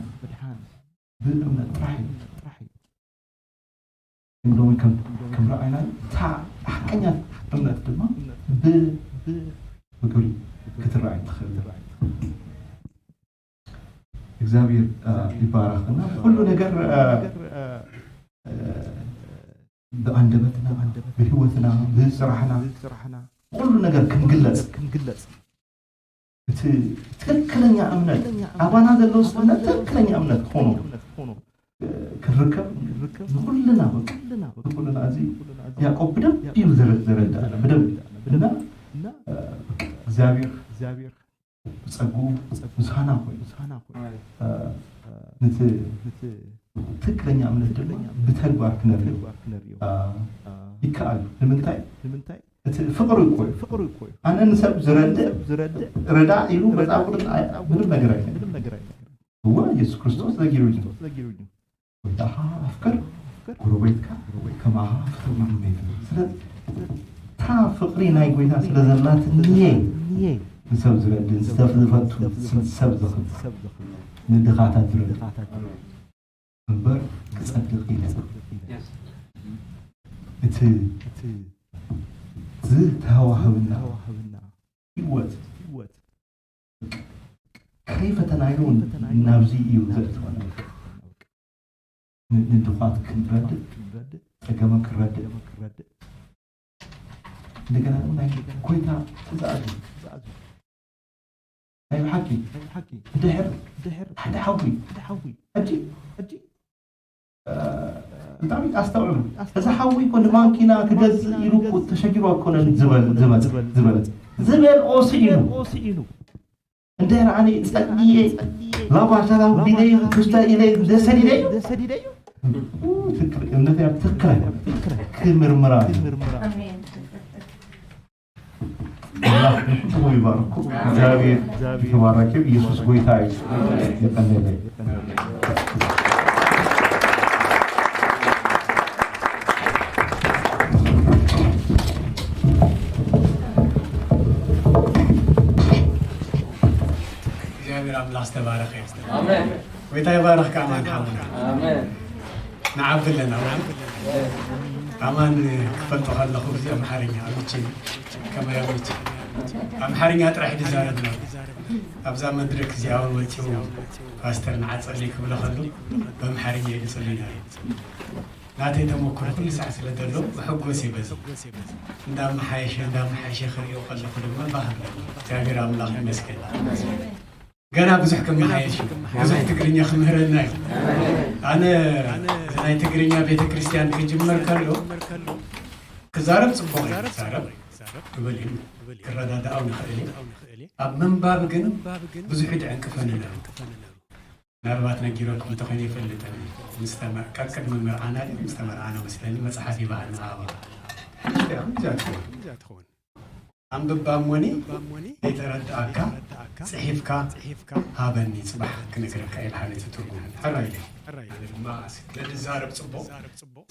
ብእምነት ጥራሕ እዩ። ግን ሎሚ ከም ከም ረኣይና እታ ሓቀኛ እምነት ድማ ብ ብግብሪ ክትረኣይ ትኽእል። እግዚኣብሔር እ፣ ይባረኽና። ኩሉ ነገር እ፣ እ፣ ብኣንደበትና፣ ብህይወትና፣ ብስራሕና ኩሉ ነገር ክንግለጽ እቲ ትክክለኛ እምነት ኣባና ዘሎ እምነት ትክክለኛ እምነት ክኾኖ እ፣ ክንርከብ ንኩልና በቃ ንኩልና እዚ ያዕቆብ ብደንብ እዩ ዘረ- ዘረዳእና ብደንብ እና እ፣ እግዚኣብሔር ብጸጉ ምሳና ኮይኑ እ፣ ነቲ ትክክለኛ እምነት ድማ ብተግባር ክነርእዮ እ፣ ይከኣል እዩ። ንምንታይ? እቲ ፍቕሪ እኮ እዩ። ኣነ ንሰብ ዝረድእ ረዳ ኢሉ መጽሓፍ ቅዱስ ኣይ- ምንም ነገር ኣይነግርም። እወ፣ ኢየሱስ ክርስቶስ ነጊሩኒ፣ ጎይታኻ ኣፍቅር ጎረቤትካ ከማኻ ፍተው ኢሉ ነይሩ። ስለዚ እታ ፍቕሪ ናይ ጎይታ ስለ ዘላትኒ እየ ንሰብ ዝረድእ፣ ንሰብ ዝፈቱ፣ ንሰብ ዘኽብር፣ ንድኻታት ዝረድእ እምበር ክጸድቕ ኢለ። እቲ ዝተዋህበና ህይወት ከይፈተናዮ ናብዚ እዩ ዘእትወና። ን- ንድኻት ክንረድእ፣ ጸገማት ክንረድእ፣ እንደገና ናይ ጎይታ ትእዛዝ እዩ። ናይ ብሓቂ ድሕር ሓደ ሓዊ ሕጂ ሕጂ እ፣ ብጣዕሚ ኣስተውዕሉ። እዚ ሓዊ እኮ ንማንኪና ክገዝእ ኢሉ እኮ ተሸጊሩ ኣይኮነን ዝበል ዝበል ዝበል ዝበል ኦስኢኑ እንድሕር ኣነ ጸልየ ላባሻላ ቢለይ ክስተ ኢለ ደሰዲደዩ ትክክል እምነት ትክክል ክምርምራ እዩ። ኣምላኽ ንኹም ይባርኩም። እግዚኣብሔር ይባረክ። ኢየሱስ ጎይታ እዩ። የቀለለ እግዚኣብሔር ኣምላኽ ዝተባረኸ ይኹን። ኣሜን። ጎይታ ይባረኽካ ኣማን ሓውና። ኣሜን። ንዓቢ ኣለና እውን ኣማን ክፈልጦ ከለኹ እዚ ኣምሓርኛ ኣምቺ ከመይ ኣምቺ ኣምሓርኛ ጥራሕ ድዛረብ ነሩ። ኣብዛ መድረክ እዚኣ እውን ወፂኡ ፓስተር ንዓፀሊ ክብሎ ከሉ ብኣምሓርኛ እዩ ዝፅሊ ነሩ። ናተይ ተመክሮ ኩሉ ሳዕ ስለ ዘሎ ብሕጎስ ይበዝ እንዳመሓየሸ እንዳመሓየሸ ክሪኦ ከለኹ ድማ ባህር እግዚኣብሔር ኣምላኽ ይመስገን። ገና ብዙሕ ክመሓየሽ እዩ። ብዙሕ ትግርኛ ክምህረና እዩ። ኣነ ናይ ትግርኛ ቤተ ክርስቲያን ክጅመር ከሎ ክዛረብ ፅቡቕ እዩ ክዛረብ ክብል እዩ ክረዳዳኣው ንኽእል እዩ። ኣብ ምንባብ ግን ብዙሕ ድዕንቅፈኒ ነሩ። ምናልባት ነጊረኩም እንተኾይነ ይፈልጥን ምስ ተመ- ካብ ቅድሚ መርዓና ድዩ ምስ ተመርዓና መስለኒ መፅሓፍ ይበሃል ንኣባ ሕጂ ትኸውን ኣንብባ እሞኒ ዘይተረድኣካ ፅሒፍካ ሃበኒ ፅባሕ ክነግረካ ኢልሃለች ትርጉም ሕራይ ነድዛረብ ፅቡቕ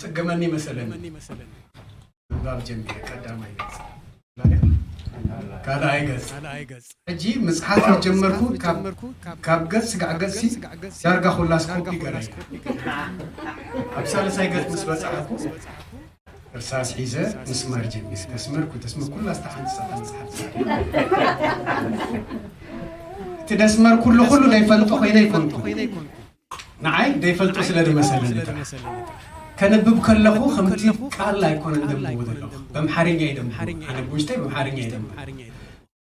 ፅገመኒ መሰለኒ ምንባብ ጀሚረ ቀዳማይ ገፅ ካልኣይ ገፅ ሕጂ ምፅሓፍ ጀመርኩ ካብ ገፅ ስጋዕ ገፅሲ ዳርጋ ኩላስ ኮፒ ገረይ ኣብ ሳልሳይ ገፅ ምስ በፃሕኩ እርሳስ ሒዘ ምስማር ጀሚረ። ደስመርኩ ደስመር ኩላ ዝተሓንፀ መፅሓፍ እቲ ደስመር ኩሉ ኩሉ ዘይፈልጦ ኮይነ ይኮንኩ ንዓይ ዘይፈልጦ ስለ ዝመሰለኒ ጥራሕ ከነብብ ከለኹ ከምቲ ቃል ኣይኮነን ደንብቦ ዘለኹ በምሓርኛ እዩ ደንብቦ ኣነ ብውሽጠይ በምሓርኛ እዩ ደንብቦ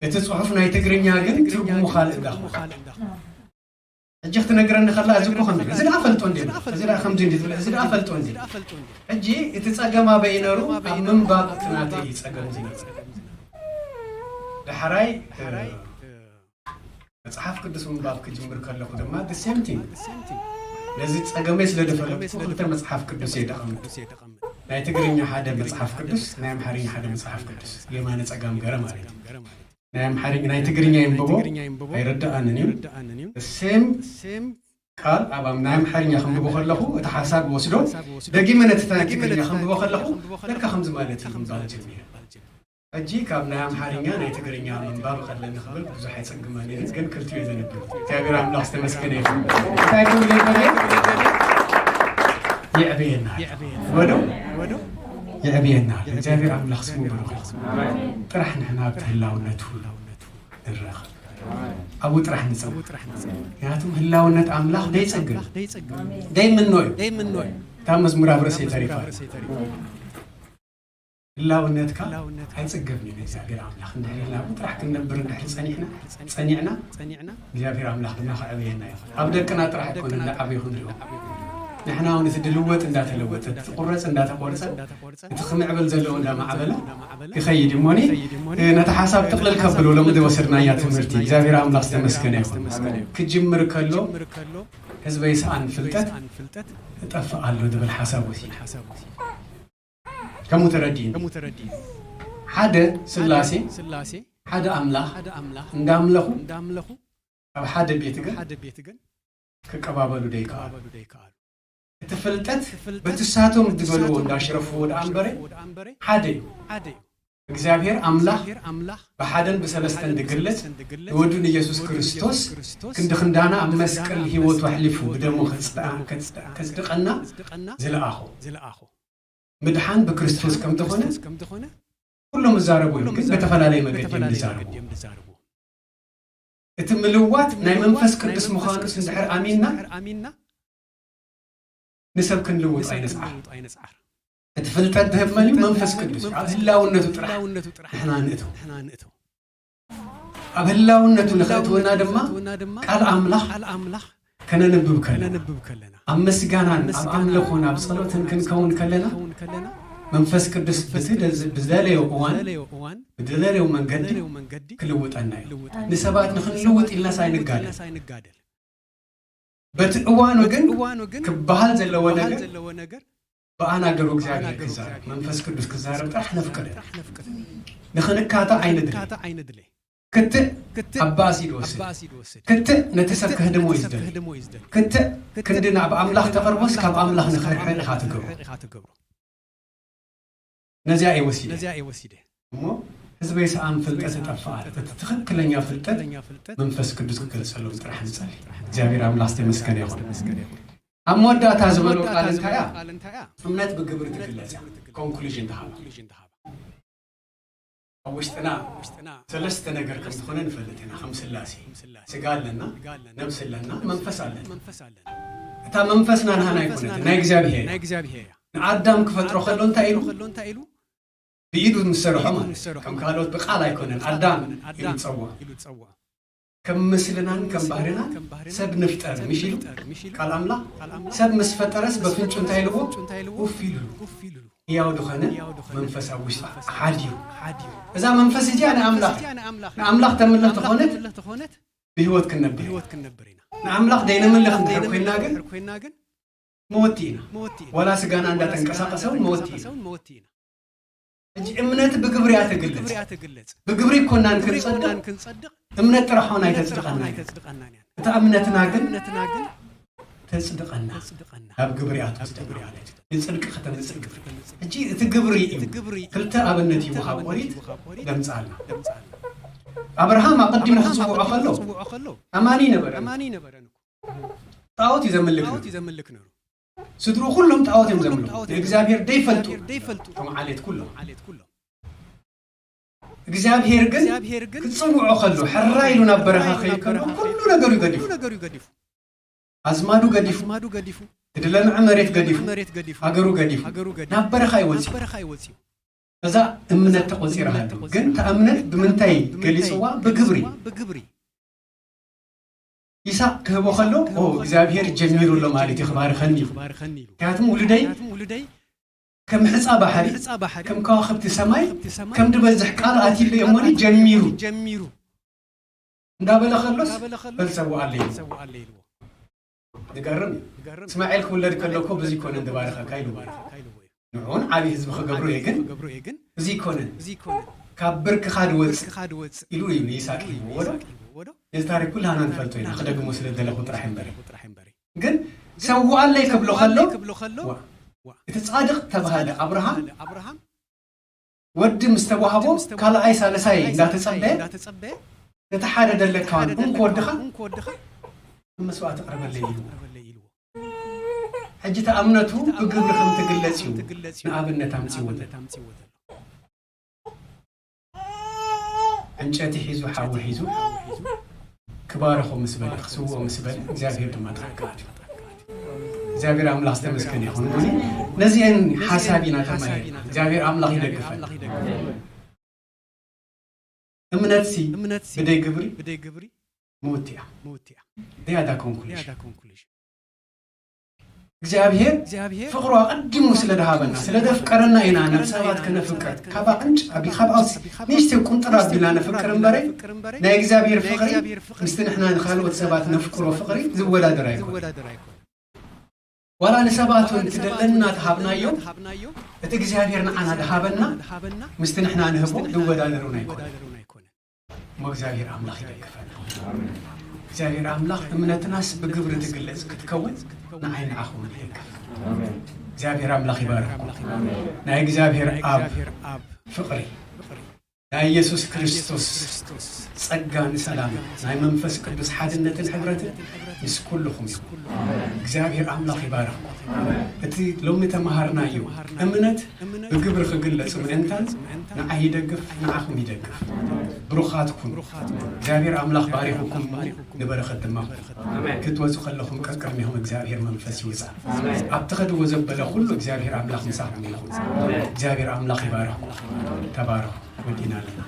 እቲ ፅሑፍ ናይ ትግርኛ ግን ትርጉሙ ካልእ እንዳኹ ሕጂ ክትነግረኒ ከላ፣ እዚ እኮ ከምዚ፣ እዚ ደኣ ፈልጦ እንዴ፣ እዚ ደኣ ከምዚ እንዴ ትብል፣ እዚ ደኣ ፈልጦ እንዴ። ሕጂ እቲ ጸገም ኣበይ ነሩ? ኣብ ምንባብ እቲ ናተይ እዩ ጸገም ዝነበረ። ዳሕራይ፣ እ፣ መጽሓፍ ቅዱስ ምንባብ ክጅምር ከለኹ ድማ the same thing። ነዚ ጸገመይ ስለ ዝፈለጥኩ ክልተ መጽሓፍ ቅዱስ እየ ደቐምጥ። ናይ ትግርኛ ሓደ መጽሓፍ ቅዱስ፣ ናይ ኣምሓርኛ ሓደ መጽሓፍ ቅዱስ፣ የማነ ጸጋም ገረ ማለት እዩ። ናይ ኣምሓርኛ፣ ናይ ትግርኛ ይንብቦ ኣይርድኣንን እዩ። ሴም ቃል ኣብ ናይ ኣምሓርኛ ክንብቦ ከለኹ እቲ ሓሳብ ወስዶ፣ ደጊመ ነቲ ናይ ትግርኛ ክንብቦ ከለኹ ለካ ከምዚ ማለት እዩ ምባል ጀሚረ። ሕጂ ካብ ናይ ኣምሓርኛ ናይ ትግርኛ ምንባብ ከለኒ ክብል ብዙሕ ኣይጸግመን እዩ፣ ግን ክልቲኡ እየ ዘንብብ። እግዚኣብሔር ኣምላኽ ዝተመስገነ ይኹን። እንታይ ክብል ዘይኮነ? የዕብየና። ወዶ? የዕብየና። እግዚኣብሔር ኣምላኽ ስሙ ብሩኽ ይኹን። ጥራሕ ንሕና ኣብቲ ህላውነቱ ንረኸብ። ኣብኡ ጥራሕ ንጸውዕ። ምክንያቱም ህላውነት ኣምላኽ ደይጸግብ፣ ደይምኖ እዩ። እታ መዝሙር ኣብ ርእሰይ ተሪፋ። ህላውነትካ ኣይጽገብን እዩ። እግዚኣብሔር ኣምላኽ እንድሕር ኢልና ኣብኡ ጥራሕ ክንነብር እንድሕር ጸኒሕና፣ ጸኒዕና፣ እግዚኣብሔር ኣምላኽ ድማ ከዕብየና እዩ። ኣብ ደቅና ጥራሕ ኣይኮነን ንዓብዩ ክንሪኦ። ንሕና እውን እቲ ድልወጥ እንዳተለወጠ፣ እቲ ትቑረጽ እንዳተቖርጸ፣ እቲ ክምዕብል ዘለዎ እንዳማዕበለ ክኸይድ እሞኒ፣ እ፣ ነቲ ሓሳብ ጥቕልል ከብሎ ሎሚ ዝወሰድናያ ትምህርቲ እግዚኣብሔር ኣምላኽ ዝተመስገነ ይኹን። ክጅምር ከሎ ህዝበይ ሰኣን ፍልጠት እጠፍእ ኣሎ ዝብል ሓሳብ ወሲዱ። ከምኡ ተረዲእኒ። ሓደ ስላሴ፣ ሓደ ኣምላኽ እንዳምለኹ ኣብ ሓደ ቤት ግን ክቀባበሉ ደይከኣሉ። እቲ ፍልጠት በቲ ሳቶም ዝደልዎ እንዳሽረፍዎ ደኣ እምበረ ሓደ እዩ። እግዚኣብሔር ኣምላኽ ብሓደን ብሰለስተን ዝግለጽ ንወዱ ንኢየሱስ ክርስቶስ ክንዲ ክንዳና ኣብ መስቀል ህይወቱ ኣሕሊፉ ብደሙ ከጽድቃ-፣ ከጽድቀና ዝለኣኾ። ምድሓን ብክርስቶስ ከም ዝኾነ ኩሎም ይዛረቡ እዮም፣ ግን በተፈላለየ መገዲ እዮም ዝዛረቡ። እቲ ምልዋጥ ናይ መንፈስ ቅዱስ ምዃኑስ እንድሕር ኣሚንና፣ ንሰብ ክንልውጥ ኣይንጽዓር። እቲ ፍልጠት ዝህብ መን እዩ? መንፈስ ቅዱስ እዩ። ኣብ ህላውነቱ ጥራሕ ንሕና ንእተው። ኣብ ህላውነቱ ንኸእትወና ድማ ቃል ኣምላኽ ከነንብብ ከለና፣ ኣብ ምስጋናን ኣብ ኣምልኾን ኣብ ጸሎትን ክንከውን ከለና፣ መንፈስ ቅዱስ ብቲ ደዝ-፣ ብዝደለዮ እዋን፣ ብዝደለዮ መንገዲ ክልውጠና እዩ። ንሰባት ንኽንልውጥ ኢልናስ ኣይንጋደል። በቲ እዋኑ ግን ክበሃል ዘለዎ ነገር ብኣናገሩ እግዚኣብሔር ክዛረብ፣ መንፈስ ቅዱስ ክዛረብ ጥራሕ ነፍቅድ። ንኽንካታዕ ኣይንድለ። ክትዕ ኣብ ባእሲ ይወስድ። ክትዕ ነቲ ሰብ ከህድሞ እዩ ዝደሊ። ክትዕ ክንዲ ናብ ኣምላኽ ተቐርቦስ ካብ ኣምላኽ ንኽርሕቕ ኢኻ ትገብሮ። ነዚኣ እየ ወሲደ። እሞ ህዝበይ ሰኣን ፍልጠት እጠፍእ ኣሎ። እቲ ትኽክለኛ ፍልጠት መንፈስ ቅዱስ ክገልጸሎም ጥራሕ ንጸሊ። እግዚኣብሔር ኣምላኽ ዝተመስገነ ይኹን። ኣብ መወዳእታ ዝበሎ ቃል እንታይ እያ? እምነት ብግብሪ ትግለጽ እያ። ኮንክሉዥን ተሃባ። ኣብ ውሽጥና ሰለስተ ነገር ከም ዝኾነ ንፈልጥ ኢና። ከም ስላሴ ስጋ ኣለና፣ ነብሲ ኣለና፣ መንፈስ ኣለና። እታ መንፈስና ናህና ኣይኮነትን፣ ናይ እግዚኣብሔር እያ። ንኣዳም ክፈጥሮ ከሎ እንታይ ኢሉ? ብኢዱ ምስ ሰርሖ ማለት እዩ። ከም ካልኦት ብቃል ኣይኮነን። ኣዳም ኢሉ ዝጸውዖ። ከም ምስልናን ከም ባህርናን ሰብ ንፍጠር፣ ምሽ ኢሉ ቃል ኣምላኽ። ሰብ ምስ ፈጠረስ በፍንጩ እንታይ ኢልዎ? ኡፍ ኢሉሉ። ህያው ዝኾነ መንፈስ ኣብ ውሽጣ ሓድዩ። እዛ መንፈስ እዚኣ ንኣምላኽ፣ ንኣምላኽ ተምልኽ ተኾነት ብህይወት ክንነብር ኢና። ንኣምላኽ ደይነምልኽ እንድሕር ኮይንና ግን መወቲ ኢና። ዋላ ስጋና እንዳተንቀሳቀሰ እውን መወቲ ኢና። ሕጂ እምነት ብግብሪ እያ ትግለጽ። ብግብሪ እኮናን ክንጸድቕ፣ እምነት ጥራሕ ሆና ኣይተጽድቐና እያ። እታ እምነትና ግን ተጽድቐና፣ ናብ ግብሪ እያ ትወስደና ማለት እዩ። ንጽድቂ ከተምጽእ። ሕጂ እቲ ግብሪ እዩ። ክልተ ኣብነት እዩ ወሃብ ኦሪት ደምጻልና። ኣብርሃም ኣቐዲሙ ክጽውዖ ከሎ ኣማኒ ነበረ። ጣዖት እዩ ዘምልክ ነሩ። ስድሩ ኩሎም ጣዖት እዮም ዘምልኩ። ንእግዚኣብሔር ደይፈልጡ እቶም ዓሌት ኩሎም። እግዚኣብሔር ግን ክጽውዖ ከሎ፣ ሕራይ ኢሉ ናብ በረኻ ክኸይድ ከሎ፣ ኩሉ ነገሩ እዩ ገዲፉ። ኣዝማዱ ገዲፉ፣ ዝለምዐ መሬት ገዲፉ፣ ሃገሩ ገዲፉ፣ ናብ በረኻ እዩ ወጺኡ። እዛ እምነት ተቖጺራ ሃሉ። ግን እታ እምነት ብምንታይ ገሊጽዋ? ብግብሪ። ይስሐቅ ክህቦ ከሎ፣ ኦ እግዚኣብሔር ጀሚሩ ኣሎ ማለት እዩ፣ ክባርኸኒ እዩ። ምክንያቱም ውሉደይ ከም ሕፃ ባሕሪ፣ ከም ከዋኽብቲ ሰማይ፣ ከም ዝበዝሕ ቃል ኣትይሉ እየ እሞኒ ጀሚሩ እንዳበለ ከሎስ፣ በል ሰውኣለይ ኢልዎ። ዝገርም እዩ። እስማኤል ክውለድ ከሎ እኮ ብዙይ ኮነን ዝባረኸካ ኢልዎ እዩ። ንዑን ዓብዪ ህዝቢ ክገብሮ እየ ግን ብዙይ ኮነን ካብ ብርክኻ ድወፅእ ኢሉ እዩ ንይስሐቅ ሂብዎ ዶ? ነዚ ታሪክ ኩላህና ንፈልጦ ኢና፣ ክደግሞ ስለ ዝደለኹ ጥራሕ እምበሪ። ግን ሰውኣለይ ክብሎ ከሎ፣ ዋ፣ እቲ ጻድቕ ተባሃለ ኣብርሃም ወዲ ምስ ተዋህቦ ካልኣይ ሳልሳይ እንዳተጸበየ፣ ነቲ ሓደ ደለካ እንኮ ወድኻ መስዋዕቲ ቅረበለይ ኢልዎ። ሕጂ እቲ እምነቱ ብግብሪ ከም ትግለጽ እዩ ንኣብነት ኣምጺዎ ዘሎ። ዕንጨቲ ሒዙ ሓዊ ሒዙ ክባርኾ ምስ በለ፣ ክስውኦ ምስ በለ፣ እግዚኣብሔር ድማ ተኣካኣት እዩ። እግዚኣብሔር ኣምላኽ ዝተመስገነ ይኹን። እሞኒ ነዚአን ሓሳብ ኢና ተማሂርና። እግዚኣብሔር ኣምላኽ ይደግፈና። እምነትሲ ብደይ ግብሪ ምውት እያ። ዝያዳ ኮንኩሉሽን። እግዚኣብሔር ፍቕሩ ኣቐዲሙ ስለ ድሃበና፣ ስለ ደፍቀረና ኢና ናብ ሰባት ክነፍቅር። ካብ ኣፍንጫ ኣቢ-፣ ካብ ኣውስ-፣ ንእሽተይ ቁንጥር ኣቢልና ነፍቅር እምበረ፣ ናይ እግዚኣብሔር ፍቕሪ ምስቲ ንሕና ንኻልኦት ሰባት ነፍቅሮ ፍቕሪ ዝወዳደር ኣይኮነን። ዋላ ንሰባት እውን እቲ ደለና ተሃብናዮ፣ እቲ እግዚኣብሔር ንዓና ድሃበና ምስቲ ንሕና ንህቦ ዝወዳደር እውን ኣይኮነን። እሞ እግዚኣብሔር ኣምላኽ ይደግፈና። እግዚኣብሔር ኣምላኽ እምነትናስ ብግብሪ ትግለጽ ክትከውን ንዓይ ንዓኹም ይደግፍ። እግዚኣብሔር ኣምላኽ ይባርኽኩም። ናይ እግዚኣብሔር ኣብ ፍቕሪ፣ ናይ ኢየሱስ ክርስቶስ ጸጋን ሰላምን፣ ናይ መንፈስ ቅዱስ ሓድነትን ሕብረትን ምስ ኩልኹም ይኹን። እግዚኣብሔር ኣምላኽ ይባርኽኩም። እቲ ሎሚ ተማሃርናዮ እምነት ብግብሪ ክግለጽ ምእንታን ንዓይ ይደግፍ፣ ንዓኹም ይደግፍ። ብሩኻት ኩኑ። እግዚኣብሔር ኣምላኽ ባሪኹኩም ንበረኸት ድማ ክትወጹ ከለኹም ቀቅድሚኹም እግዚኣብሔር መንፈስ ይውጻእ። ኣብቲ ከድዎ ዘበለ ኩሉ እግዚኣብሔር ኣምላኽ ምሳኹም ይኹን። እግዚኣብሔር ኣምላኽ ይባርኽኩም። ተባረኹ። ወዲና ኣለና።